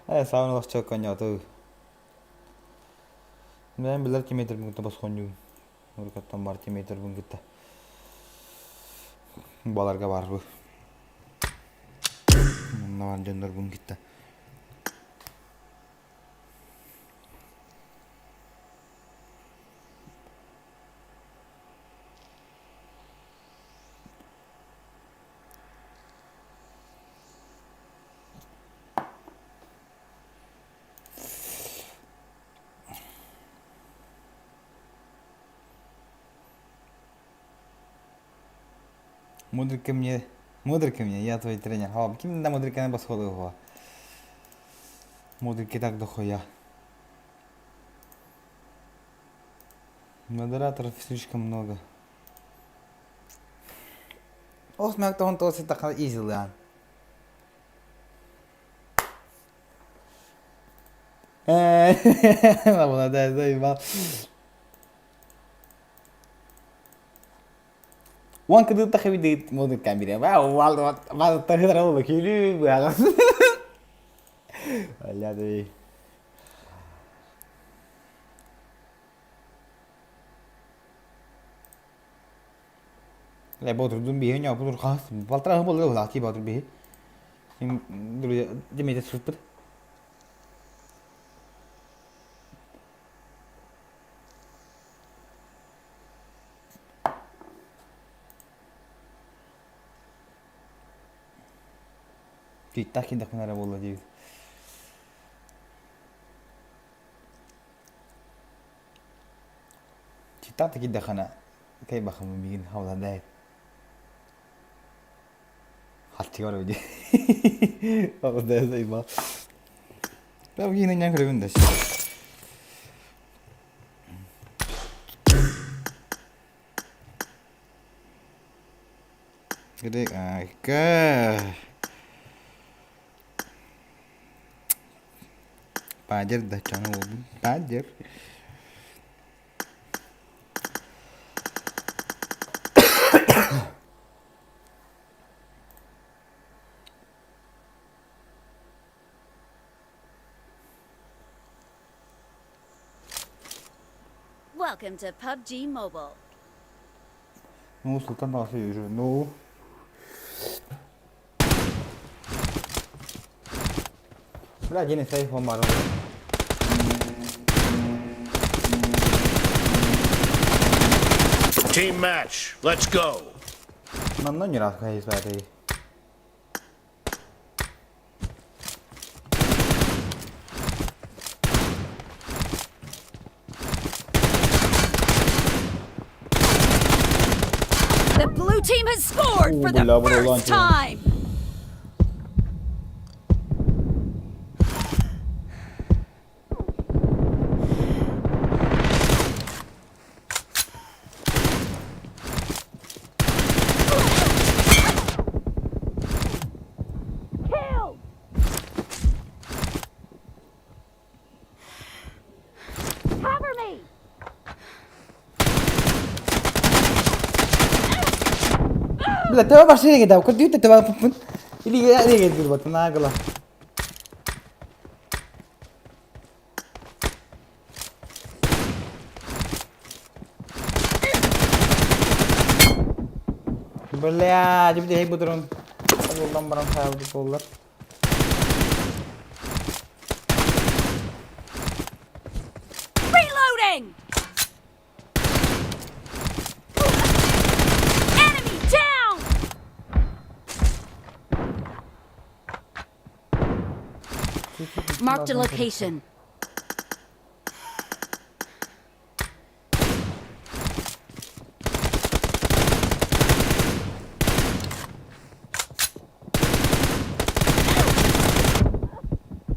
Ээ саамай олохчо коньяту. Бэйэм билэр километрбын кытта босхонньугун. Уруккуттан бар километрбын кытта. Баларга бар бу. Онно бар дьоннорбун кытта. Мудрика мне, мудрика мне, я твой тренер. О, ким да мудриканы босхолуга. Мудрики так дохуя. Модераторов слишком много. Ох, мягтон тоси таха изилан. Заебал. Уон кыдыытта хэбидит модун камера. Ботурдун биһи ньоопутур хас балтараа буолла улаатыы ботур биһи. Друзья, дэмиэтэ сыппыт. Тииттаах киирдэхпинэ эрэ буолла диибит. Тииттаах да киирдэххинэ кэйбахым миигин обладает. Хаччыгар дии. Обладает заебал. Да, киинэ ньэн көрөбүн да. Падер да чаны буолбут. Падер. Welcome to PUBG Mobile. Ну, Султан таҕасы үөрүү. Ну. Бля, день айфон бар. Team match. Let's go. Манна не раз хайсатай. The blue team has scored for the Бля, бро, first time. Killed! Cover me! Бля, төбө башына кете, көрдүгүт төбө пуппун. Илиге илиге дурбат, наагыла. Бля, дебде хей будрун. Табыллан баран хаалбыт буоллар. Reloading! Enemy down! Marked a location.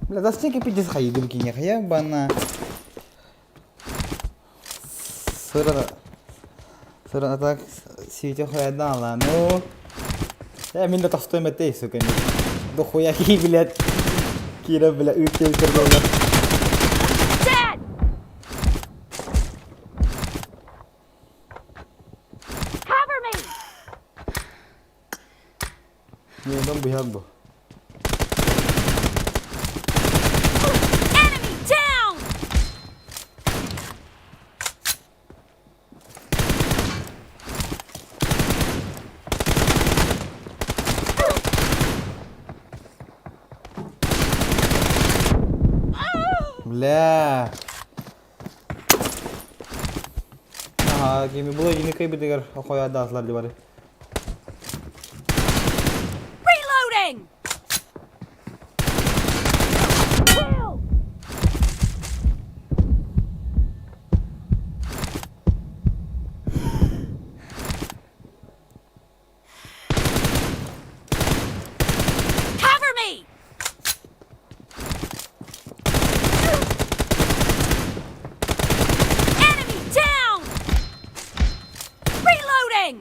Бля, за стенки пиздец хайдым киниэхэ, я бана. Сыра сыра так сити хуядан ну. Я мин да тохтой метей, сука. До хуя ки, блядь. Кира, бля, үтел кырдылар. Dead! Cover me! Не, дом быһак бу. Enemy down! Бля. Ага, кими було yine кайбытыгар охоядаслар дибары. Reloading! Kill! Cover me! Enemy down! Reloading!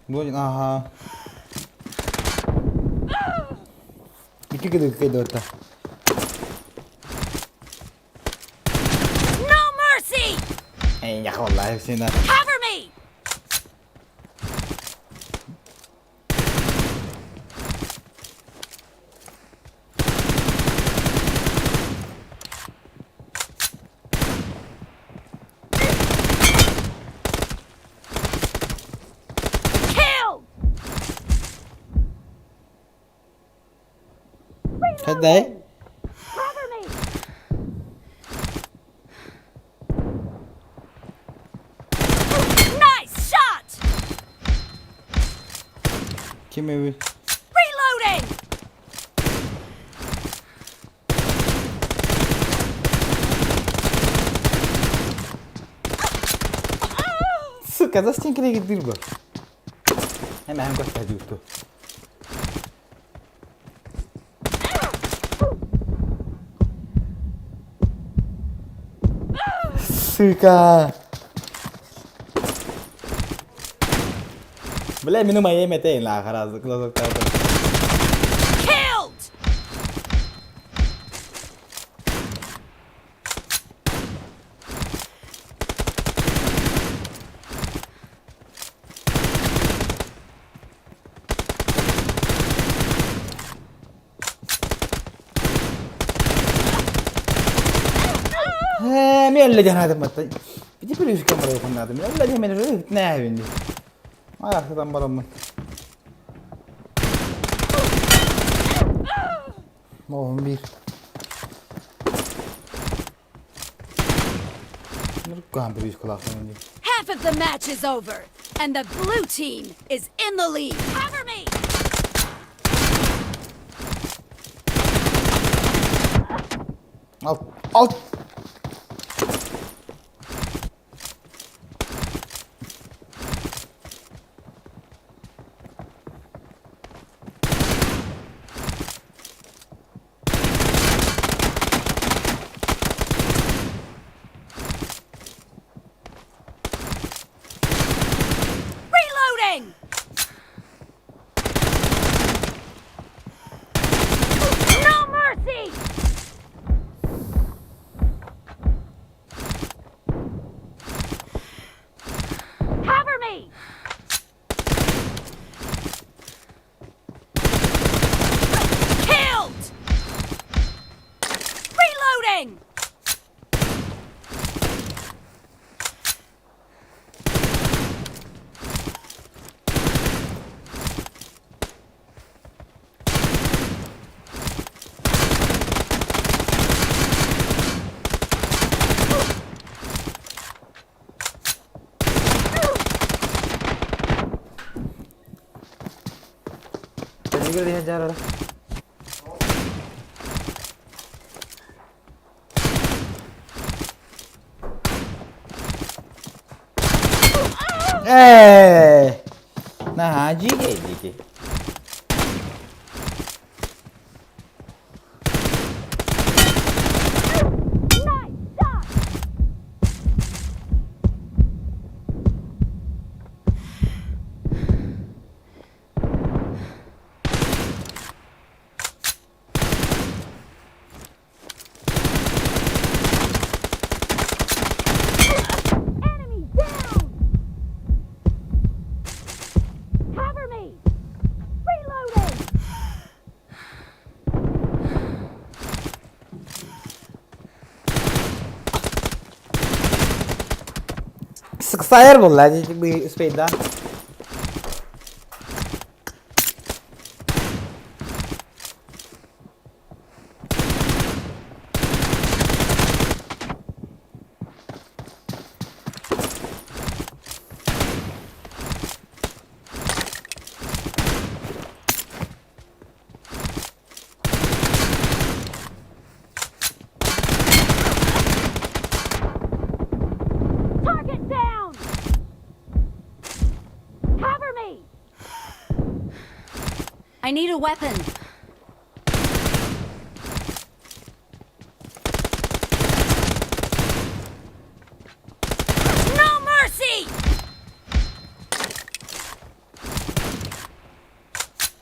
Блин, ага. Ики кыды кыды No mercy! Эй, я холлаю сина. Cover me! Kill! Хәдәй? Cover me! Nice shot! Ким эби? Reloading! Сука, за стенки не дырбы. Эме хәм көстә дүүтү. Сука. Бля, мину моей метейн ла харазы глазок Killed! Миэлле жанадым матта. Бити пүрүс камера хуннадым. Элле демен нääвинди. Аяхтан бараммын. Оğlum bir. Nurkan bir kulaklarını. Half of the match is over, and the blue team is in the lead. Cover me! Alt, alt. Reloading! No mercy! Игорь дьаарара. Ээ! Наһаа дьиикэй дики. Enemy down! Cover me! Reloading! Сыксайар буолла успейда. Target down! Cover me! I need a weapon. No mercy!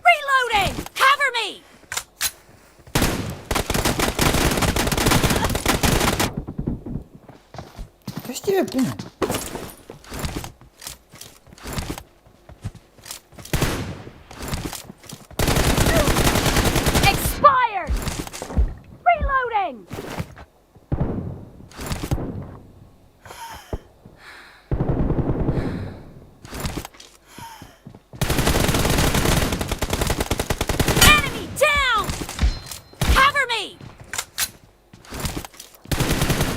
Reloading! Cover me! Көстүбэппин тебе, Expired! Reloading! Enemy down! Cover me!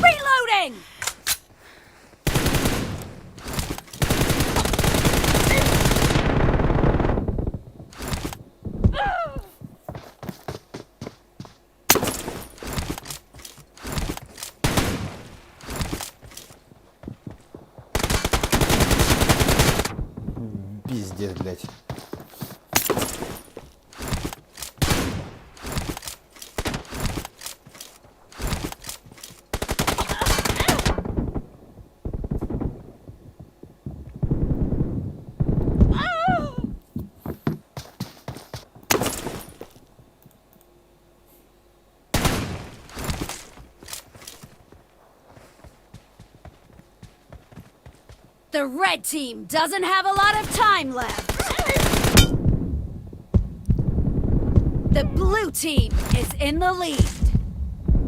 Reloading! Пиздец, блядь. The red team doesn't have a lot of time left. The blue team is in the lead.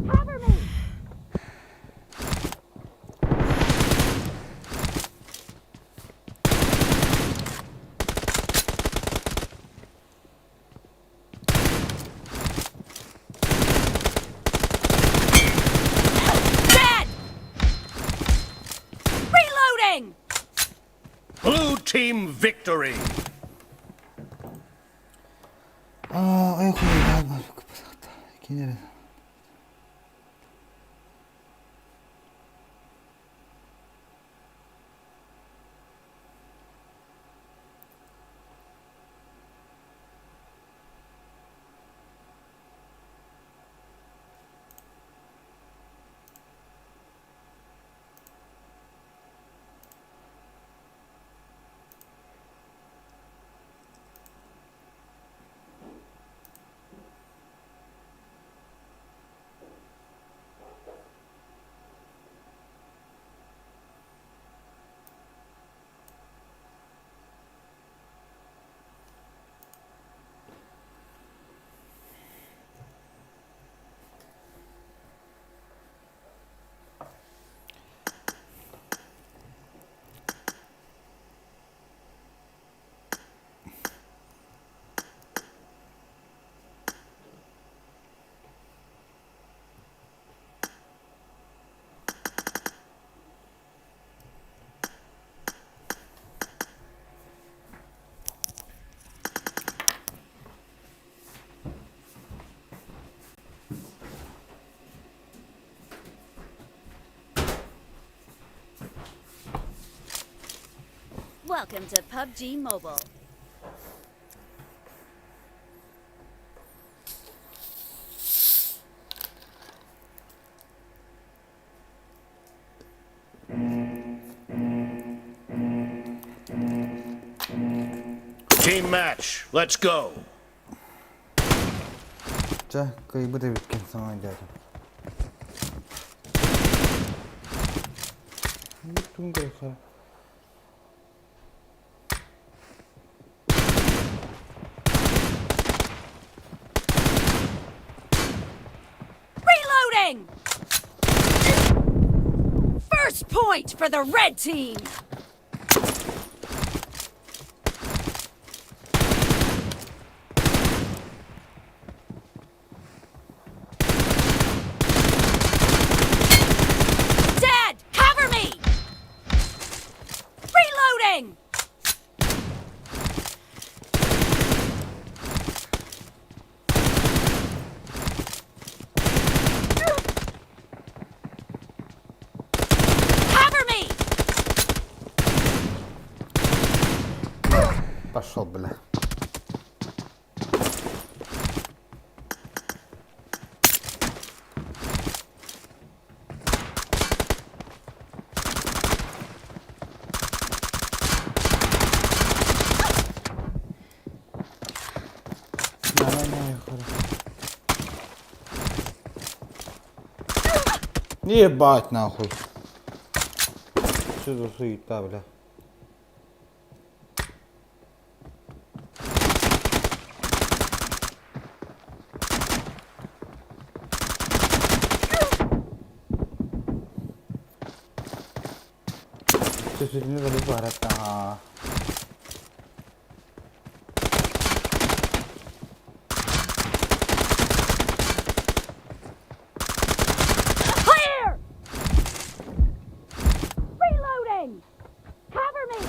Cover me! Dead! Reloading! Blue team victory. Аа, ай хуй. Welcome to PUBG Mobile. Team match, let's go. Чэ, кыайбыт эбиккин саҥа өйдөөтүм. Reloading! First point for the red team! Dead! Cover me! Reloading! Cover me! Пошел, бля. Ебать нахуй. Что за суета, бля? Clear! Reloading! Cover me!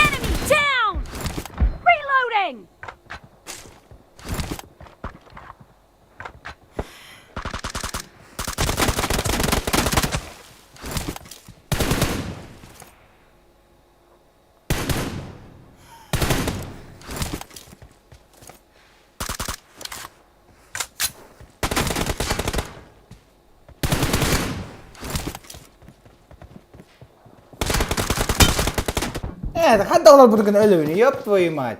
Enemy down! Reloading! Э, ханна олорбутугун өлөбүнү, ёб твою мать.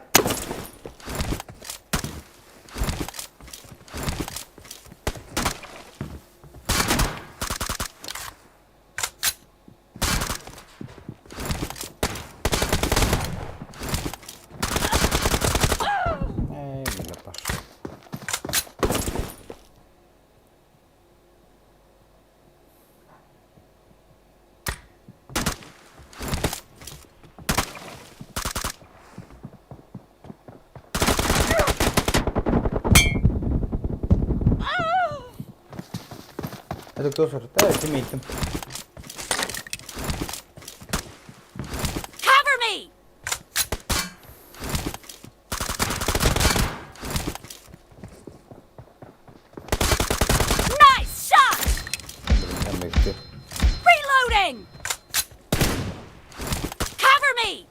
Эй, бля, пошел. Это кто сорт? Да, teammate. Cover me! Nice shot! Reloading! Cover me!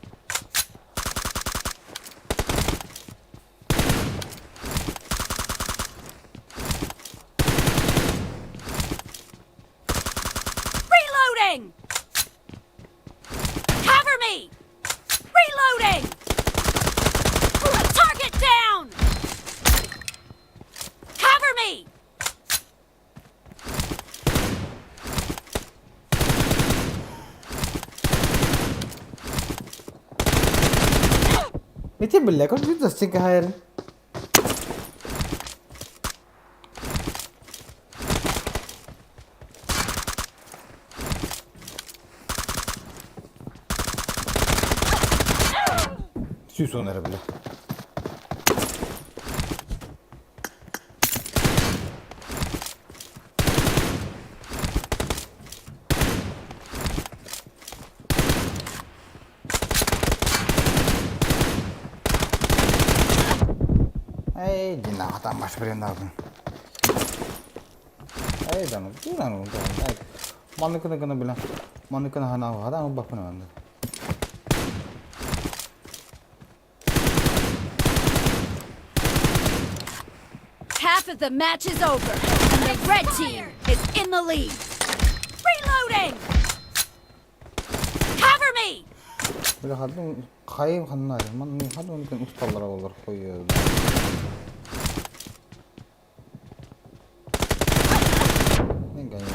Reloading! Cover me! Reloading! Target down! Cover me! Miten бля, как ты достигаешь? Сүүс эрэ бля. Эй, дина, там баш брендабын. Эй, да ну, да ну, да. Манныкына гына билэн. Манныкына хана хадан баппын манны. Half of the match is over, and the red team is in the lead. Reloading! Cover me! Бile хадын хайым ханна. Ман хадын мөмкин усталлар олар қойы. Мен гайна.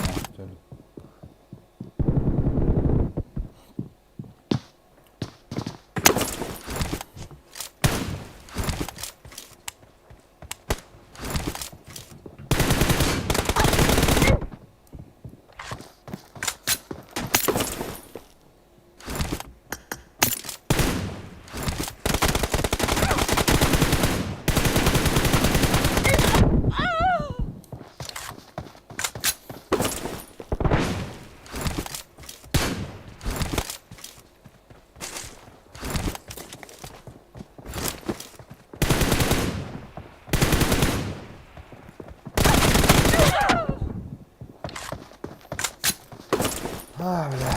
А, бля.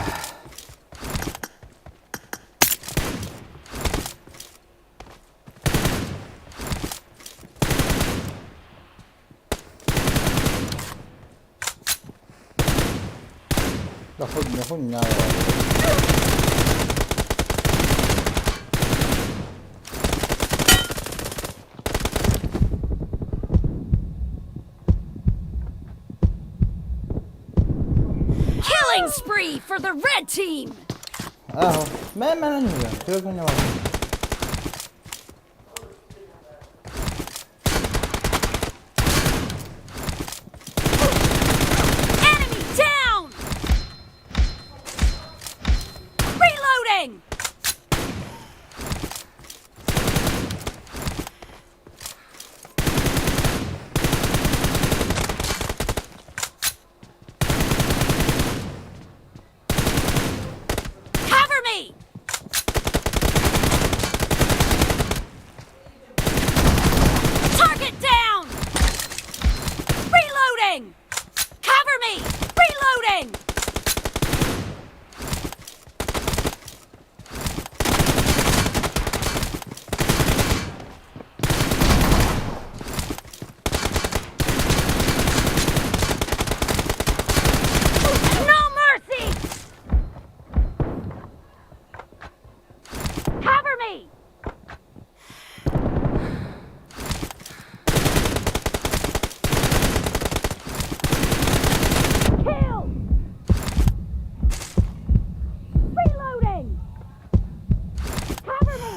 Да хоть не хоть меня. Killing spree for the red team! Аха. Мен мен не Серьезно не важно. Enemy down! Reloading! Cover me! Target down! Reloading! Cover me! Reloading! No mercy! Cover me! Kill! Reloading! Cover me!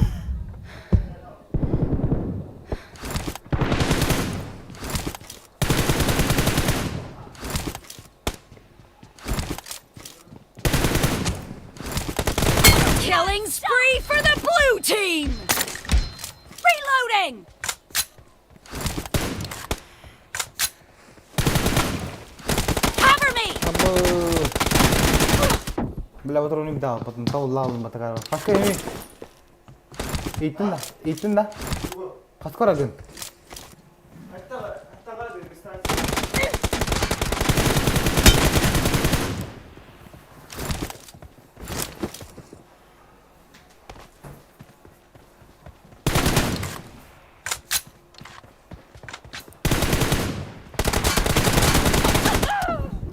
Killing spree for the blue team! Reloading! Cover me! Абы. Бля, патроны дал, потом тау лал батагар. Хаска эми. Иттин да, иттин да. Хаскара гын.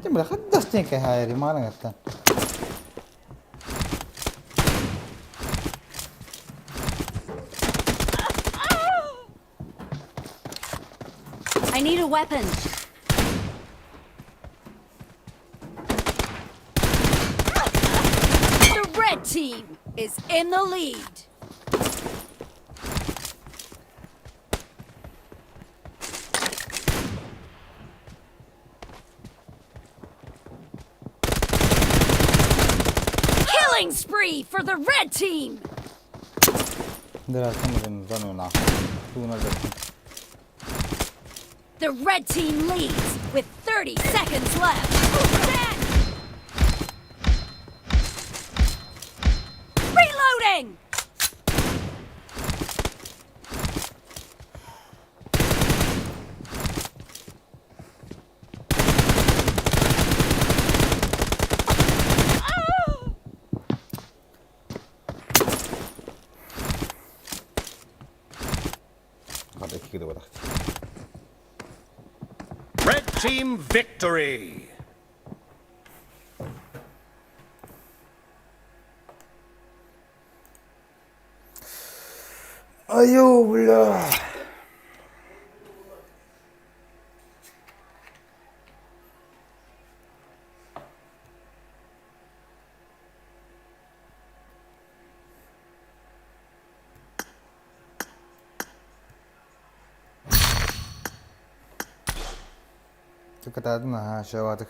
Бля, хаддастен хайри марангаттан. I need a weapon. The red team is in the lead. Killing spree for the red team! The red team leads with 30 seconds left. Dead! Reloading! Хата икки да Red team victory! Айуу, бля! Кытаатын наһаа шаватык.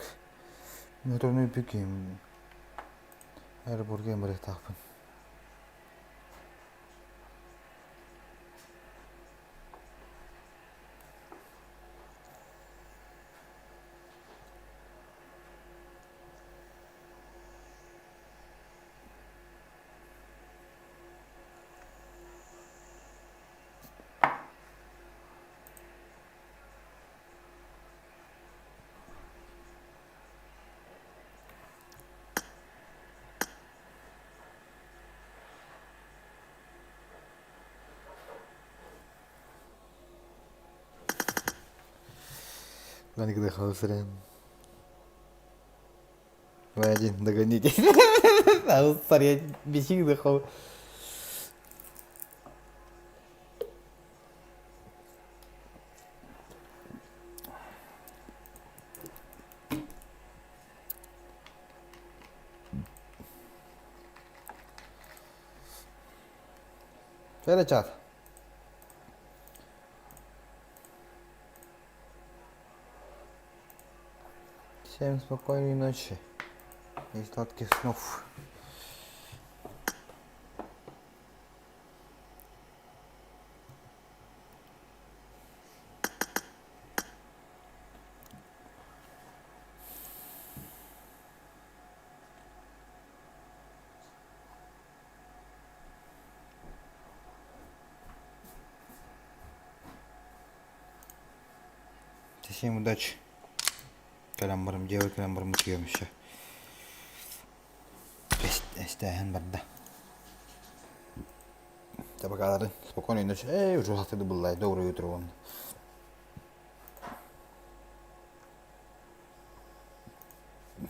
Метрону пиким. Аэропортка барыахтаахпын. Один, догоните. Söyle çat. Всем спокойной ночи и сладких снов. Всем удачи. Кэлэн барым, дьиэбэр кэлэн барым утуйуом еще. Эстээһин барда. Табакаларын спокойной ночи. Эй, уже хаты буллай, доброе утро вам.